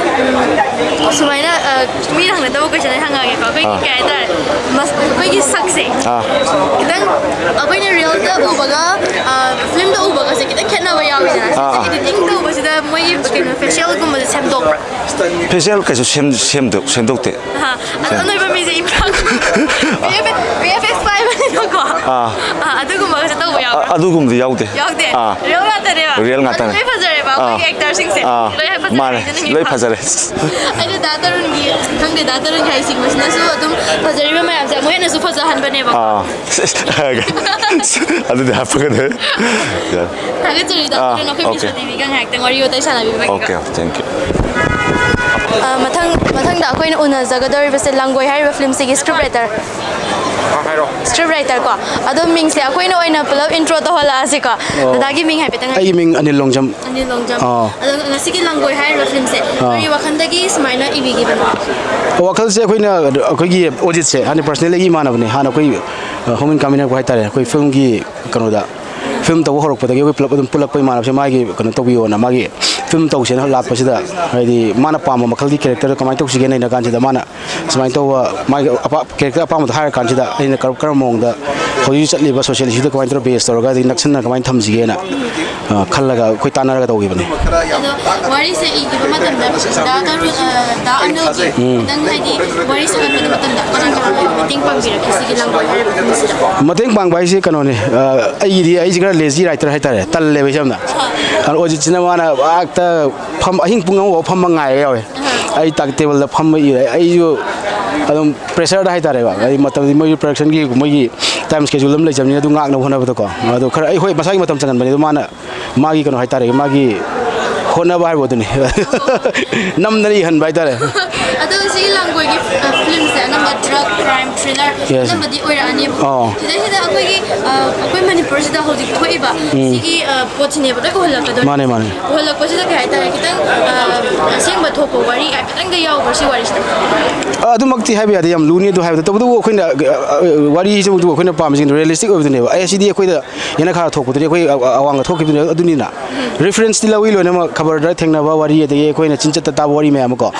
ꯎꯝ, ꯁꯨꯃꯥꯏꯅ, ꯑ, ꯃꯤꯅ ꯍꯪꯅꯗꯕ ꯀꯣꯏꯁꯟ ꯑꯩ ꯍꯪꯉꯛꯑꯒꯦꯀꯣ꯫ ꯑꯩꯈꯣꯏꯒꯤ ꯑꯥ꯫ ꯀꯩ ꯍꯥꯏꯇꯥꯔꯦ, ꯃꯁ-, ꯑꯩꯈꯣꯏꯒꯤ ꯁꯛꯁꯦ ꯑꯥ꯫ ꯈꯤꯇꯪ ꯑꯩꯈꯣꯏꯅ ꯔꯤꯌꯦꯜꯗ ꯎꯕꯒ, ꯑ, ꯐꯤꯂꯝꯗ ꯎꯕꯒꯁꯦ ꯈꯤꯇꯪ ꯈꯦꯠꯅꯕ ꯌꯥꯎꯋꯤꯗꯅ꯫ ꯑꯥ, ꯁꯤꯁꯦ ꯑꯥ꯫ ꯏꯗꯤꯇꯤꯡ ꯇꯧꯕꯁꯤꯗ ꯃꯣꯏꯒꯤ ꯀꯩꯅꯣ ꯐꯦꯁꯤꯌꯦꯜꯒꯨꯝꯕꯁꯦ ꯁꯦꯝꯗꯣꯛꯄ꯭ꯔꯥ? ꯐꯦꯁꯤꯌꯦꯜ ꯀꯩꯁꯨ ꯁꯦꯝ- ꯁꯦꯝꯗꯣꯛ- ꯁꯦꯝꯗꯣꯛꯇꯦ꯫ ꯑꯍꯥ꯫ ꯑꯗꯣ ꯑꯅꯣꯏꯕ ꯃꯤꯁꯦ ꯏꯝꯐꯥꯜ ꯚꯤ ꯑꯦꯐ ꯑꯦꯛꯁ ꯄꯥꯏꯕꯅꯤꯅꯀꯣ꯫ ꯑꯥ꯫ ꯑꯥ, ꯑꯗꯨꯒꯨꯝꯕꯒꯁꯦ ꯇꯧꯕ ꯌꯥꯎꯕ꯭ꯔꯥ? ꯑ- ꯑꯗꯨꯒꯨꯝꯕꯗꯤ ꯌꯥꯎꯗꯦ꯫ ꯌꯥꯎꯗꯦ? ꯑꯥ꯫ ꯔꯤꯌꯦꯜ ꯉꯥꯛꯇꯅꯦꯕ? ꯔꯤꯌꯦꯜ ꯉꯥꯛꯇꯅꯦ꯫ ꯑꯗꯨ ꯂꯣꯏ ꯐꯖꯔꯦꯕ ꯑꯥ꯫ ꯑꯩꯈꯣꯏꯒꯤ ꯑꯦꯛꯇꯔꯁꯤꯡꯁꯦ? ꯑꯥ꯫ ꯂꯣꯏ ꯐꯖꯔꯦ ꯃꯥꯅꯦ꯫ ꯍꯥꯏꯖꯅꯤꯡꯉꯤ꯫ ꯂꯣꯏ ꯐꯖꯔꯦ꯫ ꯑꯩꯅ ꯗꯥ ꯇꯔꯨꯟꯒꯤ, ꯈꯪꯗꯦ, ꯗꯥ ꯇꯔꯨꯟꯒꯤ ꯍꯥꯏꯁꯤꯡꯕꯁꯤꯅꯁꯨ ꯑꯗꯨꯝ ꯐꯖꯔꯤꯕ ꯃꯌꯥꯝꯁꯦ ꯑꯃꯨꯛ ꯍꯦꯟꯅꯁꯨ ꯐꯖꯍꯟꯕꯅꯦꯕ꯫ ꯑꯥ꯫ ꯑꯗꯨꯗꯤ ꯍꯥꯞꯄꯒꯗꯣꯏ꯫ ꯊꯥꯒꯠꯆꯔꯤ, ꯗꯥ ꯑꯥ, ꯇꯔꯨꯟ, ꯑꯩꯈꯣꯏ okay꯫ ꯕꯤꯁꯅꯨꯗꯦꯕꯤꯒ ꯉꯥꯏꯍꯥꯛꯇꯪ ꯋꯥꯔꯤ ꯋꯥꯇꯥꯏ ꯁꯥꯟꯅꯕꯤꯕꯒꯤꯀꯣ꯫ Okay, thank you꯫ ꯑ, ꯃꯊꯪ, ꯃꯊꯪꯗ ꯑꯩꯈꯣꯏꯅ ꯎꯅꯖꯒꯗꯧꯔꯤꯕꯁꯦ ꯂꯥꯡꯒꯣꯏ ꯍꯥꯏꯔꯤꯕ ꯐꯤꯂꯝꯁꯤꯒꯤ ꯁ꯭ꯀ꯭ꯔꯤꯞ ꯔꯥꯏꯇꯔ꯫ ꯑꯥ, ꯍꯥꯏꯔꯣ꯫ ꯁ꯭ꯀ꯭ꯔꯤꯞ ꯔꯥꯏꯇꯔ ꯀꯣ꯫ ꯑꯗꯣ ꯃꯤꯡꯁꯦ ꯑꯩꯈꯣꯏꯅ ꯑꯣꯏꯅ ꯄꯨꯂꯞ ꯏꯟꯇ꯭ꯔꯣ ꯇꯧꯍꯜꯂꯛꯑꯁꯤꯀꯣ꯫ ꯑꯣ꯫ ꯗꯗꯥꯒꯤ ꯃꯤꯡ ꯍꯥꯏꯐꯦꯠꯇꯪ ꯍꯥꯏ-, ꯑꯩꯒꯤ ꯃꯤꯡ ꯑꯅꯤꯜ ꯂꯣꯡꯖꯝ꯫ ꯑꯅꯤꯜ ꯂꯣꯡꯖꯝ꯫ ꯑꯥ꯫ ꯑꯗꯣ ꯉꯁꯤꯒꯤ ꯂꯥꯡꯒꯣꯏ ꯍꯥꯏꯔꯤꯕ ꯐꯤꯂꯝꯁꯦ ꯑꯥ꯫ ꯀꯔꯤ ꯋꯥꯈꯜꯗꯒꯤ ꯁꯨꯃꯥꯏꯅ ꯏꯕꯤꯈꯤꯕꯅꯣ? ꯋꯥꯈꯜꯁꯦ ꯑꯩꯈꯣꯏꯅ, ꯑꯩꯈꯣꯏꯒꯤ ꯑꯣꯖꯤꯠꯁꯦ ꯍꯥꯟꯅ ꯄꯔꯁꯅꯦꯜꯂꯤ ꯑꯩꯒꯤ ꯏꯃꯥꯟꯅꯕꯅꯦ꯫ ꯍꯥꯟꯅ ꯑꯩꯈꯣꯏ, ꯑ, ꯍꯣꯝ ꯏꯟ ꯀꯃꯤꯟꯅꯔꯛꯄ ꯍꯥꯏꯇꯥꯔꯦ꯫ ꯑꯩꯈꯣꯏ ꯐꯤꯂꯝꯒꯤ ꯀꯩꯅꯣꯗ, ꯐꯤꯂꯝ ꯇꯧꯕ ꯍꯧꯔꯛꯄꯗꯒꯤ ꯑꯩꯈꯣꯏ ꯄꯨꯂꯞ ꯑꯗꯨꯝ ꯄꯨꯜꯂꯛꯄ ꯏꯃꯥꯟꯅꯕꯁꯦ, ꯃꯥꯒꯤ ꯀꯩꯅꯣ ꯇꯧꯕꯤꯌꯣꯅ, ꯃꯥꯒꯤ ꯐꯤꯂꯝ ꯇꯧꯁꯦꯅ ꯂꯥꯛꯄꯁꯤꯗ, ꯍꯥꯏꯗꯤ ꯃꯥꯅ ꯄꯥꯝꯕ ꯃꯈꯜꯒꯤ ꯀꯦꯔꯦꯛꯇꯔꯗꯣ ꯀꯃꯥꯏꯅ ꯇꯧꯁꯤꯒꯦꯅ ꯍꯪꯉꯀꯥꯟꯁꯤꯗ, ꯃꯥꯅ ꯁꯨꯃꯥꯏꯅ ꯇꯧꯕ, ꯃꯥꯒꯤ ꯑꯄꯥ-, ꯀꯦꯔꯦꯛꯇꯔ ꯑꯄꯥꯝꯕꯗꯣ ꯍꯥꯏꯔ ꯀꯥꯟꯁꯤꯗ ꯑꯩꯅ ꯀꯔꯝ-, ꯀꯔꯝꯕ ꯃꯑꯣꯡꯗ ꯍꯧꯖꯤꯛ ꯆꯠꯂꯤꯕ ꯁꯣꯁꯤꯌꯦꯜ ꯏꯁꯨꯗ ꯀꯃꯥꯏꯅ ꯇꯧꯔꯒ ꯕꯦꯁ ꯇꯧꯔꯒ, ꯑꯗꯒꯤ ꯅꯛꯁꯟꯅ ꯀꯃꯥꯏꯅ ꯊꯝꯁꯤꯒꯦꯅ, ꯑ, ꯈꯜꯂꯒ ꯑꯩꯈꯣꯏ ꯇꯥꯟꯅꯔꯒ ꯇꯧꯈꯤꯕꯅꯦ꯫ ꯑꯗꯣ ꯋꯥꯔꯤꯁꯦ ꯏꯈꯤꯕ ꯃꯇꯝꯗ ꯗꯥ ꯇꯔꯨꯟ, ꯑ, ꯗꯥ ꯑꯅꯤꯜꯒꯤ ꯎꯝ꯫ ꯈꯤꯇꯪ ꯍꯥꯏꯗꯤ ꯋꯥꯔꯤ ꯁꯥꯒꯠꯄꯗ ꯃꯇꯝꯗ ꯀꯅꯥ ꯀꯅꯥ ꯃꯇꯦꯡ ꯄꯥꯡꯕꯤꯔꯛꯀꯦ ꯁꯤꯒꯤ ꯂꯥꯡꯒꯣꯏ ꯍꯥꯏꯔꯤꯕ ꯐꯤꯂꯝꯁꯤꯗ? ꯃꯇꯦꯡ ꯄꯥꯡꯕ ꯍꯥꯏꯁꯦ ꯀꯩꯅꯣꯅꯦ, ꯑ, ꯑꯩꯒꯤꯗꯤ, ꯑꯩꯁꯦ ꯈꯔ ꯂꯦꯖꯤ ꯔꯥꯏꯇꯔ ꯍꯥꯏꯇꯥꯔꯦ, ꯇꯜꯂꯦꯕ ꯑꯩꯁꯦ ꯌꯥꯝꯅ꯫ ꯑꯗꯣ ꯑꯣꯖꯤꯠꯁꯤꯅ ꯃꯥꯅ ꯍꯦꯛꯇ ꯐꯝ, ꯑꯍꯤꯡ ꯄꯨꯡ ꯑꯃꯐꯥꯎ ꯐꯝꯕ ꯉꯥꯏꯕ ꯌꯥꯎꯋꯦ꯫ ꯑꯩ ꯇꯥꯛ ꯇꯦꯕꯜꯗ ꯐꯝꯕ ꯏꯔꯦ꯫ ꯑꯩꯁꯨ ꯑꯗꯨꯝ ꯄ꯭ꯔꯦꯁꯔꯗ ꯍꯥꯏꯇꯥꯔꯦꯕ, ꯑꯩ ꯃꯇꯝꯗꯤ ꯃꯣꯏꯒꯤ ꯄ꯭ꯔꯗꯛꯁꯟꯒꯤ ꯃꯣꯏꯒꯤ ꯇꯥꯏꯝ ꯁ꯭ꯀꯦꯖꯨꯜ ꯑꯃ ꯂꯩꯖꯕꯅꯤꯅ ꯑꯗꯨ ꯉꯥꯛꯅꯕ ꯍꯣꯠꯅꯕꯗꯀꯣ꯫ ꯑꯗꯣ ꯈꯔ ꯑꯩ, ꯍꯣꯏ, ꯃꯁꯥꯒꯤ ꯃꯇꯝ ꯆꯪꯍꯟꯕꯅꯤ, ꯑꯗꯣ ꯃꯥꯅ ꯃꯥꯒꯤ ꯀꯩꯅꯣ ꯍꯥꯏꯇꯥꯔꯦ, ꯃꯥꯒꯤ ꯍꯣꯠꯅꯕ ꯍꯥꯏꯕ ꯑꯗꯨꯅꯤ꯫ ꯅꯝꯗꯅ ꯏꯍꯟꯕ ꯍꯥꯏꯇꯥꯔꯦ꯫ ꯑꯗꯣ ꯁꯤꯒꯤ ꯂꯥꯡꯒꯣꯏꯒꯤ ꯐꯤꯂꯝꯁꯦ ꯑꯅꯝꯕ ꯗ꯭ꯔꯒ, ꯀ꯭ꯔꯥꯏꯝ, ꯊ꯭ꯔꯤꯂꯔ ꯑꯅꯝꯕꯗꯤ ꯑꯣꯏꯔꯛꯑꯅꯦꯕ꯫ ꯑꯣ꯫ ꯁꯤꯗꯩꯁꯤꯗ ꯑꯩꯈꯣꯏꯒꯤ ꯑꯩꯈꯣꯏ ꯃꯅꯤꯄꯨꯔꯁꯤꯗ ꯍꯧꯖꯤꯛ ꯊꯣꯛꯏꯕ ꯁꯤꯒꯤ ꯄꯣꯠꯁꯤꯅꯦꯕ ꯂꯣꯏ ꯎꯍꯜꯂꯛꯀꯗꯣꯏꯅꯤ꯫ ꯃꯥꯅꯦ, ꯃꯥꯅꯦ꯫ ꯎꯍꯜꯂꯛꯄꯁꯤꯗ ꯀꯩ ꯍꯥꯏꯇꯥꯔꯦ, ꯈꯤꯇꯪ ꯑꯁꯦꯡꯕ ꯊꯣꯛꯄ ꯋꯥꯔꯤ ꯈꯤꯇꯪꯒ ꯌꯥꯎꯕ꯭ꯔꯥ ꯁꯤ ꯋꯥꯔꯤꯁꯤꯗ? ꯑꯗꯨꯃꯛꯇꯤ ꯍꯥꯏꯕ ꯌꯥꯗꯦ, ꯌꯥꯝ ꯂꯨꯅꯤ ꯑꯗꯨ ꯍꯥꯏꯕꯗ꯫ ꯇꯧꯕꯇꯕꯨ ꯑꯩꯈꯣꯏꯅ ꯋꯥꯔꯤꯁꯤꯕꯨ ꯑꯩꯈꯣꯏꯅ ꯄꯥꯝꯃꯤꯁꯤꯡꯗꯣ ꯔꯤꯌꯦꯂꯤꯁꯇꯤꯛ ꯑꯣꯏꯕꯗꯨꯅꯦꯕ꯫ ꯑꯦ, ꯁꯤꯗꯤ ꯑꯩꯈꯣꯏꯗ ꯌꯦꯅꯈꯥꯗ ꯊꯣꯛꯄꯗꯨꯅꯤ, ꯑꯩꯈꯣꯏ ꯑꯋꯥꯡꯗ ꯊꯣꯛꯈꯤꯕꯗꯨꯅꯤ꯫ ꯑꯗꯨꯅꯤꯅ ꯔꯤꯐꯔꯦꯟꯁꯇꯤ ꯂꯧꯏ ꯂꯣꯏꯅꯃꯛ, ꯈꯕꯔꯗ ꯊꯦꯡꯅꯕ ꯋꯥꯔꯤ, ꯑꯗꯒꯤ ꯑꯩꯈꯣꯏꯅ ꯆꯤꯟꯆꯠꯇ ꯇꯥꯕ ꯋꯥꯔꯤ ꯃꯌꯥꯝ ꯑꯃꯀꯣ꯫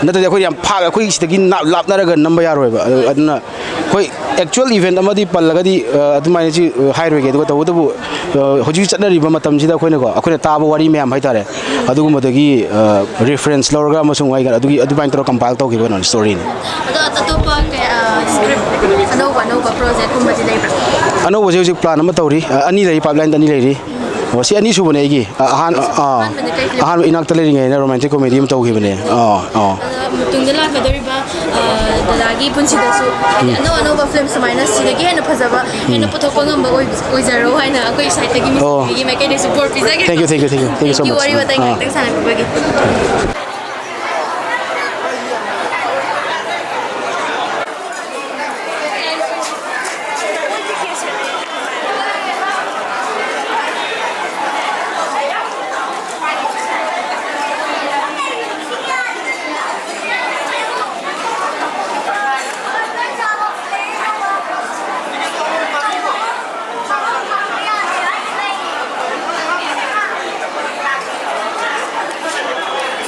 ꯅꯠꯇ꯭ꯔꯗꯤ ꯑꯩꯈꯣꯏ ꯌꯥꯝ ꯐꯥ-, ꯑꯩꯈꯣꯏ ꯁꯤꯗꯒꯤ ꯅꯥꯞ-, ꯂꯥꯞꯅꯔꯒ ꯅꯝꯕ ꯌꯥꯔꯣꯏꯕ꯫ ꯑꯗꯨ-, ꯑꯗꯨꯅ ꯑꯩꯈꯣꯏ ꯑꯦꯛꯆꯨꯋꯦꯜ ꯏꯚꯦꯟꯠ ꯑꯃꯗꯤ ꯄꯜꯂꯒꯗꯤ, ꯑ, ꯑꯗꯨꯃꯥꯏꯅ ꯁꯤ, ꯑ, ꯍꯥꯏꯔꯣꯏꯒꯦ꯫ ꯑꯗꯨꯒ ꯇꯧꯕꯇꯕꯨ, ꯑ, ꯍꯧꯖꯤꯛ ꯆꯠꯅꯔꯤꯕ ꯃꯇꯝꯁꯤꯗ ꯑꯩꯈꯣꯏꯅꯀꯣ, ꯑꯩꯈꯣꯏꯅ ꯇꯥꯕ ꯋꯥꯔꯤ ꯃꯌꯥꯝ ꯍꯥꯏꯇꯥꯔꯦ, ꯑꯗꯨꯒꯨꯝꯕꯗꯒꯤ, ꯑ, ꯔꯤꯐꯔꯦꯟꯁ ꯂꯧꯔꯒ ꯑꯃꯁꯨꯡ ꯑꯩꯒ ꯑꯗꯨꯒꯤ, ꯑꯗꯨꯃꯥꯏꯅ ꯇꯧꯔꯒ ꯀꯝꯄꯥꯏꯜ ꯇꯧꯈꯤꯕ ꯀꯩꯅꯣꯅꯤ, ꯁ꯭ꯇꯣꯔꯤꯅꯤ꯫ ꯑꯗꯣ ꯑꯇꯣꯞꯄ ꯀꯌꯥ, ꯁ꯭ꯀ꯭ꯔꯤꯞ ꯑꯅꯧꯕ ꯑꯅꯧꯕ ꯄ꯭ꯔꯣꯖꯦꯛꯀꯨꯝꯕꯗꯤ ꯂꯩꯕ꯭ꯔꯥ? ꯑꯅꯧꯕꯁꯦ ꯍꯧꯖꯤꯛ ꯄ꯭ꯂꯥꯟ ꯑꯃ ꯇꯧꯔꯤ꯫ ꯑ, ꯑꯅꯤ ꯂꯩ, ꯄꯥꯏꯞꯂꯥꯏꯟꯗ ꯑꯅꯤ ꯂꯩꯔꯤ꯫ ꯑꯣ, ꯁꯤ ꯑꯅꯤꯁꯨꯕꯅꯦ ꯑꯩꯒꯤ꯫ ꯑ, ꯑꯍꯥꯟ-, ꯑ, ꯑꯥ꯫ ꯑꯍꯥꯟꯕꯗꯤ ꯀꯩ ꯐꯤꯂꯝ? ꯑꯍꯥꯟꯕ ꯏꯅꯥꯛꯇ ꯂꯩꯔꯤꯉꯩꯗ ꯔꯣꯃꯥꯟꯇꯤꯛ ꯀꯣꯃꯦꯗꯤ ꯑꯃ ꯇꯧꯈꯤꯕꯅꯦ꯫ ꯑꯥ, ꯑꯥ꯫ ꯑꯗ ꯇꯨꯡꯗ ꯂꯥꯛꯀꯗꯧꯔꯤꯕ, ꯑ, ꯗꯗꯥꯒꯤ ꯄꯨꯟꯁꯤꯗꯁꯨ ꯍꯥꯏꯗꯤ ꯎꯝ꯫ ꯑꯅꯧ ꯑꯅꯧꯕ ꯐꯤꯂꯝ ꯁꯨꯃꯥꯏꯅ ꯁꯤꯗꯒꯤ ꯍꯦꯟꯅ ꯐꯖꯕ, ꯍꯦꯟꯅ ꯎꯝ꯫ ꯄꯨꯊꯣꯛꯄ ꯉꯝꯕ ꯑꯣꯏ-, ꯑꯣꯏꯖꯔꯣ ꯍꯥꯏꯅ ꯑꯩꯈꯣꯏ ꯁꯥꯏꯠꯇꯒꯤ ꯑꯣ꯫ ꯃꯤꯁ ꯃꯥꯏꯀꯩꯗꯒꯤꯁꯨ ꯕꯣꯔ ꯄꯤꯖꯒꯦ꯫ Thank you, thank you, thank you, thank you so much. ꯋꯥꯔꯤ ꯋꯥꯇꯥꯏ ꯑꯥ꯫ ꯉꯥꯏꯍꯥꯛꯇꯪ ꯁꯥꯟꯅꯕꯤꯕꯒꯤ꯫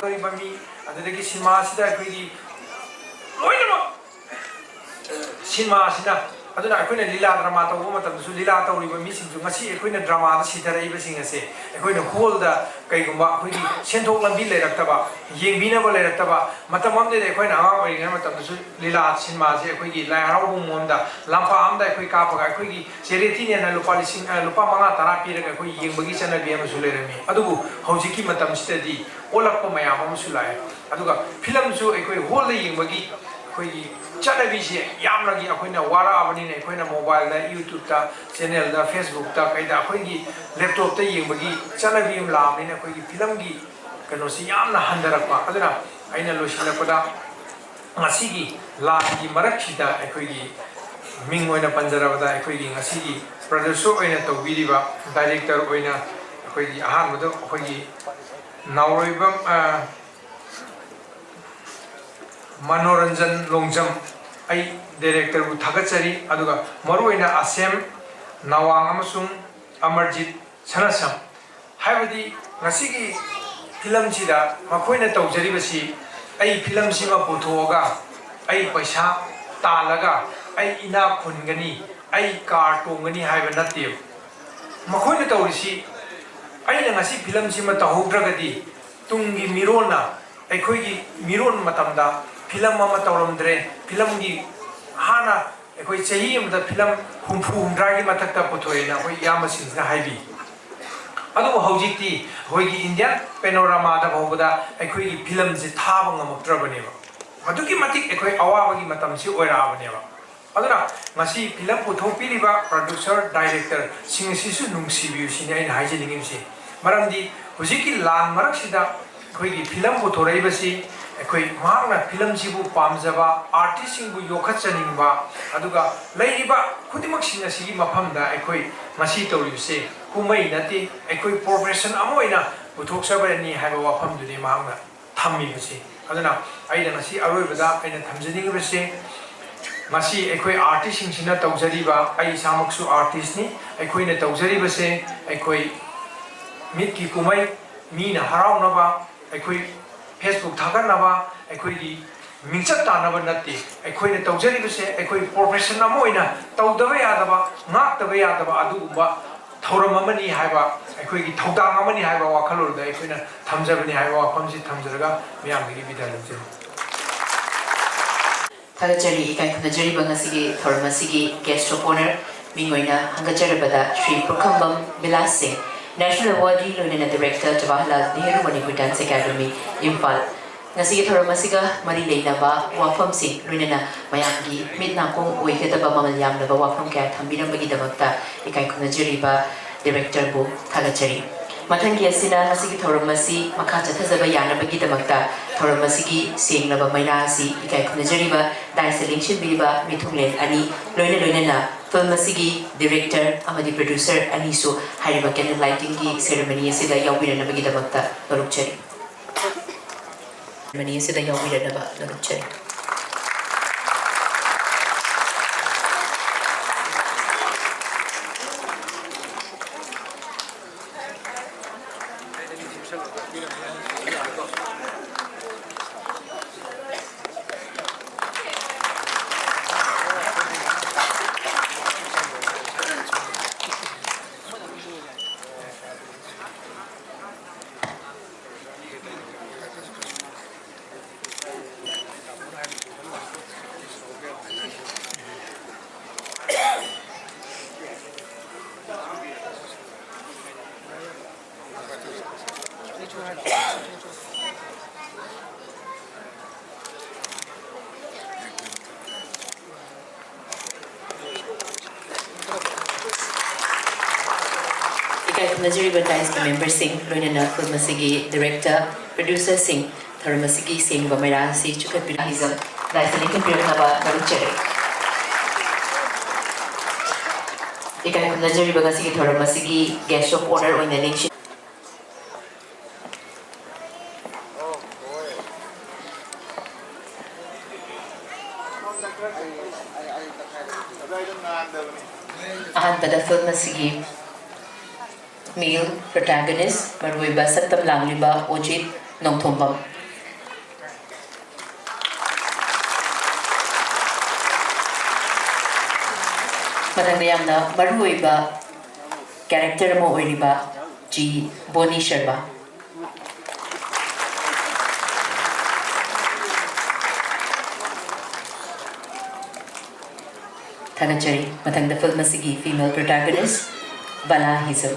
ꯇꯧꯔꯤꯕ ꯃꯤ, ꯑꯗꯨꯗꯒꯤ ꯁꯤꯅꯦꯃꯥꯁꯤꯗ ꯑꯩꯈꯣꯏꯒꯤ ꯂꯣꯏꯅꯃꯛ ꯁꯤꯅꯦꯃꯥꯁꯤꯅ, ꯑꯗꯨꯅ ꯑꯩꯈꯣꯏꯅ ꯂꯤꯂꯥ ꯗ꯭ꯔꯃꯥ ꯇꯧꯕ ꯃꯇꯝꯗꯁꯨ ꯂꯤꯂꯥ ꯇꯧꯔꯤꯕ ꯃꯤꯁꯤꯡꯁꯨ, ꯉꯁꯤ ꯑꯩꯈꯣꯏꯅ ꯗ꯭ꯔꯃꯥꯗ ꯁꯤꯊꯔꯛꯏꯕꯁꯤꯡ ꯑꯁꯦ ꯑꯩꯈꯣꯏꯅ ꯍꯣꯜꯗ ꯀꯩꯒꯨꯝꯕ ꯑꯩꯈꯣꯏꯒꯤ ꯁꯦꯟꯊꯣꯛ ꯂꯝꯕꯤ ꯂꯩꯔꯛꯇꯕ, ꯌꯦꯡꯕꯤꯅꯕ ꯂꯩꯔꯛꯇꯕ, ꯃꯇꯝ ꯑꯃꯗꯗꯤ ꯑꯩꯈꯣꯏꯅ ꯑꯉꯥꯡ ꯑꯣꯏꯔꯤꯉꯩ ꯃꯇꯝꯗꯁꯨ ꯂꯤꯂꯥ ꯁꯤꯅꯦꯃꯥꯁꯦ ꯑꯩꯈꯣꯏꯒꯤ ꯂꯥꯏ ꯍꯔꯥꯎꯕ ꯃꯑꯣꯡꯗ ꯂꯝꯄꯥꯛ ꯑꯃꯗ ꯑꯩꯈꯣꯏ ꯀꯥꯞꯄꯒ ꯑꯩꯈꯣꯏꯒꯤ ꯆꯦꯔꯤꯇꯤꯅꯦꯅ ꯂꯨꯄꯥ ꯂꯤꯁꯤꯡ, ꯑ, ꯂꯨꯄꯥ ꯃꯉꯥ ꯇꯔꯥ ꯄꯤꯔꯒ ꯑꯩꯈꯣꯏ ꯌꯦꯡꯕꯒꯤ ꯆꯠꯅꯕꯤ ꯑꯃꯁꯨ ꯂꯩꯔꯝꯃꯤ꯫ ꯑꯗꯨꯕꯨ ꯍꯧꯖꯤꯛꯀꯤ ꯃꯇꯝꯁꯤꯗꯗꯤ ꯑꯣꯜꯂꯛꯄ ꯃꯌꯥꯝ ꯑꯃꯁꯨ ꯂꯥꯛꯑꯦ꯫ ꯑꯗꯨꯒ ꯐꯤꯂꯝꯁꯨ ꯑꯩꯈꯣꯏ ꯍꯣꯜꯗ ꯌꯦꯡꯕꯒꯤ ꯑꯩꯈꯣꯏꯒꯤ ꯆꯠꯅꯕꯤꯁꯦ ꯌꯥꯝꯅꯒꯤ ꯑꯩꯈꯣꯏꯅ ꯋꯥꯔꯛꯑꯕꯅꯤꯅ, ꯑꯩꯈꯣꯏꯅ ꯃꯣꯕꯥꯏꯜꯗ, ꯌꯨꯇ꯭ꯌꯨꯕꯇ, ꯆꯦꯅꯦꯜꯗ, ꯐꯦꯁꯕꯨꯛꯇ, ꯀꯩꯗ ꯑꯩꯈꯣꯏꯒꯤ ꯂꯦꯞꯇꯣꯞꯇ ꯌꯦꯡꯕꯒꯤ ꯆꯠꯅꯕꯤ ꯑꯃ ꯂꯥꯛꯑꯕꯅꯤꯅ, ꯑꯩꯈꯣꯏꯒꯤ ꯐꯤꯂꯝꯒꯤ ꯀꯩꯅꯣꯁꯤ ꯌꯥꯝꯅ ꯍꯟꯊꯔꯛꯄ꯫ ꯑꯗꯨꯅ ꯑꯩꯅ ꯂꯣꯏꯁꯤꯜꯂꯛꯄꯗ, ꯉꯁꯤꯒꯤ ꯂꯥꯟꯒꯤ ꯃꯔꯛꯁꯤꯗ ꯑꯩꯈꯣꯏꯒꯤ ꯃꯤꯡ ꯑꯣꯏꯅ ꯄꯟꯖꯔꯕꯗ, ꯑꯩꯈꯣꯏꯒꯤ ꯉꯁꯤꯒꯤ ꯄ꯭ꯔꯗ꯭ꯌꯨꯁꯔ ꯑꯣꯏꯅ ꯇꯧꯕꯤꯔꯤꯕ, ꯗꯥꯏꯔꯦꯛꯇꯔ ꯑꯣꯏꯅ ꯑꯩꯈꯣꯏꯒꯤ ꯑꯍꯥꯟꯕꯗ ꯑꯩꯈꯣꯏꯒꯤ ꯅꯥꯎꯔꯣꯏꯕꯝ, ꯑ, ꯃꯅꯣꯔꯟꯖꯟ ꯂꯣꯡꯖꯝ, ꯑꯩ ꯗꯥꯏꯔꯦꯛꯇꯔꯕꯨ ꯊꯥꯒꯠꯆꯔꯤ꯫ ꯑꯗꯨꯒ ꯃꯔꯨꯑꯣꯏꯅ ꯑꯁꯦꯝ ꯅꯋꯥꯡ ꯑꯃꯁꯨꯡ ꯑꯃꯔꯖꯤꯠ ꯁꯅꯥꯁꯝ, ꯍꯥꯏꯕꯗꯤ ꯉꯁꯤꯒꯤ ꯐꯤꯂꯝꯁꯤꯗ ꯃꯈꯣꯏꯅ ꯇꯧꯖꯔꯤꯕꯁꯤ, ꯑꯩ ꯐꯤꯂꯝꯁꯤꯃ ꯄꯨꯊꯣꯛꯑꯒ ꯑꯩ ꯄꯩꯁꯥ ꯇꯥꯜꯂꯒ ꯑꯩ ꯏꯅꯥꯛ ꯈꯨꯟꯒꯅꯤ, ꯑꯩ ꯀꯥꯔ ꯇꯣꯡꯒꯅꯤ ꯍꯥꯏꯕ ꯅꯠꯇꯦꯕ꯫ ꯃꯈꯣꯏꯅ ꯇꯧꯔꯤꯁꯤ, ꯑꯩꯅ ꯉꯁꯤ ꯐꯤꯂꯝꯁꯤꯃ ꯇꯧꯍꯧꯗ꯭ꯔꯒꯗꯤ ꯇꯨꯡꯒꯤ ꯃꯤꯔꯣꯟꯅ, ꯑꯩꯈꯣꯏꯒꯤ ꯃꯤꯔꯣꯟ ꯃꯇꯝꯗ ꯐꯤꯂꯝ ꯑꯃ ꯇꯧꯔꯝꯗ꯭ꯔꯦ, ꯐꯤꯂꯝꯒꯤ ꯍꯥꯟꯅ ꯑꯩꯈꯣꯏ ꯆꯍꯤ ꯑꯃꯗ ꯐꯤꯂꯝ ꯍꯨꯝꯐꯨ ꯍꯨꯝꯗ꯭ꯔꯥꯒꯤ ꯃꯊꯛꯇ ꯄꯨꯊꯣꯛꯑꯦꯅ ꯑꯩꯈꯣꯏ ꯏꯌꯥꯝꯕꯁꯤꯡꯁꯤꯅ ꯍꯥꯏꯕꯤ꯫ ꯑꯗꯨꯕꯨ ꯍꯧꯖꯤꯛꯇꯤ ꯑꯩꯈꯣꯏꯒꯤ ꯏꯟꯗꯤꯌꯥꯟ ꯄꯦꯅꯣꯔꯥꯃꯥꯗ ꯐꯥꯎꯕꯗ ꯑꯩꯈꯣꯏꯒꯤ ꯐꯤꯂꯝꯁꯦ ꯊꯥꯕ ꯉꯝꯃꯛꯇ꯭ꯔꯕꯅꯦꯕ꯫ ꯑꯗꯨꯛꯀꯤ ꯃꯇꯤꯛ ꯑꯩꯈꯣꯏ ꯑꯋꯥꯕꯒꯤ ꯃꯇꯝꯁꯤ ꯑꯣꯏꯔꯛꯑꯕꯅꯦꯕ꯫ ꯑꯗꯨꯅ ꯉꯁꯤ ꯐꯤꯂꯝ ꯄꯨꯊꯣꯛꯄꯤꯔꯤꯕ ꯄ꯭ꯔꯗ꯭ꯌꯨꯁꯔ, ꯗꯥꯏꯔꯦꯛꯇꯔꯁꯤꯡ ꯑꯁꯤꯁꯨ ꯅꯨꯡꯁꯤꯕꯤꯌꯨ ꯁꯤꯅꯤ ꯑꯩꯅ ꯍꯥꯏꯖꯅꯤꯡꯉꯤꯕꯁꯤ꯫ ꯃꯔꯝꯗꯤ ꯍꯧꯖꯤꯛꯀꯤ ꯂꯥꯟ ꯃꯔꯛꯁꯤꯗ ꯑꯩꯈꯣꯏꯒꯤ ꯐꯤꯂꯝ ꯄꯨꯊꯣꯔꯛꯏꯕꯁꯤ, ꯑꯩꯈꯣꯏ ꯃꯍꯥꯛꯅ ꯐꯤꯂꯝꯁꯤꯕꯨ ꯄꯥꯝꯖꯕ, ꯑꯥꯔꯇꯤꯁꯁꯤꯡꯕꯨ ꯌꯣꯛꯈꯠꯆꯅꯤꯡꯕ, ꯑꯗꯨꯒ ꯂꯩꯔꯤꯕ ꯈꯨꯗꯤꯡꯃꯛꯁꯤꯡ ꯑꯁꯤꯒꯤ ꯃꯐꯝꯗ ꯑꯩꯈꯣꯏ ꯉꯁꯤ ꯇꯧꯔꯤꯕꯁꯦ ꯀꯨꯝꯍꯩ ꯅꯠꯇꯦ, ꯑꯩꯈꯣꯏ ꯄ꯭ꯔꯣꯐꯦꯁꯟ ꯑꯃ ꯑꯣꯏꯅ ꯄꯨꯊꯣꯛꯆꯕꯅꯤ ꯍꯥꯏꯕ ꯋꯥꯐꯝꯗꯨꯅꯤ ꯃꯍꯥꯛꯅ ꯊꯝꯃꯤꯕꯁꯦ꯫ ꯑꯗꯨꯅ ꯑꯩꯅ ꯉꯁꯤ ꯑꯔꯣꯏꯕꯗ ꯑꯩꯅ ꯊꯝꯖꯅꯤꯡꯉꯤꯕꯁꯦ, ꯉꯁꯤ ꯑꯩꯈꯣꯏ ꯑꯥꯔꯇꯤꯁꯁꯤꯡꯁꯤꯅ ꯇꯧꯖꯔꯤꯕ, ꯑꯩ ꯏꯁꯥꯃꯛꯁꯨ ꯑꯥꯔꯇꯤꯁꯅꯤ, ꯑꯩꯈꯣꯏꯅ ꯇꯧꯖꯔꯤꯕꯁꯦ ꯑꯩꯈꯣꯏ ꯃꯤꯠꯀꯤ ꯀꯨꯝꯍꯩ, ꯃꯤꯅ ꯍꯔꯥꯎꯅꯕ, ꯑꯩꯈꯣꯏ ꯐꯦꯁꯕꯨꯛ ꯊꯥꯒꯠꯅꯕ, ꯑꯩꯈꯣꯏꯒꯤ ꯃꯤꯡꯆꯠ ꯇꯥꯟꯅꯕ ꯅꯠꯇꯦ꯫ ꯑꯩꯈꯣꯏꯅ ꯇꯧꯖꯔꯤꯕꯁꯦ ꯑꯩꯈꯣꯏ ꯄ꯭ꯔꯣꯐꯦꯁꯟ ꯑꯃ ꯑꯣꯏꯅ ꯇꯧꯗꯕ ꯌꯥꯗꯕ, ꯉꯥꯛꯇꯕ ꯌꯥꯗꯕ ꯑꯗꯨꯒꯨꯝꯕ ꯊꯧꯔꯝ ꯑꯃꯅꯤ ꯍꯥꯏꯕ, ꯑꯩꯈꯣꯏꯒꯤ ꯊꯧꯗꯥꯡ ꯑꯃꯅꯤ ꯍꯥꯏꯕ ꯋꯥꯈꯜꯂꯣꯟꯗ ꯑꯩꯈꯣꯏꯅ ꯊꯝꯖꯕꯅꯤ ꯍꯥꯏꯕ ꯋꯥꯐꯝꯁꯤ ꯊꯝꯖꯔꯒ ꯃꯤꯌꯥꯝꯗꯒꯤ ꯕꯤꯗꯥꯏ ꯂꯧꯖꯔꯤ꯫ ꯊꯥꯒꯠꯆꯔꯤ, ꯏꯀꯥꯏ ꯈꯨꯝꯅꯖꯔꯤꯕ ꯉꯁꯤꯒꯤ ꯊꯧꯔꯝ ꯑꯁꯤꯒꯤ guest of honour ꯃꯤꯡ ꯑꯣꯏꯅ ꯍꯪꯒꯠꯆꯔꯕꯗ ꯁ꯭ꯔꯤ ꯄꯨꯈ꯭ꯔꯝꯕꯝ ꯕꯤꯂꯥꯁ ꯁꯤꯡ, National Awardee ꯂꯣꯏꯅꯅ Director, Jawaharlal Nehru Manipur Dance Academy, Imphal. ꯉꯁꯤꯒꯤ ꯊꯧꯔꯝ ꯑꯁꯤꯒ ꯃꯔꯤ ꯂꯩꯅꯕ ꯋꯥꯐꯝꯁꯤꯡ, ꯂꯣꯏꯅꯅ ꯃꯌꯥꯝꯒꯤ ꯃꯤꯠ ꯅꯥꯀꯣꯡ ꯑꯣꯏꯒꯗꯕ ꯃꯃꯜ ꯌꯥꯝꯂꯕ ꯋꯥꯐꯝ ꯀꯌꯥ ꯊꯝꯕꯤꯔꯝꯕꯒꯤꯗꯃꯛꯇ ꯏꯀꯥꯏ ꯈꯨꯝꯅꯖꯔꯤꯕ directorꯕꯨ ꯊꯥꯒꯠꯆꯔꯤ꯫ ꯃꯊꯪꯒꯤ ꯑꯁꯤꯅ ꯉꯁꯤꯒꯤ ꯊꯧꯔꯝ ꯑꯁꯤ ꯃꯈꯥ ꯆꯠꯊꯖꯕ ꯌꯥꯅꯕꯒꯤꯗꯃꯛꯇ ꯊꯧꯔꯝ ꯑꯁꯤꯒꯤ ꯁꯦꯡꯂꯕ ꯃꯩꯔꯥ ꯑꯁꯤ ꯏꯀꯥꯏ ꯈꯨꯝꯅꯖꯔꯤꯕ dais ꯂꯦꯡꯁꯤꯟꯕꯤꯔꯤꯕ ꯃꯤꯊꯨꯡꯂꯦꯟ ꯑꯅꯤ, ꯂꯣꯏꯅ ꯂꯣꯏꯅꯅ film ꯑꯁꯤꯒꯤ director ꯑꯃꯗꯤ producer ꯑꯅꯤꯁꯨ ꯍꯥꯏꯔꯤꯕ candle lightingꯒꯤ ceremony ꯑꯁꯤꯗ ꯌꯥꯎꯕꯤꯔꯅꯕꯒꯤꯗꯃꯛꯇ ꯅꯣꯂꯨꯛꯆꯔꯤ꯫ Ceremony ꯑꯁꯤꯗ ꯌꯥꯎꯕꯤꯔꯅꯕ ꯅꯣꯂꯨꯛꯆꯔꯤ꯫ ꯏꯀꯥꯏ ꯈꯨꯝꯅꯖꯔꯤꯕ dais memberꯁꯤꯡ, ꯂꯣꯏꯅꯅ film ꯑꯁꯤꯒꯤ director, producerꯁꯤꯡ, ꯊꯧꯔꯝ ꯑꯁꯤꯒꯤ ꯁꯦꯡꯕ ꯃꯩꯔꯥ ꯑꯁꯤ ꯆꯨꯈꯠꯄꯤꯔꯛꯏ꯫ Dais ꯂꯦꯡꯈꯠꯄꯤꯔꯛꯅꯕ ꯅꯣꯂꯨꯛꯆꯔꯤ꯫ ꯏꯀꯥꯏ ꯈꯨꯝꯅꯖꯔꯤꯕ ꯉꯁꯤꯒꯤ ꯊꯧꯔꯝ ꯑꯁꯤꯒꯤ guest of honour ꯑꯣꯏꯅ ꯂꯦꯡꯁꯤꯟ- ꯑꯍꯥꯟꯕꯗ film ꯑꯁꯤꯒꯤ male protagonist, ꯃꯔꯨꯑꯣꯏꯕ ꯁꯛꯇꯝ ꯂꯥꯡꯂꯤꯕ ꯑꯣꯖꯤꯠ ꯅꯣꯡꯊꯣꯝꯕꯝ꯫ ꯃꯊꯪꯗ ꯌꯥꯝꯅ ꯃꯔꯨꯑꯣꯏꯕ character ꯑꯃ ꯑꯣꯏꯔꯤꯕ ꯖꯤ ꯕꯣꯅꯤ ꯁꯔꯃ꯫ ꯊꯥꯒꯠꯆꯔꯤ꯫ ꯃꯊꯪꯗ film ꯑꯁꯤꯒꯤ female protagonist ꯕꯂꯥ ꯍꯤꯖꯝ꯫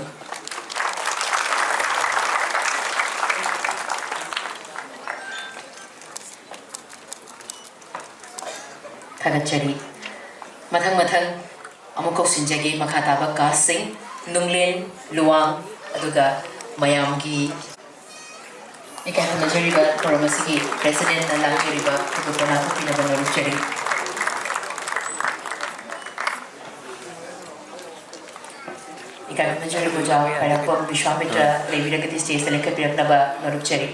ꯊꯥꯒꯠꯆꯔꯤ꯫ ꯃꯊꯪ ꯃꯊꯪ ꯑꯃꯨꯛ ꯀꯧꯁꯤꯟꯖꯒꯦ ꯃꯈꯥ ꯇꯥꯕ castꯁꯤꯡ, ꯅꯨꯡꯂꯦꯟ ꯂꯨꯋꯥꯡ, ꯑꯗꯨꯒ ꯃꯌꯥꯝꯒꯤ ꯏꯀꯥꯏ ꯈꯨꯝꯅꯖꯔꯤꯕ ꯊꯧꯔꯝ ꯑꯁꯤꯒꯤ presidentꯅ ꯂꯥꯡꯖꯔꯤꯕ ꯊꯧꯒꯜ ꯄꯣꯂꯥꯡ ꯀꯣꯛꯄꯤꯅꯕ ꯅꯣꯂꯨꯛꯆꯔꯤ꯫ ꯏꯀꯥꯏ ꯈꯨꯝꯅꯖꯔꯤꯕ ꯑꯣꯖꯥ ꯈ꯭ꯋꯥꯏꯔꯥꯛꯄꯝ ꯕꯤꯁ꯭ꯋꯥꯃꯤꯇ꯭ꯔ ꯂꯩꯕꯤꯔꯒꯗꯤ stageꯇ ꯂꯦꯞꯈꯠꯄꯤꯔꯛꯅꯕ ꯅꯣꯂꯨꯛꯆꯔꯤ꯫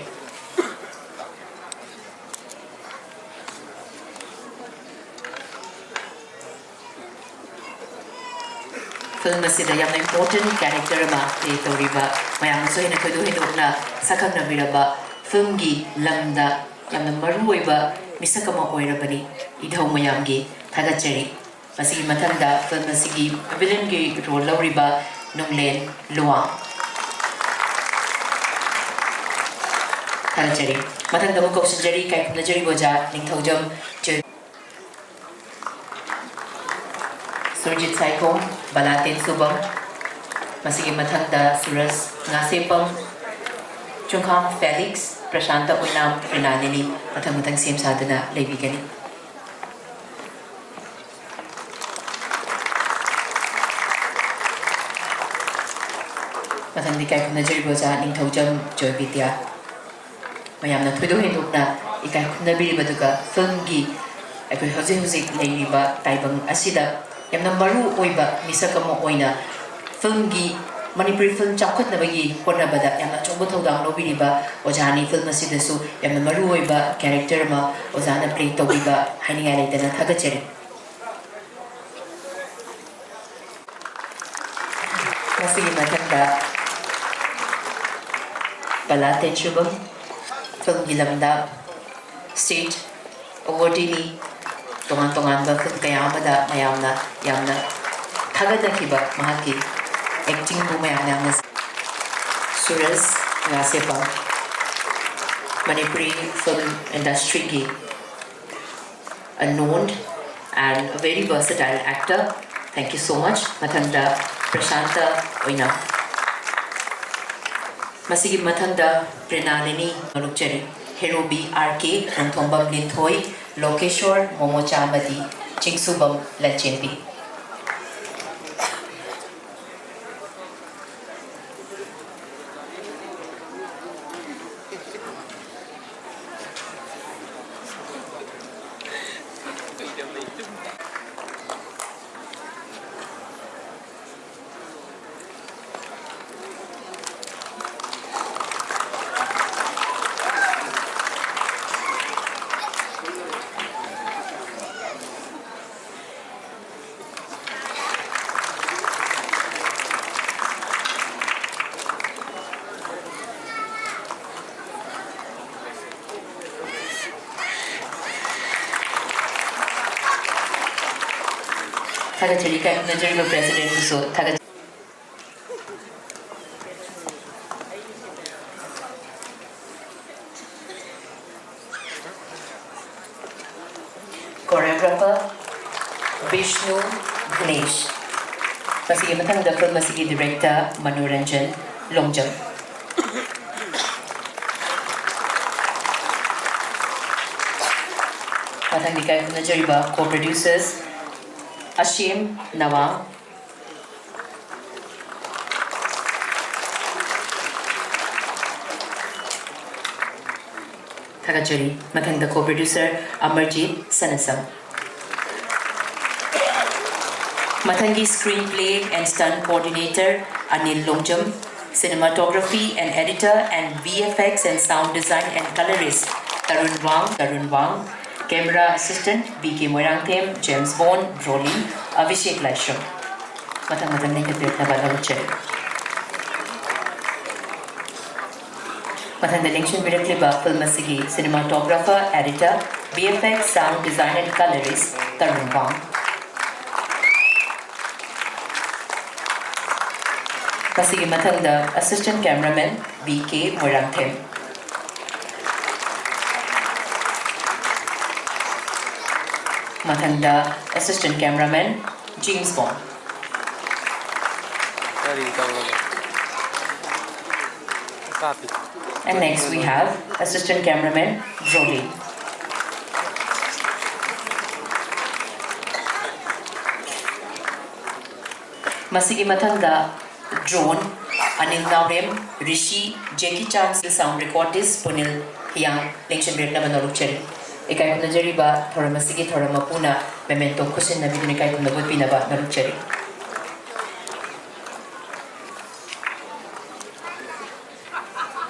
Film ꯑꯁꯤꯗ ꯌꯥꯝꯅ important character ꯑꯃ play ꯇꯧꯔꯤꯕ, ꯃꯌꯥꯝꯅꯁꯨ ꯍꯦꯟꯅ ꯊꯣꯏꯗꯣꯛ ꯍꯦꯟꯗꯣꯛꯅ ꯁꯛꯈꯪꯅꯕꯤꯔꯕ, filmꯒꯤ ꯂꯝꯗ ꯌꯥꯝꯅ ꯃꯔꯨ ꯑꯣꯏꯕ ꯃꯤꯁꯛ ꯑꯃ ꯑꯣꯏꯔꯕꯅꯤ ꯏꯙꯧ ꯃꯌꯥꯝꯒꯤ꯫ ꯊꯥꯒꯠꯆꯔꯤ꯫ ꯃꯁꯤꯒꯤ ꯃꯊꯪꯗ film ꯑꯁꯤꯒꯤ villainꯒꯤ role ꯂꯧꯔꯤꯕ ꯅꯨꯡꯂꯦꯟ ꯂꯨꯋꯥꯡ꯫ ꯊꯥꯒꯠꯆꯔꯤ꯫ ꯃꯊꯪꯗ ꯑꯃꯨꯛ ꯀꯧꯁꯤꯟꯖꯔꯤ ꯏꯀꯥꯏ ꯈꯨꯝꯅꯖꯔꯤꯕ ꯑꯣꯖꯥ ꯅꯤꯡꯊꯧꯖꯝ ꯖꯣꯏ-, ꯁꯨꯔꯖꯤꯠ ꯁꯥꯏꯈꯣꯝ, ꯕꯂꯥ ꯇꯦꯟꯁꯨꯕꯝ, ꯃꯁꯤꯒꯤ ꯃꯊꯪꯗ ꯁꯨꯔꯖ ꯉꯥꯁꯦꯄꯝ, ꯆꯨꯡꯈꯥꯝ ꯐꯦꯂꯤꯛꯁ, ꯄ꯭ꯔꯁꯥꯟꯇ ꯑꯣꯏꯅꯥꯝ, ꯔꯤꯅꯥ ꯂꯤꯂꯤ ꯃꯊꯪ ꯃꯊꯪ ꯁꯦꯝ ꯁꯥꯗꯨꯅ ꯂꯩꯕꯤꯒꯅꯤ꯫ ꯃꯊꯪꯗ ꯏꯀꯥꯏ ꯈꯨꯝꯅꯖꯔꯤꯕ ꯑꯣꯖꯥ ꯅꯤꯡꯊꯧꯖꯝ ꯖꯣꯏꯕꯤꯗ꯭ꯌꯥ꯫ ꯃꯌꯥꯝꯅ ꯊꯣꯏꯗꯣꯛ ꯍꯦꯟꯗꯣꯛꯅ ꯏꯀꯥꯏ ꯈꯨꯝꯅꯕꯤꯔꯤꯕꯗꯨꯒ filmꯒꯤ ꯑꯩꯈꯣꯏ ꯍꯧꯖꯤꯛ ꯍꯧꯖꯤꯛ ꯂꯩꯔꯤꯕ ꯇꯥꯏꯕꯪ ꯑꯁꯤꯗ ꯌꯥꯝꯅ ꯃꯔꯨ ꯑꯣꯏꯕ ꯃꯤꯁꯛ ꯑꯃ ꯑꯣꯏꯅ filmꯒꯤ, ꯃꯅꯤꯄꯨꯔꯤ film ꯆꯥꯎꯈꯠꯅꯕꯒꯤ ꯍꯣꯠꯅꯕꯗ ꯌꯥꯝꯅ ꯑꯆꯧꯕ ꯊꯧꯗꯥꯡ ꯂꯧꯕꯤꯔꯤꯕ ꯑꯣꯖꯥꯅꯤ꯫ Film ꯑꯁꯤꯗꯁꯨ ꯌꯥꯝꯅ ꯃꯔꯨ ꯑꯣꯏꯕ character ꯑꯃ ꯑꯣꯖꯥꯅ play ꯇꯧꯕꯤꯕ ꯍꯥꯏꯅꯤꯡꯉꯥꯏ ꯂꯩꯇꯅ ꯊꯥꯒꯠꯆꯔꯤ꯫ ꯃꯁꯤꯒꯤ ꯃꯊꯪꯗ ꯕꯂꯥ ꯇꯦꯟꯁꯨꯕꯝ, filmꯒꯤ ꯂꯝꯗ state awardꯅꯤ, ꯇꯣꯉꯥꯟ ꯇꯣꯉꯥꯟꯕ film ꯀꯌꯥ ꯑꯃꯗ ꯃꯌꯥꯝꯅ ꯌꯥꯝꯅ ꯊꯥꯒꯠꯅꯈꯤꯕ ꯃꯍꯥꯛꯀꯤ actingꯕꯨ ꯃꯌꯥꯝꯅ ꯌꯥꯝꯅ꯫ ꯁꯨꯔꯖ ꯉꯥꯁꯦꯄꯝ, Manipuri film industryꯒꯤ a known and a very versatile actor. Thank you so much. ꯃꯊꯪꯗ ꯄ꯭ꯔꯁꯥꯟꯇ ꯑꯣꯏꯅꯥꯝ꯫ ꯃꯁꯤꯒꯤ ꯃꯊꯪꯗ ꯄ꯭ꯔꯦꯔꯅꯥ ꯂꯤꯅꯤ ꯅꯣꯂꯨꯛꯆꯔꯤ꯫ ꯍꯦꯔꯣꯕꯤ ꯑꯥꯔ ꯀꯦ, ꯅꯣꯡꯊꯣꯝꯕꯝ ꯂꯤꯟꯊꯣꯏ, ꯂꯣꯀꯦꯁꯣꯔ ꯃꯣꯃꯣꯆꯥ ꯑꯃꯗꯤ ꯆꯤꯡꯁꯨꯕꯝ ꯂꯟꯆꯦꯟꯕꯤ꯫ ꯊꯥꯒꯠꯆꯔꯤ꯫ ꯏꯀꯥꯏ ꯈꯨꯝꯅꯖꯔꯤꯕ ꯄ꯭ꯔꯦꯁꯤꯗꯦꯟꯕꯨꯁꯨ ꯊꯥꯒꯠ Choreographer ꯕꯤꯁꯅꯨ ꯒꯅꯦꯁ꯫ ꯃꯁꯤꯒꯤ ꯃꯊꯪꯗ ꯐꯤꯜꯝ ꯑꯁꯤꯒꯤ ꯗꯤꯔꯦꯛꯇꯔ ꯃꯅꯣꯔꯟꯖꯟ ꯂꯣꯡꯖꯝ꯫ ꯃꯊꯪꯗ ꯏꯀꯥꯏ ꯈꯨꯝꯅꯖꯔꯤꯕ ꯀꯣ ꯄ꯭ꯔꯣꯗ꯭ꯌꯨꯁꯔꯁ ꯑꯁꯤꯝ ꯅꯋꯥ꯫ ꯊꯥꯒꯠꯆꯔꯤ꯫ ꯃꯊꯪꯗ ꯀꯣ ꯄ꯭ꯔꯣꯗ꯭ꯌꯨꯁꯔ ꯑꯃꯔꯖꯤꯠ ꯁꯅꯥꯁꯝ꯫ ꯃꯊꯪꯒꯤ screenplay and stunt coordinator Anil Longjam, cinematography and editor and V F X and sound design and colorist Tarun ꯋꯥꯡ, Tarun Wang, camera assistant B K Moirangthem, James Bond, Brolin, Abhishek Laishram. ꯃꯊꯪ ꯃꯊꯪ ꯂꯤꯡꯈꯠꯄꯤꯔꯛꯅꯕ ꯂꯧꯖꯔꯤ꯫ ꯃꯊꯪꯗ ꯂꯦꯡꯁꯤꯟꯕꯤꯔꯛꯂꯤꯕ ꯐꯤꯜꯝ ꯑꯁꯤꯒꯤ cinematographer, editor, V F X, sound design and colorist Tarun ꯋꯥꯡ꯫ ꯃꯁꯤꯒꯤ ꯃꯊꯪꯗ assistant cameraman B K Moirangthem. ꯃꯊꯪꯗ assistant cameraman James Bond꯫ ꯀꯔꯤ ꯇꯧꯔꯒꯦ? And next we have Assistant Cameraman Brody. ꯃꯁꯤꯒꯤ ꯃꯊꯪꯗ drone, ꯑꯅꯤꯜ ꯅꯥꯎꯔꯦꯝ, ꯔꯤꯁꯤ, ꯖꯦꯀꯤ ꯆꯥꯟ, sound recordist ꯄꯨꯅꯤꯜ ꯍꯤꯌꯥꯡ ꯂꯦꯡꯁꯤꯟꯕꯤꯔꯛꯅꯕ ꯅꯣꯂꯨꯛꯆꯔꯤ꯫ ꯏꯀꯥꯏ ꯈꯨꯝꯅꯖꯔꯤꯕ ꯊꯧꯔꯝ ꯑꯁꯤꯒꯤ ꯊꯧꯔꯝ ꯃꯄꯨꯅ memento ꯈꯨꯠꯁꯤꯟꯅꯕꯤꯗꯨꯅ ꯏꯀꯥꯏ ꯈꯨꯝꯅꯕ ꯎꯠꯄꯤꯅꯕ ꯅꯣꯂꯨꯛꯆꯔꯤ꯫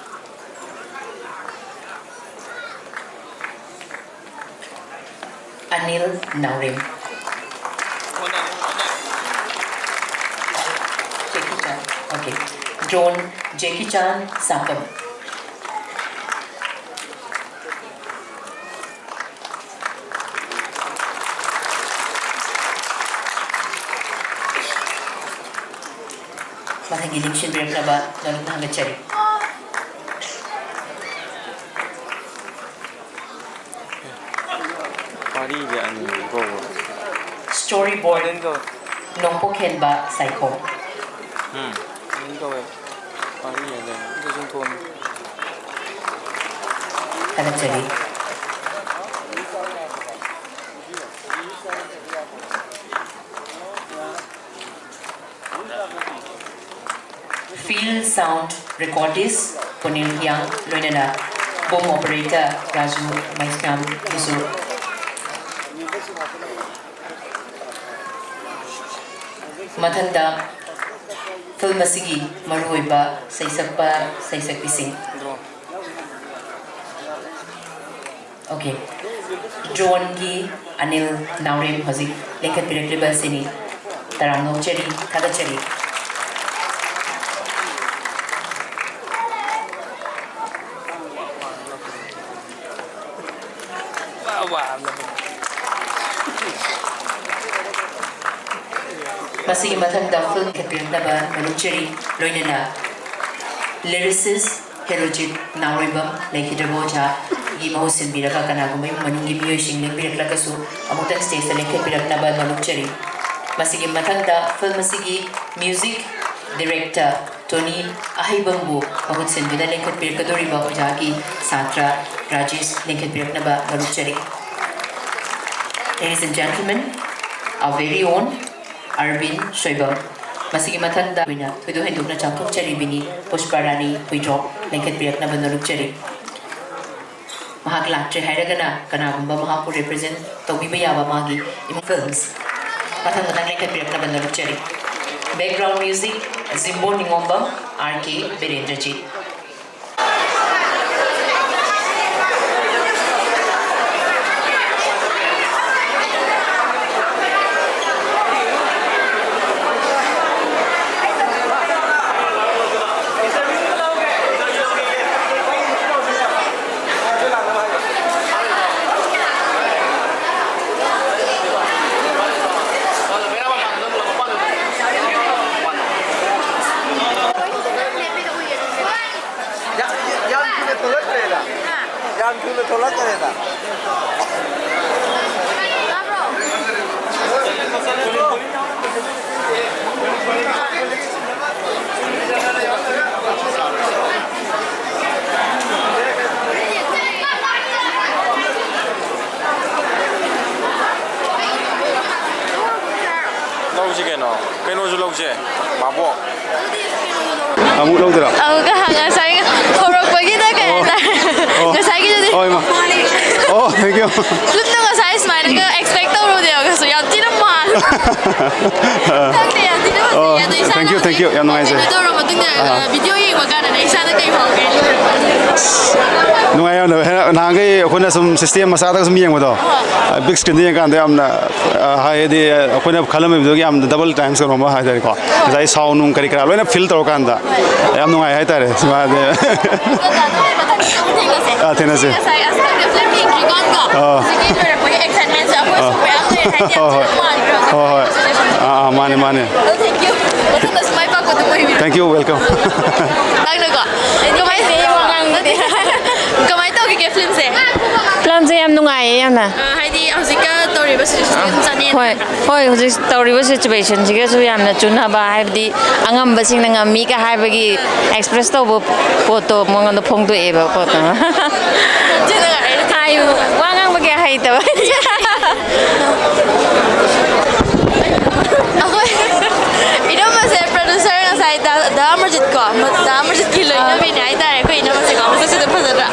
ꯑꯅꯤꯜ ꯅꯥꯎꯔꯦꯝ꯫ ꯖꯦꯀꯤ ꯆꯥꯟ꯫ Okay. Drone, ꯖꯦꯀꯤ ꯆꯥꯟ, ꯁꯥꯄꯝ꯫ ꯃꯊꯪꯒꯤ ꯂꯦꯡꯁꯤꯟꯕꯤꯔꯛꯅꯕ ꯅꯣꯂꯨꯛꯅ ꯍꯪꯒꯠꯆꯔꯤ꯫ ꯋꯥꯔꯤꯁꯦ ꯑꯅꯤ ꯀꯧꯕ꯫ Storyboard, ꯑꯗꯨꯝ ꯀꯧꯋꯦ꯫ ꯅꯣꯡꯄꯣꯛ ꯍꯦꯟꯕ ꯁꯥꯏꯈꯣꯝ꯫ ꯎꯝ꯫ ꯑꯗꯨꯝ ꯀꯧꯋꯦ꯫ ꯋꯥꯔꯤ ꯍꯥꯏꯗꯥꯏꯅꯦ? ꯑꯗꯨꯁꯨ ꯀꯧꯋꯦ꯫ ꯊꯥꯒꯠꯆꯔꯤ꯫ Field sound recordist ꯄꯨꯅꯤꯜ ꯍꯤꯌꯥꯡ, ꯂꯣꯏꯅꯅ boom operator ꯔꯥꯖꯨ ꯃꯩꯁꯅꯥꯝ ꯕꯨꯁꯨ꯫ ꯃꯊꯪꯗ film ꯑꯁꯤꯒꯤ ꯃꯔꯨꯑꯣꯏꯕ ꯁꯩꯁꯛꯄ ꯁꯩꯁꯛꯄꯤꯁꯤꯡ꯫ Okay. Drone ꯒꯤ ꯑꯅꯤꯜ ꯅꯥꯎꯔꯦꯝ ꯍꯧꯖꯤꯛ ꯂꯦꯡꯈꯠꯄꯤꯔꯛꯂꯤꯕ ꯑꯁꯤꯅꯤ꯫ ꯇꯔꯥꯝꯅ ꯑꯣꯛꯆꯔꯤ, ꯊꯥꯒꯠꯆꯔꯤ꯫ ꯃꯁꯤꯒꯤ ꯃꯊꯪꯗ film ꯂꯤꯡꯈꯠꯄꯤꯔꯛꯅꯕ ꯅꯣꯂꯨꯛꯆꯔꯤ, ꯂꯣꯏꯅꯅ lyricist ꯍꯦꯔꯣꯖꯤꯠ ꯅꯥꯎꯔꯦꯝꯕꯝ ꯂꯩꯈꯤꯗ꯭ꯔꯕ ꯑꯣꯖꯥꯒꯤ ꯃꯍꯨꯠ ꯁꯤꯟꯕꯤꯔꯒ ꯀꯅꯥꯒꯨꯝꯕ ꯏꯃꯨꯡ ꯃꯅꯨꯡꯒꯤ ꯃꯤꯑꯣꯏꯁꯤꯡ ꯂꯦꯡꯕꯤꯔꯛꯂꯒꯁꯨ ꯑꯃꯨꯛꯇꯪ stage ꯇ ꯂꯦꯡꯈꯠꯄꯤꯔꯛꯅꯕ ꯅꯣꯂꯨꯛꯆꯔꯤ꯫ ꯃꯁꯤꯒꯤ ꯃꯊꯪꯗ film ꯑꯁꯤꯒꯤ music director ꯇꯣꯅꯤ ꯑꯍꯩꯕꯝꯕꯨ ꯃꯍꯨꯠ ꯁꯤꯟꯗꯨꯅ ꯂꯦꯡꯈꯠꯄꯤꯔꯛꯀꯗꯧꯔꯤꯕ ꯑꯣꯖꯥꯒꯤ ꯁꯥꯇ꯭ꯔ Rajesh ꯂꯦꯡꯈꯠꯄꯤꯔꯛꯅꯕ ꯅꯣꯂꯨꯛꯆꯔꯤ꯫ Ladies and gentlemen, our very own Arvind Shoibam꯫ ꯃꯁꯤꯒꯤ ꯃꯊꯪꯗ ꯑꯩꯈꯣꯏꯅ ꯊꯣꯏꯗꯣꯛ ꯍꯦꯟꯗꯣꯛꯅ ꯆꯥꯎꯊꯣꯛꯆꯔꯤꯕꯅꯤ ꯄꯨꯁꯄꯥ ꯔꯥꯅꯤ ꯍꯨꯏꯗ꯭ꯔꯣꯝ ꯂꯦꯡꯈꯠꯄꯤꯔꯛꯅꯕ ꯅꯣꯂꯨꯛꯆꯔꯤ꯫ ꯃꯍꯥꯛ ꯂꯥꯛꯇ꯭ꯔꯦ ꯍꯥꯏꯔꯒꯅ ꯀꯅꯥꯒꯨꯝꯕ ꯃꯍꯥꯛꯄꯨ represent ꯇꯧꯕꯤꯕ ꯌꯥꯕ ꯃꯥꯒꯤ ꯏꯃꯨꯡ films ꯃꯊꯪ ꯃꯊꯪ ꯂꯦꯡꯈꯠꯄꯤꯔꯛꯅꯕ ꯅꯣꯂꯨꯛꯆꯔꯤ꯫ Background music, Jimbo Ningombam, R K Birendrajit. ꯌꯥꯝ, ꯌꯥꯝ ꯊꯨꯅ ꯊꯣꯛꯂꯛꯇ꯭ꯔꯦꯗ꯫ ꯌꯥꯝ ꯊꯨꯅ ꯊꯣꯛꯂꯛꯇ꯭ꯔꯦꯗ꯫ ꯂꯧꯁꯤ ꯀꯩꯅꯣ꯫ ꯀꯩꯅꯣꯁꯨ ꯂꯧꯁꯦ꯫ ꯃꯥꯕꯣꯛ꯫ ꯑꯃꯨꯛ ꯂꯧꯗꯣꯏꯔꯣ? ꯑꯃꯨꯛꯀ ꯍꯪ-, ꯉꯁꯥꯏ ꯍꯧꯔꯛꯄꯒꯤꯗ ꯀꯩ ꯑꯣ꯫ ꯍꯥꯏꯇꯥꯔꯦ? ꯑꯣ꯫ ꯉꯁꯥꯏꯒꯤꯗꯨꯗꯤ ꯑꯣ, ꯏꯃꯥ꯫ ꯑꯣ, thank you꯫ ꯐꯤꯂꯝꯗꯣ ꯉꯁꯥꯏ ꯁꯨꯃꯥꯏꯅꯒ expect ꯇꯧꯔꯨꯗꯦꯕ꯫ ꯀꯩꯁꯨ ꯌꯥꯝ ꯊꯤꯅ ꯃꯥꯜꯂꯦ꯫ ꯈꯪꯗꯦ, ꯌꯥꯝ ꯊꯤꯅ ꯐꯖꯩ꯫ ꯑꯣ, ꯑꯗꯣ ꯏꯁꯥꯅ thank you, thank you꯫ ꯍꯧꯖꯤꯛ ꯌꯥꯝ ꯅꯨꯡꯉꯥꯏꯖꯔꯦ꯫ ꯀꯩꯅꯣ ꯇꯧꯔ ꯃꯇꯨꯡꯗ, ꯑꯥ꯫ ꯑ, video ꯌꯦꯡꯕ ꯀꯥꯟꯗꯅꯦ ꯏꯁꯥꯗ ꯀꯩ ꯐꯥꯎꯒꯦ? ꯅꯨꯡꯉꯥꯏ ꯌꯥꯝꯅ꯫ ꯍꯦꯟꯅ ꯅꯍꯥꯟꯈꯩ ꯑꯩꯈꯣꯏꯅ ꯁꯨꯝ system ꯃꯆꯥꯗꯒ ꯁꯨꯝ ꯌꯦꯡꯕꯗꯣ, ꯑ, big screenꯗ ꯌꯦꯡꯀꯥꯟꯗ ꯌꯥꯝꯅ, ꯑ, ꯍꯥꯏꯗꯤ ꯑꯩꯈꯣꯏꯅ ꯈꯜꯂꯝꯃꯤꯕꯗꯨꯒꯤ ꯌꯥꯝꯅ double times ꯀꯩꯅꯣꯝꯃ ꯍꯥꯏꯇꯥꯔꯦꯀꯣ꯫ ꯉꯁꯥꯏ sound ꯅꯨꯡ ꯀꯔꯤ ꯀꯔꯥ ꯂꯣꯏꯅ feel ꯇꯧꯔꯀꯥꯟꯗ ꯌꯥꯝ ꯅꯨꯡꯉꯥꯏ ꯍꯥꯏꯇꯥꯔꯦ꯫ ꯁꯤꯃꯗꯤ꯫ ꯑꯗꯣ ꯗꯥ, ꯅꯣꯏ ꯃꯊꯪꯗ ꯑꯃꯨꯛ ꯊꯦꯡꯅꯁꯦ꯫ ꯑꯥ, ꯊꯦꯡꯅꯁꯦ꯫ ꯉꯁꯥꯏ ꯑꯁ ꯈꯪꯗꯦ, film ꯌꯦꯡꯗ꯭ꯔꯤꯀꯥꯟꯀꯣ, ꯑꯥ꯫ ꯍꯧꯖꯤꯛꯀꯤ ꯂꯣꯏꯔꯛꯄꯒꯤ excitementꯁꯦ ꯑꯩꯈꯣꯏꯁꯨ ꯑꯥ꯫ ꯃꯌꯥꯝ ꯂꯩꯔꯦ ꯍꯥꯏꯗꯤ ꯌꯥꯝ ꯍꯣꯏ, ꯍꯣꯏ꯫ ꯊꯤꯅ ꯃꯥꯟꯈ꯭ꯔꯦ ꯍꯧꯖꯤꯛ꯫ ꯍꯣꯏ, ꯍꯣꯏ꯫ ꯑꯥ, ꯑꯥ, ꯃꯥꯅꯦ, ꯃꯥꯅꯦ꯫ ꯑꯗꯣ thank you꯫ ꯃꯊꯪꯗꯁꯨ ꯃꯥꯏ ꯄꯥꯛꯄ ꯑꯗꯨꯝ ꯑꯣꯏꯕꯤꯔꯣ꯫ Thank you, welcome꯫ ꯅꯪꯅꯀꯣ? ꯀꯃꯥꯏ-, ꯀꯃꯥꯏꯅ ꯇꯧꯈꯤꯒꯦ filmꯁꯦ? Filmꯁꯦ ꯌꯥꯝ ꯅꯨꯡꯉꯥꯏꯌꯦ ꯌꯥꯝꯅ꯫ ꯑꯥ, ꯍꯥꯏꯗꯤ ꯍꯧꯖꯤꯛꯀ ꯍꯣꯏ, ꯍꯣꯏ, ꯍꯧꯖꯤꯛ ꯇꯧꯔꯤꯕ ꯁꯤꯆꯨꯋꯦꯁꯟꯁꯤꯒꯁꯨ ꯌꯥꯝꯅ ꯆꯨꯅꯕ, ꯍꯥꯏꯕꯗꯤ ꯑꯉꯝꯕꯁꯤꯡꯅ ꯉꯝꯃꯤꯒ ꯍꯥꯏꯕꯒꯤ ꯑꯦꯛꯁꯄ꯭ꯔꯦꯁ ꯇꯧꯕ ꯄꯣꯠꯇꯣ ꯃꯉꯣꯟꯗ ꯐꯣꯡꯗꯣꯛꯑꯦꯕ ꯄꯣꯠꯇꯣ꯫ ꯍꯥꯏ, ꯋꯥ ꯉꯥꯡꯕ ꯀꯌꯥ ꯍꯩꯇꯕ꯫ ꯑꯩꯈꯣꯏ ꯏꯅꯝꯃꯁꯦ ꯄ꯭ꯔꯣꯗ꯭ꯌꯨꯁꯔ ꯉꯁꯥꯏ ꯗꯥ, ꯗꯥ ꯑꯃꯔꯖꯤꯠ ꯀꯣ, ꯗꯥ ꯑꯃꯔꯖꯤꯠꯀꯤ ꯂꯣꯏꯅꯕꯤꯅꯦ ꯍꯥꯏꯇꯥꯔꯦ ꯑꯩꯈꯣꯏ ꯏꯅꯝꯃꯁꯦꯀꯣ꯫ ꯃꯁꯛꯁꯤꯗ ꯐꯖꯗ꯭ꯔꯥ?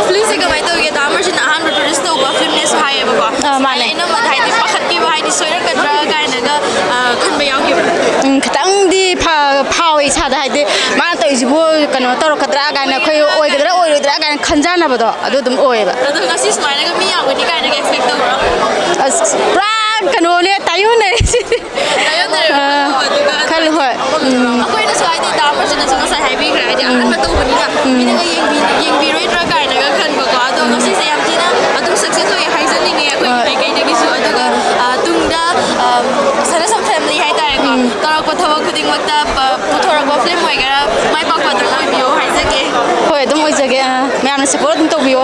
ꯐꯤꯂꯝꯁꯦ ꯀꯃꯥꯏꯅ ꯇꯧꯒꯦ? ꯗꯥ ꯑꯃꯔꯖꯤꯠꯅ ꯑꯍꯥꯟꯕ ꯄ꯭ꯔꯣꯗ꯭ꯌꯨꯁ ꯇꯧꯕ ꯐꯤꯂꯝꯅꯦꯁꯨ ꯍꯥꯏꯌꯦꯕꯀꯣ꯫ ꯑꯥ, ꯃꯥꯅꯦ꯫ ꯏꯅꯝꯃꯗ ꯍꯥꯏꯗꯤ ꯄꯥꯈꯠꯈꯤꯕ, ꯍꯥꯏꯗꯤ ꯁꯣꯏꯔꯛꯀꯗ꯭ꯔꯥ ꯀꯥꯏꯅꯒ, ꯑ, ꯈꯟꯕ ꯌꯥꯎꯈꯤꯕ꯭ꯔꯥ? ꯎꯝ, ꯈꯤꯇꯪꯗꯤ ꯐ-, ꯐꯥꯎꯋꯦ ꯏꯁꯥꯗ, ꯍꯥꯏꯗꯤ ꯃꯥꯅ ꯇꯧꯔꯤꯁꯤꯕꯨ ꯀꯩꯅꯣ ꯇꯧꯔꯛꯀꯗ꯭ꯔꯥ ꯀꯥꯏꯅ, ꯑꯩꯈꯣꯏ ꯑꯣꯏꯒꯗ꯭ꯔꯥ ꯑꯣꯏꯔꯣꯏꯗ꯭ꯔꯥ ꯀꯥꯏꯅ ꯈꯟꯖꯥꯟꯅꯕꯗꯣ ꯑꯗꯨ ꯑꯗꯨꯝ ꯑꯣꯏꯌꯦꯕ꯫ ꯑꯗꯣ ꯉꯁꯤ ꯁꯨꯃꯥꯏꯅꯒ ꯃꯤ ꯌꯥꯝꯒꯅꯤ ꯀꯥꯏꯅꯒ ꯑꯦꯛꯁꯄꯦꯛ ꯇꯧꯕ꯭ꯔꯣ? ꯑꯁ, ꯄꯨꯔꯥ ꯀꯩꯅꯣꯅꯦ, ꯇꯥꯏꯌꯣꯟꯅꯔꯤꯁꯤꯗꯤ꯫ ꯇꯥꯏꯌꯣꯟꯅꯔꯦ꯫ ꯑꯥ, ꯑꯗꯨꯒ ꯈꯜꯂꯤ, ꯍꯣꯏ꯫ ꯎꯝ꯫ ꯑꯩꯈꯣꯏꯅꯁꯨ ꯍꯥꯏꯗꯤ ꯗꯥ ꯑꯃꯔꯖꯤꯠꯅꯁꯨ ꯉꯁꯥꯏ ꯍꯥꯏꯕꯤꯈ꯭ꯔꯦ, ꯍꯥꯏꯗꯤ ꯑꯍꯥꯟꯕ ꯇꯧꯕꯅꯤꯅ ꯃꯤꯅꯒ ꯌꯦꯡꯕꯤ-, ꯌꯦꯡꯕꯤꯔꯣꯏꯗ꯭ꯔꯥ ꯀꯥꯏꯅꯒ ꯈꯟꯕꯀꯣ꯫ ꯑꯗꯣ ꯉꯁꯤꯁꯦ ꯌꯥꯝ ꯊꯤꯅ ꯑꯗꯨꯝ ꯁꯛꯁꯦꯁ ꯑꯣꯏ ꯍꯥꯏꯖꯅꯤꯡꯉꯦ ꯑꯩꯈꯣꯏ ꯍꯣꯏ꯫ ꯃꯥꯏꯀꯩꯗꯒꯤꯁꯨ꯫ ꯑꯗꯨꯒ, ꯑ, ꯇꯨꯡꯗ, ꯑ, ꯁꯅꯥꯁꯝ ꯐꯦꯃꯤꯂꯤ ꯍꯥꯏꯇꯥꯔꯦꯀꯣ, ꯎꯝ꯫ ꯇꯧꯔꯛꯄ ꯊꯕꯛ ꯈꯨꯗꯤꯡꯃꯛꯇ ꯄ-, ꯄꯨꯊꯣꯔꯛꯄ ꯐꯤꯂꯝ ꯑꯣꯏꯒꯦꯔꯥ ꯃꯥꯏ ꯄꯥꯛꯄ ꯑꯗꯨꯝ ꯑꯣꯏꯕꯤꯌꯣ ꯍꯥꯏꯖꯒꯦ꯫ ꯍꯣꯏ, ꯑꯗꯨꯝ ꯑꯣꯏꯖꯒꯦ꯫ ꯑ, ꯃꯌꯥꯝꯅ ꯁꯞꯄꯣꯔꯠ ꯑꯗꯨꯝ ꯇꯧꯕꯤꯌꯣ꯫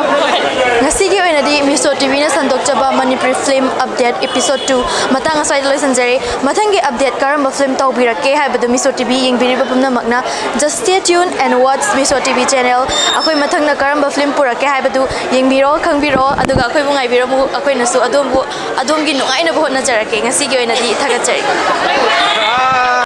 ꯉꯁꯤꯒꯤ ꯑꯣꯏꯅꯗꯤ ꯃꯤꯁꯣ ꯇꯤꯚꯤꯅ ꯁꯟꯗꯣꯛꯆꯕ Manipuri film update episode two ꯃꯇꯥꯡ ꯑꯁ꯭ꯋꯥꯏꯗ ꯂꯣꯏꯁꯤꯟꯖꯔꯦ꯫ ꯃꯊꯪꯒꯤ ꯑꯞꯗꯦꯠ ꯀꯔꯝꯕ ꯐꯤꯂꯝ ꯇꯧꯕꯤꯔꯛꯀꯦ ꯍꯥꯏꯕꯗꯨ ꯃꯤꯁꯣ ꯇꯤꯚꯤ ꯌꯦꯡꯕꯤꯔꯤꯕ ꯄꯨꯝꯅꯃꯛꯅ just stay tuned and watch Meesho TV channel꯫ ꯑꯩꯈꯣꯏ ꯃꯊꯪꯅ ꯀꯔꯝꯕ ꯐꯤꯂꯝ ꯄꯨꯔꯛꯀꯦ ꯍꯥꯏꯕꯗꯨ ꯌꯦꯡꯕꯤꯔꯣ, ꯈꯪꯕꯤꯔꯣ, ꯑꯗꯨꯒ ꯑꯩꯈꯣꯏꯕꯨ ꯉꯥꯏꯕꯤꯔꯝꯃꯨ꯫ ꯑꯩꯈꯣꯏꯅꯁꯨ ꯑꯗꯣꯝꯕꯨ, ꯑꯗꯣꯝꯒꯤ ꯅꯨꯡꯉꯥꯏꯅꯕ ꯍꯣꯠꯅꯖꯔꯛꯀꯦ꯫ ꯉꯁꯤꯒꯤ ꯑꯣꯏꯅꯗꯤ ꯊꯥꯒꯠꯆꯔꯤ꯫